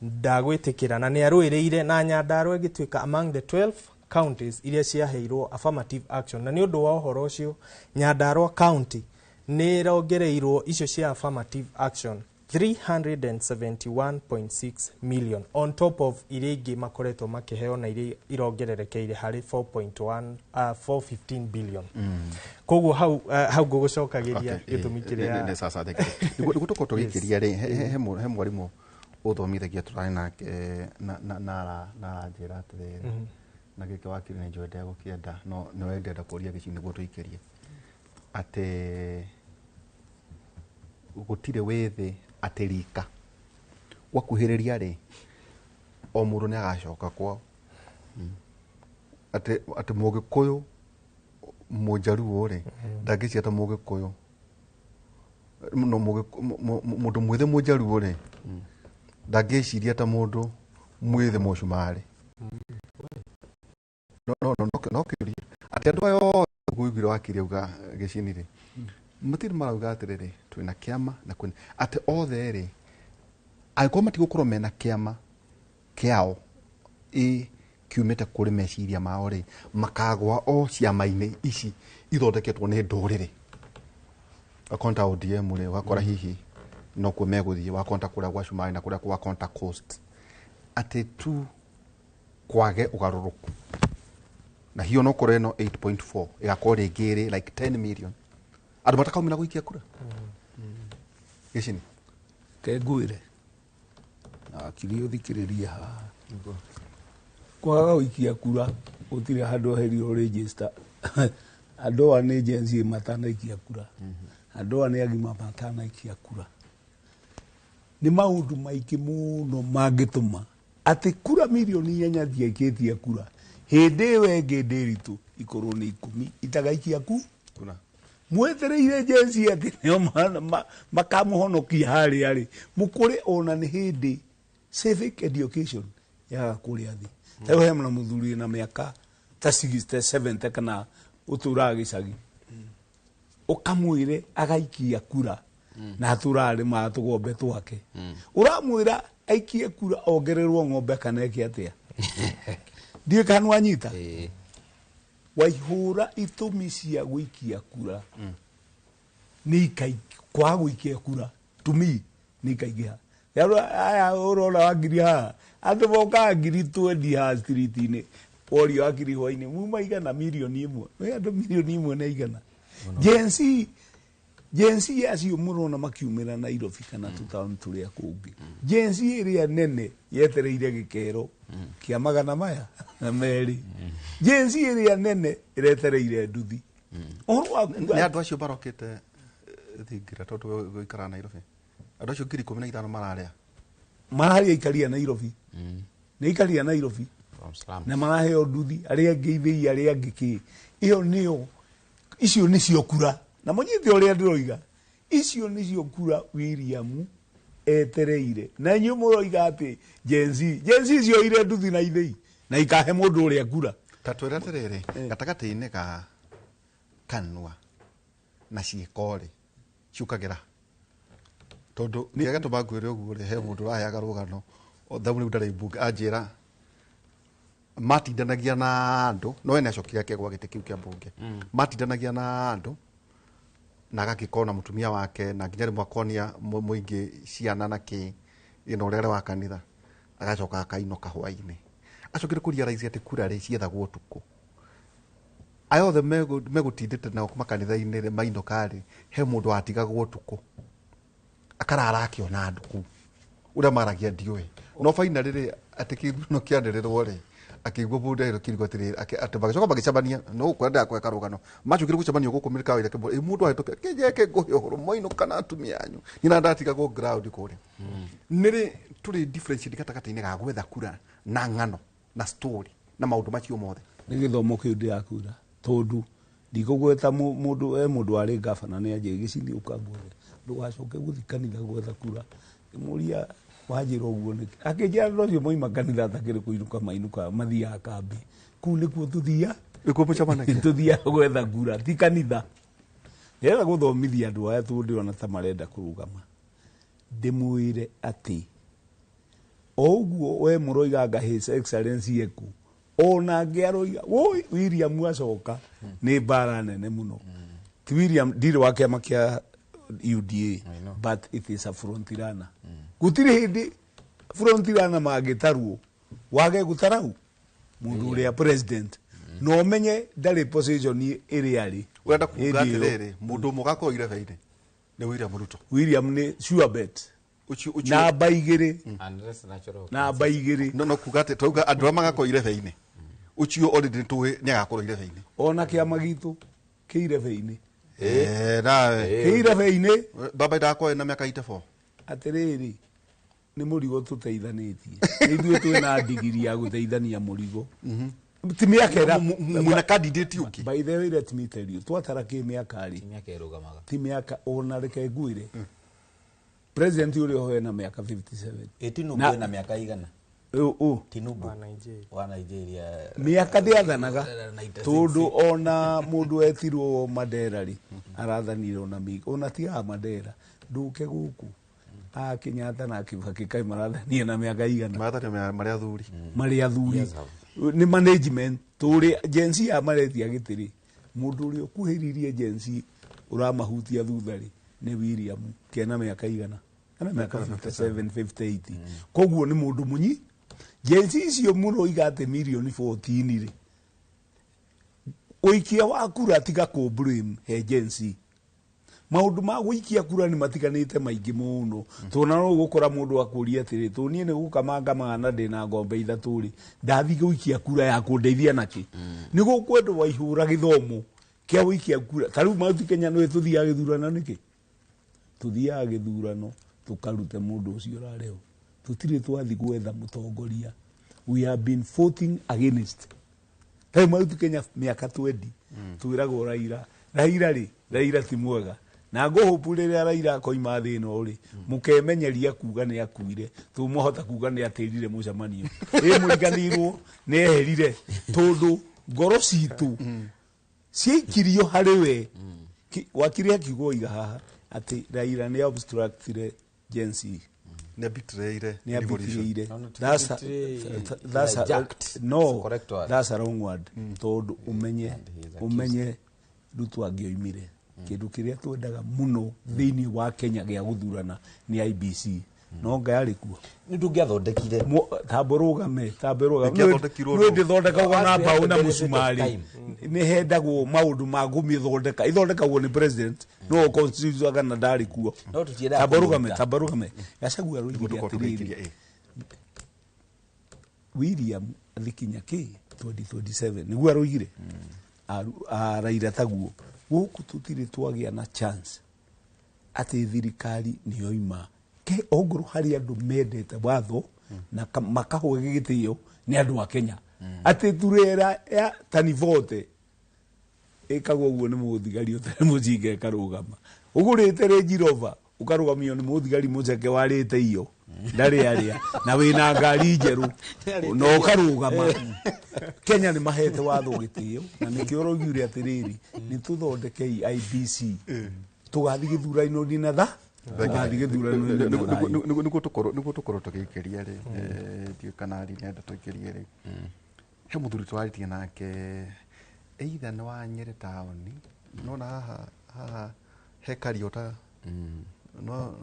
ndagwĩtĩkĩra, na nĩ arũĩrĩire na Nyandarua ĩgĩtuĩka among the 12 counties iria ciaheirwo affirmative action. Na nĩ ũndũ wa ũhoro ũcio Nyandarua county nĩ ĩrongereirwo icio cia affirmative action 371.6 million on top of iria ingĩ makoretwo makĩheo na iria irongererekeire harĩ 4.1, 415 billion. Koguo hau ngũgũcokagĩria gĩtũmi kĩrĩa. Nĩ sasa nĩguo tũkorwo tũgĩikĩria rĩ, he mwarimũ ũthomithagia tũrarĩ nake na aranjĩra atĩrĩrĩ, na gĩkĩ wakiri nĩ njũĩ ndegũkĩenda, no nĩwe ndĩrenda kũria gĩci nĩguo tũikĩrie, atĩ gũtirĩ wĩthĩ atĩ rika gwakuhĩrĩria rĩ, o mũndũ nĩ agacoka kwao, atĩ mũgĩkũyũ mũnjaruo rĩ ndangĩciata mũgĩkũyũ, no mũndũ mwĩthĩ mũnjaruo rĩ ndangĩciria ta mũndũ Mwĩ thĩ mũcumarĩ. No no no no no kĩũria atĩ andũ aya othe ũiguire wakiri auga gĩcini rĩ, matirĩ marauga atĩrĩrĩ twĩna kĩama na kwĩna atĩ othe rĩ, angĩkorwo matigũkorwo mena kĩama kĩao ĩ kiumĩte kũrĩ meciria mao rĩ, makagwa o ciama-inĩ ici ithondeketwo nĩ ndũrĩrĩ. Wakonta ODM rĩ, ũgakora hihi nokuo megũthiĩ, wakonta kũrĩa gwa Cumarĩ na kũrĩa gwa Coast, atĩ tu kwage ũgarũrũku na hiyo no korwo ĩno 8.4 ĩgakorwo rĩngĩ ĩrĩ like 10 million andũ matakaumĩra gũikia kura gĩcini. Ke ngwĩre na wakiri ũthikĩrĩrie haha, kwaga gũikia kura gũtirĩ handũ herirwo register. Andũ aya nĩ Gen Z matanaikia kura, andũ aya nĩ agima matanaikia kura. Nĩ maũndũ maingĩ mũno mangĩtũma atĩ kura mirioni 8 ndiaikĩtie kura, hĩndĩ ĩyo ĩngĩ ndĩritũ ikorwo nĩ 10 itagaikia ku kura. Mwetereire Gen Z atĩ nĩo makamũhonokia harĩa rĩ mũkũrĩ. Ona nĩ hĩndĩ civic education yaga kũrĩa thĩ. Ta rĩu hena mũthuri na mĩaka ta 60 70 kana ũtũraga gĩcagi, ũkamwĩre agaikia kura na atũraga arĩmaga tũgombe twake, ũramwĩra aikie kura ongererwo ng'ombe kana eke atĩa? Ndiũĩ kana wanyita. Waihũra itũmi cia gũikia kura nĩ ikai kwaga gũikia kura to me nĩ ikaingĩha. Rĩu aya ũrona wa ngiri haha, andũ mokaga 20,000 haha street-inĩ, worio wa ngiri hwainĩ muma igana 1 million, wĩ andũ 1.1 million na igana. Gen Z, Gen Z acio mũrona makiumĩra Nairobi kana tũtaũni tũrĩa kũngĩ, Gen Z ĩrĩa nene yetereire gĩkero kĩa magana maya na merĩ, Gen Z ĩrĩa nene ĩretereire nduthi. Ũhoro wa Nĩ andũ acio marokĩte thingira tondũ gũikara Nairobi, andũ acio 15,000 mararĩa. Mararĩa ikaria Nairobi, nĩ ikaria Nairobi na maraheo nduthi, arĩa angĩ ithĩi, arĩa angĩ kĩ. Ĩyo nĩyo, icio nĩcio kura na mũnyite ũrĩa ndĩroiga, icio nĩcio kura William etereire. Na inyuĩ mũroiga atĩ Gen Z, Gen Z cioire nduthi na ithĩi na ikahe mũndũ ũrĩa kura. Ta twĩre atĩrĩrĩ, gatagatĩ-inĩ ga kanua na ciĩko rĩ, ciũkagĩra tondũ kĩrĩa gĩatũma ngwĩre ũguo rĩ, he mũndũ ũraheaga rũgano thamu rĩu ndarĩ mbunge, anjĩra matindanagia na andũ, no we nĩacokire akĩgwa gĩtĩ kĩu kĩa mbunge. Matindanagia na andũ na agagĩkorwo na mũtumia wake na nginya rĩmwe akonia mũingĩ ciana na kĩ ĩno ũrĩa arĩ wa kanitha, agacoka akainũka hwainĩ. Acokire kũrealize atĩ kura rĩ ciethagwo ũtukũ. Aya othe megũtindĩte nao makanitha-inĩ rĩ, mainũka rĩ, he mũndũ watigagwo ũtukũ akarara akĩona andũ kũu ũrĩa maragia ndiũĩ. No finally rĩ, atĩ kĩthurano kĩanĩrĩrwo rĩ, akĩigua mũndũ erwo kĩrigwo atĩrĩrĩ, atĩ magĩcoka magĩcemania no gũkũ ndakwe karũgano macokire gũcemania gũkũ mĩkawa-inĩ kĩmwe mũndũ ahĩtũke kĩnjeke ngũhe ũhoro mwainũka na atumia anyu nyina ndatigagwo ground kũrĩa. Nĩrĩ tũrĩ differentiate gatagatĩ-inĩ ga gwetha kura na ng'ano na story na maũndũ macio mothe? Nĩ gĩthomo kĩu ndĩrakwĩra, tondũ ndikũgweta mũndũ e mũndũ warĩ gabana nĩ anjĩ gĩcini ũkangwethe ndũgacoke gũthi kanitha gwetha kura. Ngĩmũria wanjĩra ũguo nĩkĩ, akĩnjĩra andũ acio moima kanitha atakĩrĩ kũinũka mainũka, mathiaga kambĩ kũu nĩkuo tũthia nĩkuo mũcemanagia. Tũthiaga gwetha kura ti kanitha. Ndĩrenda gũthomithia andũ aya tondũ ndĩrona ta marenda kũrũgama, ndĩmwĩre atĩ o ũguo we mũroiga anga His Excellency eku ona angĩ aroiga woi William acoka nĩ mbara nene mũno. Ti William ndirĩ wa kĩama kĩa UDA, but it is a front runner. Gũtirĩ hĩndĩ front runner mangĩtarwo wage gũtarau mũndũ ũrĩa president na ũmenye ndarĩ position ĩrĩa arĩ. Ũrenda kuga Hĩndĩ ĩyo. Atĩrĩrĩ, mũndũ ũmwe ũgakorwo irebe-inĩ nĩ William Ruto. William nĩ sure bet. Ũcio ũcio Namba 2. Unless natural. Namba 2. No kuga atĩ twauga andũ arĩa magakorwo irebe-inĩ, ũcio already nĩ tũĩ nĩ agakorwo irebe-inĩ. Ona kĩama gitũ kĩ irebe-inĩ. Eh, nawe. Kĩ irebe-inĩ. Baba ndakorwo na mĩaka 84. Atĩrĩrĩ, nĩ mũrigo tũteithanĩtie. Nĩ ithuĩ twĩna ndigiri ya gũteithania mũrigo, ti mĩaka ĩra. Mwĩna candidate ũngĩ? By the way, let me tell you, twatara kĩ mĩaka rĩ, Mĩaka ĩrũgamaga. Ti mĩaka. Ona reke ngwĩre, president ũrĩa ũho ena mĩaka 57. Ĩtino Na- kwĩna mĩaka igana? Ũ Tinubu wa Nigeria. Mĩaka ndĩathanaga. 96. Tondũ ona mũndũ etirwo Mandela rĩ, arathanire ona ona tigaga Mandela, ndũke gũkũ a Kenyatta na Kibaki kaĩ marathanie na mĩaka igana? Marathanio marĩ athuri. Marĩ athuri. Yes, nĩ management tũrĩ Gen Z ya maretia gĩtĩ rĩ, mũndũ ũrĩa ũkuhĩrĩirie Gen Z ũramahutia thutha rĩ nĩ William kena mĩaka igana, ena mĩaka 57, 58, koguo nĩ mũndũ mũnyi. Gen Z icio mũno iga atĩ mirioni 14 rĩ, ũikia wa kura tiga kũ blame he Gen Z. Maũndũ ma gũikia kura nĩ matiganĩte maingĩ mũno, tondũ no ũgũkora mũndũ akũria atĩrĩ, tũ niĩ nĩ gũkama ngamaga na ndĩna ng'ombe ithatũ rĩ, ndathiĩ gũikia kura ya kũndeithia nakĩ? Nĩ gũkwendwo waihũra gĩthomo kĩa gũikia kura. Ta rĩu Mount Kenya nĩ tũthiaga gĩthurano nĩkĩ? Tũthiaga gĩthurano tũkarute mũndũ ũcio ũrarĩho. Tũtirĩ twathiĩ gwetha mũtongoria. We have been voting against. Ta rĩu Mount Kenya mĩaka 20 twĩragwo Raila, Raila rĩ, Raila ti mwega, na ngũhũpu rĩrĩa Raila akoima thĩ ĩno rĩ, mũkemenyeria kuga nĩ akuire, tũmũhota kuga nĩ atĩrire mũcemanio ĩ mũriganĩirwo nĩ eherire, tondũ ngoro citũ ciaikirio harĩ we. Wakiri akiuga iga haha atĩ Raila nĩ obstructire Gen Z. Nĩ abitrĩire. Nĩ abitrĩire. No, no, That's a, hijacked. no, It's a correct word. That's a wrong word, tondũ ũmenye And he is accused. Ũmenye Ruto angĩoimire, kĩndũ kĩrĩa twendaga mũno thĩinĩ wa Kenya gĩa gũthurana nĩ IBC, no nga yarĩ kuo. Nĩ tũngĩathondekire. Tambo rũgame, tambo rũgame. Ĩngĩathondekirwo nĩ ndũ? ndĩthondekagwo na mbaũ na Benefit of mũcumarĩ. time. Nĩ hendagwo maũndũ ma kũmĩthondeka, ithondekagwo nĩ president, no constitution kana ndarĩ kuo. No tũtiendaga Tambo rũgame. kũmũruta. Tambo rũgame. Gachagua Nĩguo roigire tũkorwo atĩrĩrĩ, tũgĩkiria, ĩ. William athikinya kĩ 2027 nĩguo aroigire. Raila taguo gũkũ tũtirĩ twagĩa na chance atĩ thirikari nĩyoima ke ongorwo harĩ andũ mendete watho na makahũe gĩtĩo nĩ andũ a Kenya, atĩ turera ya tanivote ĩkagwo ũguo nĩ mũthigari ũtarĩ mũcinga ĩkarũgama, ũgũrĩte Range Rover ũkarũgamio nĩ mũthigari mũceke warĩte iyo ndarĩ arĩa na wĩna ngari njerũ na ũkarũgama. Kenya nĩ mahete watho gĩtĩo, na nĩkĩo ũroigire atĩrĩrĩ, nĩ tũthondekei IBC, tũgathiĩ gĩthurano-inĩ na tha tũgathiĩ gĩthurano-inĩ na thayũ. Nĩguo tũkorwo tũgĩikĩria rĩ, ndiũĩ kana nenda tũikĩrie rĩ, he mũthuri twarĩtie nake either nĩ wa Nyĩrĩ taũni, nona haha haha he Kariũta, no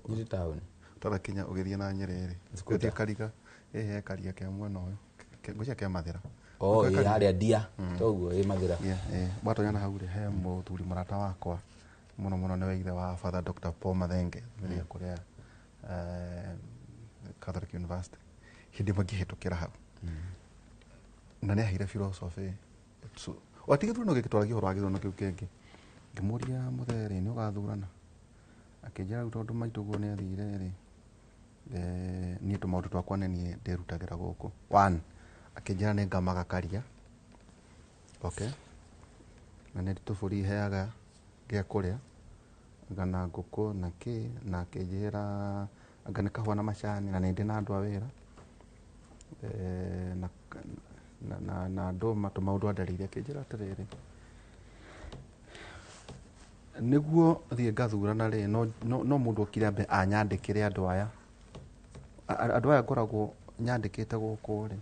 Nyĩrĩ taũni. Ũtarakinya ũgĩthiĩ na Nyĩrĩ rĩ, Skuta. ũgĩthiĩ Kariga, ĩ he Karia ke mwena ũyũ, ngwĩciria ke Mathĩra. Oh, Ke ĩ Karia. harĩa ndia toguo ĩ Mathĩra. Yeah, watonya na hau rĩ, he mũthuri mũrata wakwa mũno mũno, nĩwe ithe wa Father Dr. Paul Mathenge thutha kũrĩa Catholic University. Hĩndĩ ĩmwe ngĩhĩtũkĩra hau na nĩ aheire philosophy. So wati gĩthurano gĩkĩ twaragia ũhoro wa gĩthurano kĩu kĩngĩ, ngĩmũria, mũthee rĩ, nĩ ũgathurana? Akĩnjĩra rĩu tondũ maitũguo nĩ athire rĩ, niĩ tũmaũndũ twakwa nĩ niĩ ndĩrutagĩra gũkũ. One, akĩnjĩra nĩ ngamaga karia, okay, na nĩ tũbũri heaga gĩa kũrĩa, anga na ngũkũ na kĩ, na akĩnjĩra anga nĩ kahũa na macani, na nĩ ndĩ na andũ a wĩra, na ndũma tũmaũndũ andarĩire. Akĩnjĩra atĩrĩrĩ, nĩguo thiĩ ngathurana rĩ, no mũndũ okire ambe anyandĩkĩre andũ aya. Andũ aya ngoragwo nyandĩkĩte gũkũ rĩ,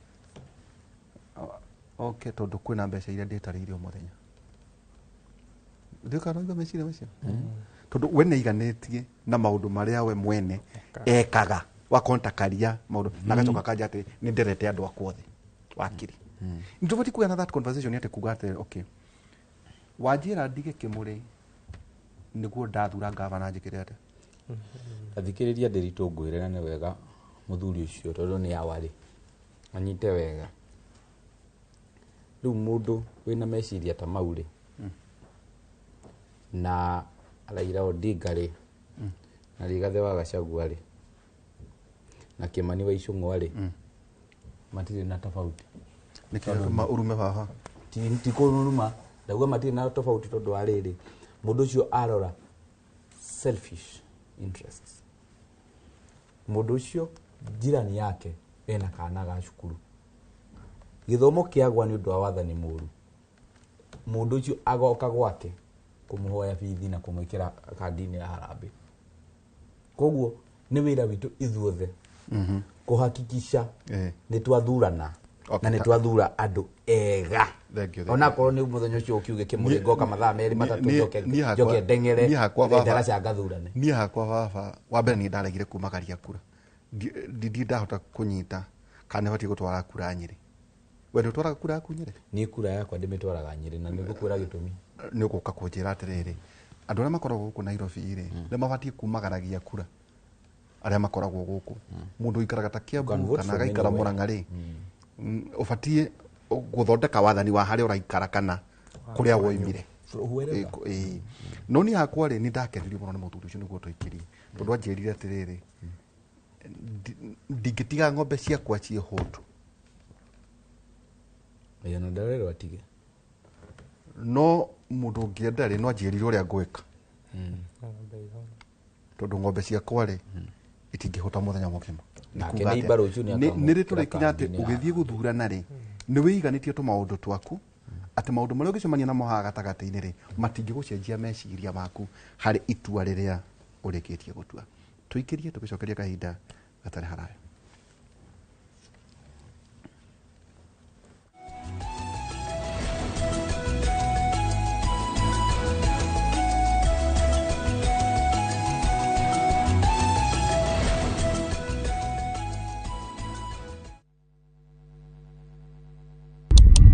oke tondũ kwĩna mbeca iria ndĩtarĩirie o mũthenya. Ndiũĩ kana ũraigua meciria macio, tondũ we nĩaiganĩtie na maũndũ marĩa we mwene ekaga wakonta karia maũndũ, na agacoka akanja atĩ nĩ nderete andũ akwa othe. Wakiri, nĩ tũbatiĩ kũgĩa na that conversation atĩ kuga atĩ okay, wanjĩra ndige kĩmũrĩ nĩguo ndathura ngavana njĩkĩre atĩa? Tathikĩrĩria ndĩritũ ngwĩre, na nĩ wega mũthuri ũcio tondũ nĩ awarĩ anyite wega. Rĩu mũndũ wĩna meciria ta mau rĩ, na Raila Odinga rĩ, na Rigathĩ wa Gachagua rĩ, na Kĩmani wa Ichung'wa rĩ, matirĩ na tofauti. Nĩkĩ gĩatũma ũrume baba? Ti kũruma, ndauga matirĩ na tofauti tondũ wa rĩrĩ, mũndũ ũcio arora selfish interests, mũndũ ũcio jirani yake. Ena kana ga cukuru. Gĩthomo kĩagwa nĩ ũndũ wa wathani mũru. Mũndũ ũcio agoka gwake kũmũhoya bithi na kũmwĩkĩra kandi-inĩ ya harambee. Koguo nĩ wĩra witũ ithuothe kũhakikisha nĩ twathurana na nĩ twathura andũ ega. Thank you, thank you. Onakorwo nĩ mũthenya ũcio ũkiuge kĩmũrĩ ngoka mathaa merĩ matatũ njoke ndeng'ere niĩ hakwa baba ndaraca ngathurane. Niĩ hakwa baba wa mbere niĩ ndaregire kumagaria kura. Ndi ndahota kũnyita kana nĩ batiĩ gũtwara kura Nyĩrĩ. We nĩ ũtwaraga kura yaku Nyĩrĩ? Niĩ kura yakwa ndĩmĩtwaraga Nyĩrĩ na nĩ ngũkwĩra gĩtũmi. Nĩ ũgũka kũnjĩra atĩrĩrĩ, andũ arĩa makoragwo gũkũ Nairobi rĩ, nĩ mabatiĩ kumagaragia kura arĩa makoragwo gũkũ. Mũndũ ũikaraga ta Kiambu vote kana from agaikara anywhere. Murang'a rĩ, ũbatiĩ gũthondeka wathani wa harĩa ũraikara kana kũrĩa woimire. Whoever. No niĩ hakwa rĩ, nĩ ndakenirio mũno nĩ mũthuri ũcio nĩguo tũikĩrie, tondũ anjĩrire atĩrĩrĩ, ndingĩtiga ng'ombe ciakwa ciĩ hũtu. Ĩĩ, ona ndarerwo atige. No mũndũ ũngĩenda rĩ, no anjĩrire ũrĩa ngwĩka, tondũ ng'ombe ciakwa rĩ itingĩhũta mũthenya mũgima. Nĩ Nake kuga neighbor atĩa? rũciũ nĩ Nĩ rĩ akamũkĩra tũrĩkinya atĩ kandi-inĩ ya ũgĩthiĩ gũthurana rĩ, nĩ wĩiganĩtie tũmaũndũ twaku atĩ maũndũ marĩa ũngĩcemania namo haha gatagatĩ-inĩ rĩ matingĩgũcenjia meciria maku harĩ itua rĩrĩa ũrĩkĩtie gũtua. Tũikĩrie tũgĩcokeria kahinda gatarĩ haraya.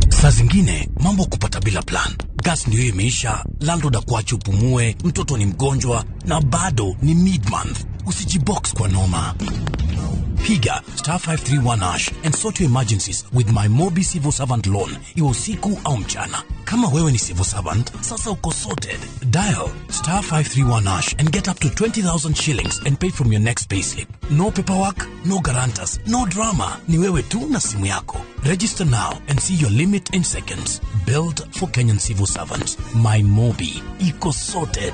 Saa zingine mambo kupata bila plan. Gas ndio imeisha, landlord akuache upumue, mtoto ni mgonjwa na bado ni mid month. Usijibox kwa noma. Piga star 531 hash and sort your emergencies with my Mobi Civil Servant Loan, iwe usiku au mchana. Kama wewe ni civil servant, sasa uko sorted. Dial star 531 hash and get up to 20,000 shillings and pay from your next payslip. No paperwork, no guarantors, no drama. Ni wewe tu na simu yako. Register now and see your limit in seconds. Built for Kenyan civil servants. My Mobi. Iko sorted.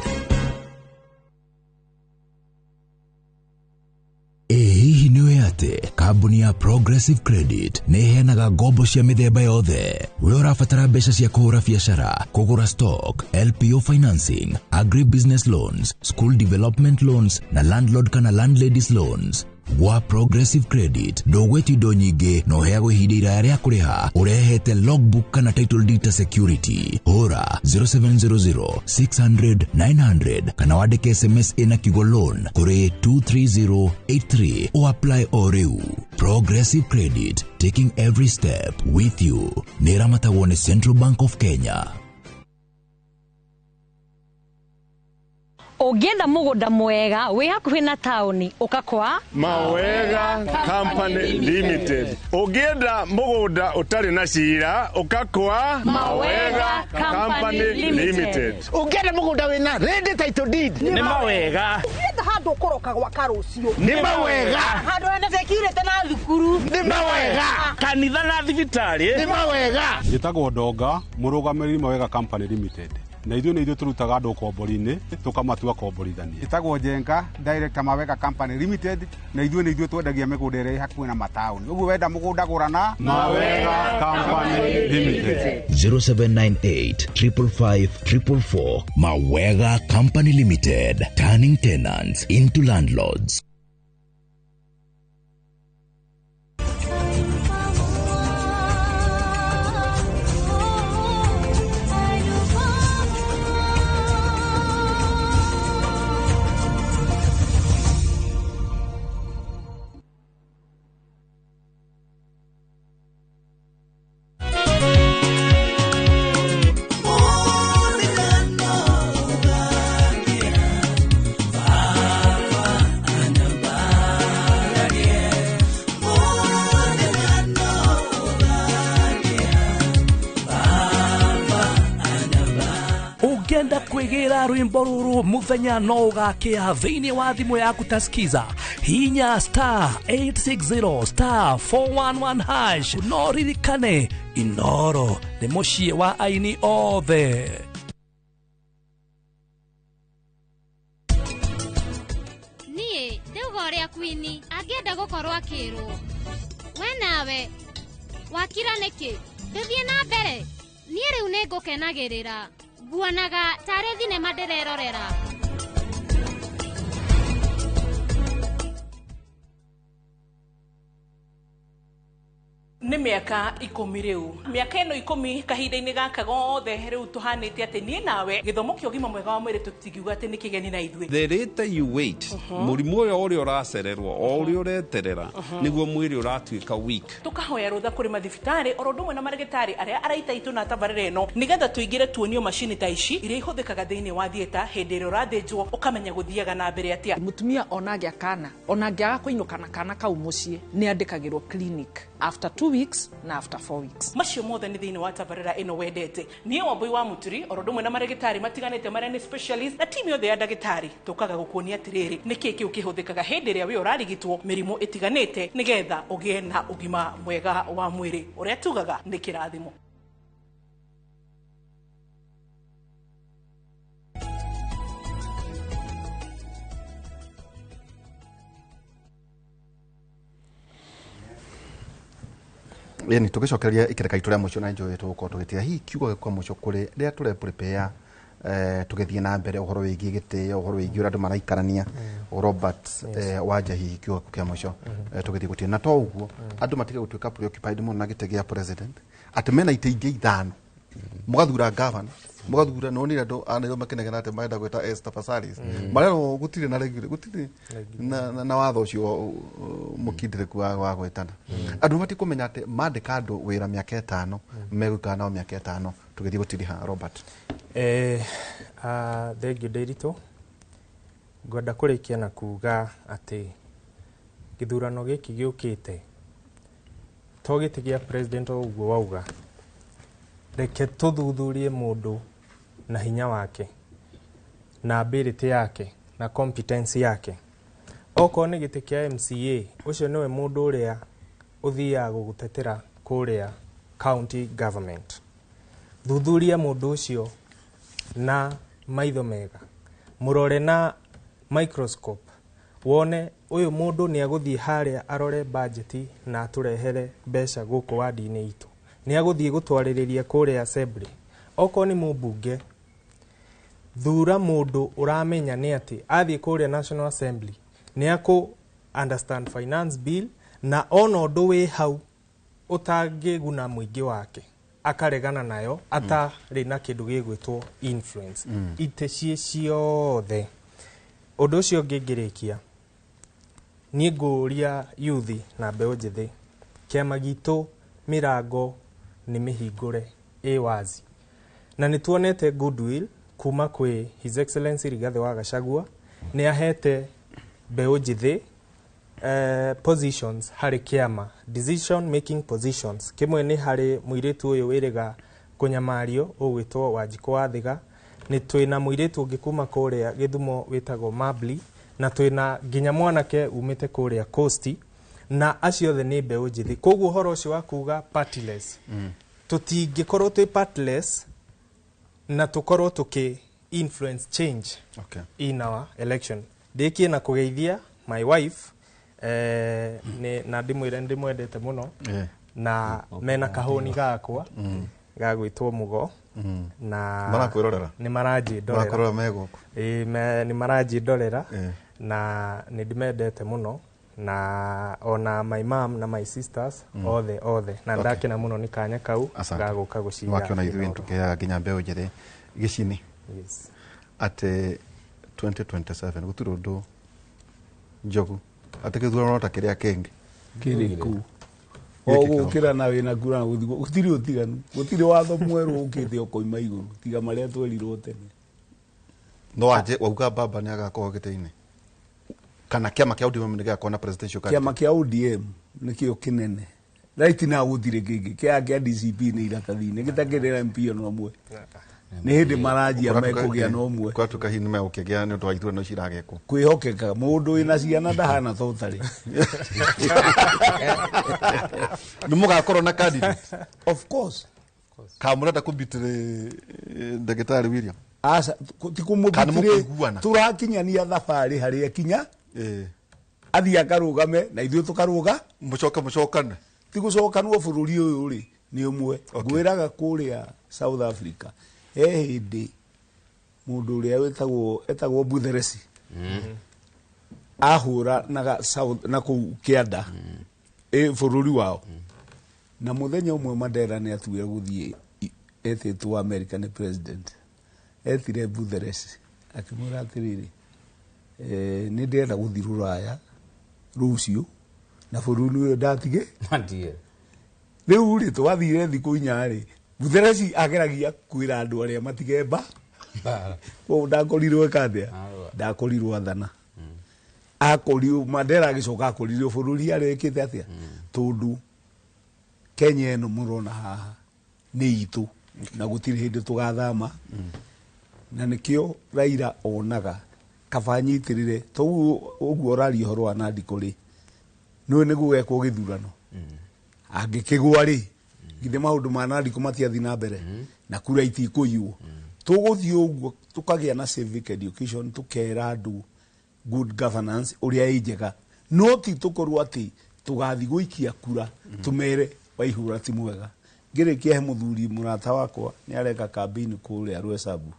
Ĩ hihi nĩ ũĩ atĩ kambuni ya Progressive Credit nĩ ĩheanaga ngombo cia mĩthemba yothe? We ũrabatara mbeca cia kũhũra biacara, kũgũra stock, LPO financing, agribusiness loans, school development loans na landlord kana landladies loans. Gwa Progressive Credit ndũgwĩtio indo nyingĩ na ũheagwo ihinda iraya rĩa kũrĩha ũrehete logbook kana title deed ta security. Hũra 0700 600 900 kana wandĩke SMS ĩna kiugo loan kũrĩ 23083 o apply o rĩu. Progressive Credit, taking every step with you. Nĩ ĩramatagwo nĩ Central Bank of Kenya. Ũngĩenda mũgũnda mwega wĩ hakuhĩ na taũni ũka kwa Mawega Company Limited. Ũngĩenda mũgũnda ũtarĩ na cira ũka kwa Mawega Company Limited. Ũngĩenda mũgũnda wĩna ready title deed Nĩ mawega. Ũngĩenda handũ ũkũroka gwaka rũciũ Nĩ mawega. Handũ hena security na thukuru Nĩ mawega. Kanitha na thibitarĩ Nĩ mawega. Njĩtagwo Ndonga, mũrũgamĩrĩri Mawega Company Limited. Na ithuĩ nĩ ithuĩ tũrutaga andũ ũkombori-inĩ tũkamatua komborithania. Njĩtagwo Njenga, director Mawega Company Limited, na ithuĩ nĩ ithuĩ twendagia mĩgũnda ĩrĩa ĩ hakuhĩ na mataũni. Ũguo wenda mũgũnda gũra na Mawega Company Limited. 0798 555 444. Mawega Company Limited, turning tenants into landlords. Ũngĩenda kwĩgĩra rwĩmbo rũrũ mũthenya no ũgakĩa thĩinĩ wa thimũ yaku ta skiza, hinya star 860 star 411 hash. No ririkane Inoro nĩ mũciĩ wa aini othe. Niĩ ndauga ũrĩa Queen angĩenda gũkorwo akĩrwo. We nawe wakira nĩkĩ? Ndũthiĩ na mbere. Niĩ rĩu nĩ ngũkenagĩrĩra, nguonaga tarĩ thinema ndĩrerorera. Nĩ mĩaka 10 rĩu, mĩaka ĩno 10 kahinda-inĩ gaka gothe rĩu tũhanĩte atĩ niĩ nawe gĩthomo kĩa ũgima mwega wa mwĩrĩ tũtingiuga atĩ nĩ kĩgeni na ithuĩ. The later you wait, mũrimũ ũyũ ũrĩa ũracererwo o ũrĩa ũreterera nĩguo mwĩrĩ ũratuĩka weak. Tũkahoya rũtha kũrĩ mathibitarĩ oro ũndũ ũmwe na marĩgĩtarĩ arĩa araita itũ na tabarĩra ĩno nĩgetha tũingĩre tuonio macini ta ici iria ihũthĩkaga thĩinĩ wa theatre hĩndĩ ĩrĩa ũrathĩnjwo ũkamenya gũthiaga na mbere atĩa. Mũtumia ona angĩa kana ona angĩaga kũinũka na kana kau mũciĩ nĩ andĩkagĩrwo clinic after 2 weeks na after 4 weeks. Macio mothe nĩ thĩinĩ wa tabarĩra ĩno wendete. Niĩ Wambui wa Mũturi oro ũndũ ũmwe na marĩgĩtarĩ matiganĩte marĩa nĩ specialist na timu yothe ya ndagĩtarĩ tũkaga gũkuonia atĩrĩrĩ nĩkĩ kĩu kĩhũthĩkaga hĩndĩ ĩrĩa wĩ ũrarigitwo mĩrimũ ĩtiganĩte nĩgetha ũgĩe na ũgima mwega wa mwĩrĩ ũrĩa tugaga nĩ kĩrathimo. Ĩni tũgĩcokereria ikereka itũ rĩa mũico na njũĩ tũgũkorwo tũgĩtĩa hihi kiugo gĩkwa mũico kũrĩ rĩrĩa tũre prepare tũgĩthiĩ na mbere ũhoro wĩgiĩ gĩtĩo, ũhoro wĩgiĩ ũrĩa andũ maraikarania. Robert, wanja hihi kiugo kĩa mũico tũgĩthiĩ gũtĩa na to ũguo andũ matige gũtuĩka preoccupied mũno na gĩtĩ gĩa president atĩ mena itĩ ingĩ 5 mũgathura governor mũgathura nonire andũ a Nairobi makĩnegena atĩ marenda gwĩta Esther Passaris marerwo gũtirĩ na regular gũtirĩ na watho ũcio mũkindĩrĩku wa gwĩtana. Andũ mabatiĩ kũmenya atĩ mandĩka andũ wĩra mĩaka 5 megũikara nao mĩaka 5. Tũgĩthiĩ gũtiriha Robert. Thengiũ Ndĩritũ, ngwenda kũrĩkia na kuga atĩ gĩthurano gĩkĩ gĩũkĩte to gĩtĩ gĩa president o ũguo wauga, reke tũthuthurie mũndũ na hinya wake na ability yake na competence yake. Okorwo nĩ gĩtĩ kĩa MCA, ũcio nĩwe mũndũ ũrĩa ũthiaga gũgũtetera kũrĩa county government. Thuthuria mũndũ ũcio na maitho mega, mũrore na microscope wone ũyũ mũndũ nĩ agũthiĩ harĩa arore budget na atũrehere mbeca gũkũ wadi-inĩ itũ, nĩ agũthiĩ gũtwarĩrĩria kũrĩa assembly. Okorwo nĩ mũmbunge, thura mũndũ ũramenya nĩ atĩ athiĩ kũrĩa National Assembly nĩ akũ understand finance bill na ona ũndũ wĩ hau ũtangĩguna mũingĩ wake akaregana nayo atarĩ na kĩndũ gĩgwĩtwo influence. Itĩ ciĩ ciothe. Ũndũ ũcio ũngĩ ngĩrĩkia, niĩ ngũria yuthi na mbeũ njĩthĩ, kĩama gitũ mĩrango nĩ mĩhingũre ĩ wazi, na nĩ tuonete goodwill kuma kwĩ His Excellency Rigathĩ wa Gachagua nĩ ahete mbeũ njĩthĩ positions harĩ kĩama, decision making positions. Kĩmwe nĩ harĩ mũirĩtu ũyũ wĩrĩga kũnyamario ũgwĩtwo Wanjikũ wa Thiga, nĩ twĩna mũirĩtu ũngĩ kuma kũrĩa Gĩthumo wĩtagwo Mabli, na twĩna nginya mwanake umĩte kũrĩa Coast, na acio othe nĩ mbeũ njĩthĩ. Koguo ũhoro ũcio wa kuga partyless, tũtingĩkorwo twĩ partyless na tũkorwo tũkĩ influence change in our election. Ndĩkie na kũgeithia my wife, na ndĩmwĩre ndĩmwendete mũno, na mena kahũni gakwa gagwĩtwo Mũgo, na marakwĩrorera nĩ maranjĩndorera. Marakwĩrorera me gũkũ. Nĩ maranjĩndorera na nĩ ndĩmendete mũno, na ona my mom na my sisters othe othe, na ndakena mũno nĩ kanya kau gagũka gũcira. Wakĩona ithuĩ tũkĩheaga nginya mbeũ njĩthĩ gĩcini atĩ 2027 gũtirĩ ũndũ njogu atĩ gĩthurano ta kĩrĩa kĩngĩ kĩrĩkũ o gũkĩra na wĩna kura na gũthikwo gũtirĩ ũtiganu, gũtirĩ watho mwerũ ũkĩte ũkoima igũrũ tiga marĩa twerirwo tene. No anje wauga baba nĩ agakorwo gĩtĩ-inĩ kana kĩama kĩa ODM nĩ gĩgakorwo na presidential candidate? Kĩama kĩa ODM nĩkĩo kĩnene right now, gũtirĩ kĩngĩ kĩa kĩa DCP nĩ iratathi-inĩ gĩtakĩrĩ MP ona ũmwe, nĩ hĩndĩ maranjia mekũgĩa na ũmwe. Kwatuĩka hihi nĩ megũkĩgĩa nĩ ũndũ wa ithurano ici iragekwo. Kwĩhokeka mũndũ wĩna ciana ndahana ta ũtarĩ. Nĩ mũgakorwo na candidate? Of course. Kana mũrenda kũmbitĩrĩ ndagĩtarĩ William? Aca, ti Kana kũmũbitĩrĩ, mũkũiguana? tũrakinyania thabarĩ harĩa kinya Athiĩ akarũgame na ithuĩ tũkarũga mũcoke mũcokane. Ti gũcokanwo bũrũri ũyũ rĩ nĩ ũmwe. Ngwĩraga kũrĩa South Africa he hĩndĩ mũndũ ũrĩa wĩtagwo Buthelezi ahũranaga South na kũu kĩanda bũrũri wao. Na mũthenya ũmwe Mandela nĩ atuire gũthiĩ etĩtwo America nĩ president. Etire Buthelezi akĩmwĩra atĩrĩrĩ, nĩ ndĩrenda gũthiĩ rũraya rũciũ na bũrũri ũyũ ndatige. Rĩu rĩ twathire thikũ 4 rĩ, Buthelezi ageragia kwĩra andũ arĩa matige koguo ndakorirwo eka atĩa? Ndakorirwo athana. Akorirwo Mandela agĩcoka akorirwo bũrũri arekĩte atĩa? Tondũ Kenya ĩno mũrona haha nĩ itũ na gũtirĩ hĩndĩ tũgathama. Na nĩkĩo Raila onaga kaba anyitĩrĩre toguo ũguo ũraria ũhoro wa Nandiko rĩ, nĩũĩ nĩguo gekwo gĩthurano. Angĩkĩgwa rĩ, githĩ maũndũ ma Nandiko matiathiĩ na mbere na kura itikũiywo. Tũgũthiĩ ũguo tũkagĩa na civic education, tũkera andũ good governance ũrĩa ĩ njega, no ti tũkorwo atĩ tũgathiĩ gũikia kura tũmere Waihura ti mwega. Ngĩrĩkia he mũthuri mũrata wakwa nĩ areka campaign kũrĩa Rwesabu,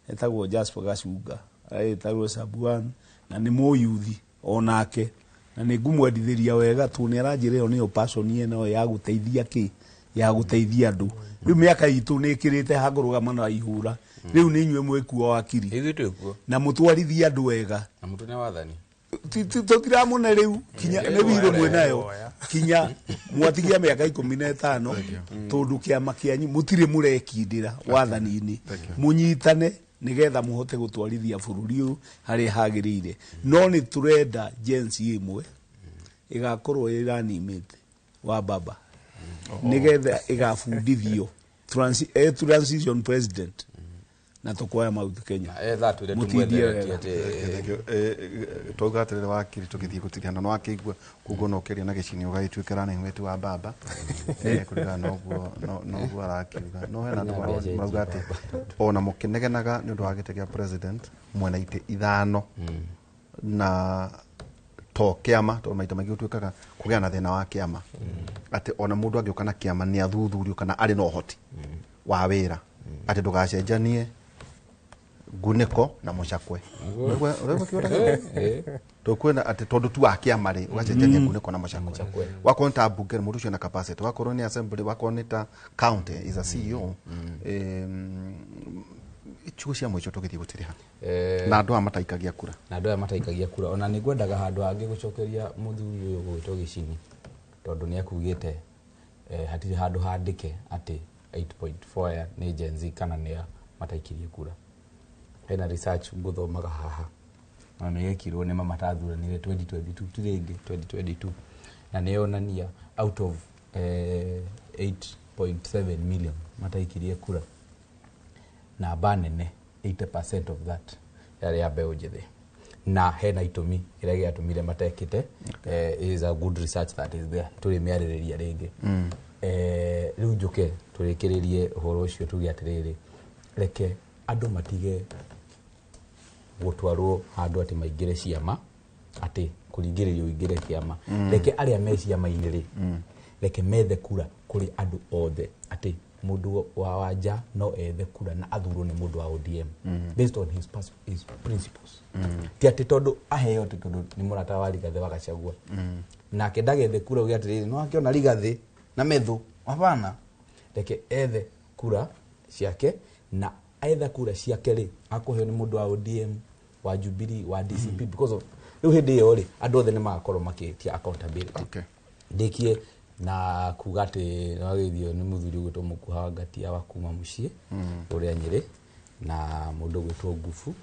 etagwo Jasper Gacunga, areta Rwesabu 1 na nĩ mũyuthi onake, na nĩ ngũmwendithĩria wega tondũ nĩ aranjĩra ĩyo nĩyo passion ĩno ya gũteithia kĩ, ya gũteithia andũ. Rĩu mĩaka itũ nĩ ĩkĩrĩte ha kũrũgama na Waihura, rĩu nĩ inyuĩ mwĩkuo wakiri na mũtwarithie andũ wega na mũtune wathani. Tũtiramũne rĩu kinya nĩ wirũ mwĩnayo kinya mwatigia mĩaka 15 tondũ kĩama kĩanyu mũtirĩ mũrekindĩra wathani-inĩ, mũnyitane nĩgetha mũhote gũtwarithia bũrũri ũyũ harĩa hagĩrĩire. No nĩ tũrenda Gen Z ĩmwe ĩgakorwo ĩranimĩte wa baba nĩgetha ĩgabundithio transition president na tukoya Mount Kenya. Mũtindie wega. Twauga atĩrĩrĩ wakiri tũgĩthiĩ gũtirihana no akĩigua koguo no ũkĩaria na gĩcini ũgagĩtuĩka running mate wa baba kũringana na ũguo no ũguo arakiuga. No hena andũ marauga atĩ ona mũkĩnegenaga nĩ ũndũ wa gĩtĩ kĩa president mwena itĩ 5 na to kĩama, tondũ maita maingĩ gũtuĩkaga kũgĩa na thĩna wa kĩama atĩ ona mũndũ angĩũka na kĩama nĩ athuthurio kana arĩ na ũhoti wa wĩra, atĩ ndũgacenjanie ngunĩko na mũcakwe. Tũkwĩna atĩ tondũ tu wa kĩama rĩ ũgacenjania ngunĩko na mũcakwe. Wakorwo nĩ ta mbunge mũndũ ũcio na capacity, wakorwo nĩ assembly, wakorwo nĩ ta county is a CEO. Ciugo cia mũico tũgĩthiĩ gũtirĩha na andũ aya mataikagia kura, na andũ aya mataikagia kura. Ona nĩ ngwendaga handũ hangĩ gũcokeria mũthuri ũyũ ũgwĩtwo Gĩcini, tondũ nĩ akugĩte hatirĩ handũ handĩke atĩ 8.4 nĩ Gen Z kana nĩ mataikirie kura. Hena research ngũthomaga haha na nĩ yekirwo nĩ mamatathuranire 2022 ti rĩngĩ 2022, na nĩ yonania out of 8.7 million mataikirie kura, namba nene 80% of that yarĩ ya mbeũ njĩthĩ, na hena itũmi kĩrĩa gĩatũmire matekĩte. Is a good research that is there, tũrĩ mĩarĩrĩria rĩngĩ. Rĩu njũke tũrĩkĩrĩrie ũhoro ũcio tuge atĩrĩrĩ, reke andũ matige gũtwarwo handũ atĩ maingĩre ciama, atĩ kũringĩrĩrio ũingĩre kĩama. Reke arĩa me ciama-inĩ rĩ, reke methe kura kũrĩ andũ othe, atĩ mũndũ wa wanja no ethe kura na athurwo nĩ mũndũ wa ODM based on his principles. Ti atĩ tondũ aheo atĩ tondũ nĩ mũrata wa Rigathĩ wa Gachagua, nake ndagethe kura uge atĩrĩrĩ no akĩona Rigathĩ na Methu, hapana. Reke ethe kura ciake, na etha kura ciake rĩ akũheo nĩ mũndũ wa ODM, wa Jubilee, wa DCP, because of rĩu hĩndĩ ĩyo rĩ andũ othe nĩ magakorwo makĩtia accountability. Ndĩkie na kuga atĩ nĩwagĩithio nĩ mũthuri ũgwĩtwo Mũkuha wa Ngatia wa kuma mũciĩ ũrĩa Nyĩrĩ, na mũndũ ũgwĩtwo Ngubu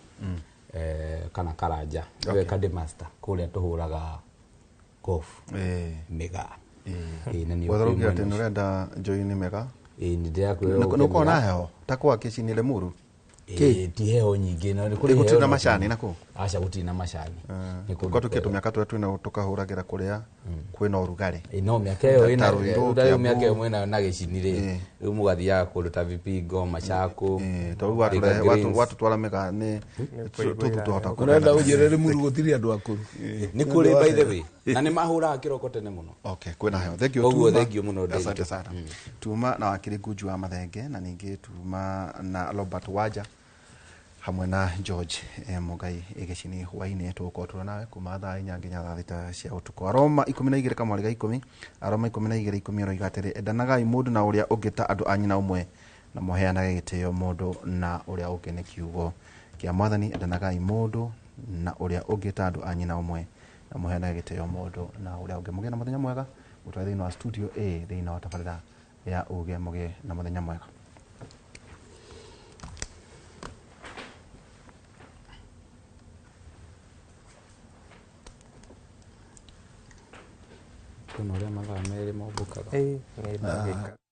kana Karanja, nĩwe Caddy Master kũrĩa tũhũraga golf mĩgaa. Na nĩ Wetherũkia ũkĩrĩ atĩ mwena nĩ ũcio. ũrenda join mĩgaa? Nĩ ndĩrakwĩra Nĩ ũke ũkoragwo na mĩgaa. heho ta kwa Kĩcini Limuru? Ti heho nyingĩ, na nĩ kũrĩ Gũtirĩ heho na no macani na kũu? Aca gũtirĩ na macani. Nĩ kũndũ Kwa tukie kwega. Tũmĩaka tũrĩa twĩna tũkahũragĩra kũrĩa kwĩna ũrugarĩ. No mĩaka ĩyo Ta ĩna Ruiru, rĩu Kiambu. mĩaka ĩyo mwĩnayo na gĩcini rĩ, rĩu mũgathiaga kũndũ ta Vipingo, Machako, Tondũ Thika Greens. watũtwara mĩga nĩ tũthu twahota Ũrenda ũnjĩre Rĩmuru gũtirĩ andũ akũrũ? Nĩ kũrĩ, by the way, na nĩ mahũraga kĩroko tene mũno. Okay, kwĩna heho. Thank you. Koguo Tuma. thank you mũno, David. Asante sana. Tuma na wakiri Ngunju wa Mathenge, na ningĩ tuma na Robert Waja hamwe na George Mugai Igecini. Hwainĩ tũgũkorwo tũrĩ nawe kuma thaa 4 nginya thaa 6 cia ũtukũ. Aroma 12 kamwari ga 10, Aroma 12:10 ĩroiga atĩrĩ, endanagai mũndũ na ũrĩa ũngĩ ta andũ a nyina ũmwe, na mũheanage gĩtĩo mũndũ na ũrĩa ũngĩ. Nĩ kiugo kĩa Mwathani. Endanagai mũndũ na ũrĩa ũngĩ ta andũ a nyina ũmwe, na mũheanage gĩtĩo mũndũ na ũrĩa ũngĩ. Mũgĩe na mũthenya mwega. Gũtware thĩinĩ wa studio A thĩinĩ wa tabarĩra ya uge. Mũgĩe na mũthenya mwega. Kwĩna ũrĩa mathaa 2 mombũkaga. Ĩĩ, nĩ ndagĩka.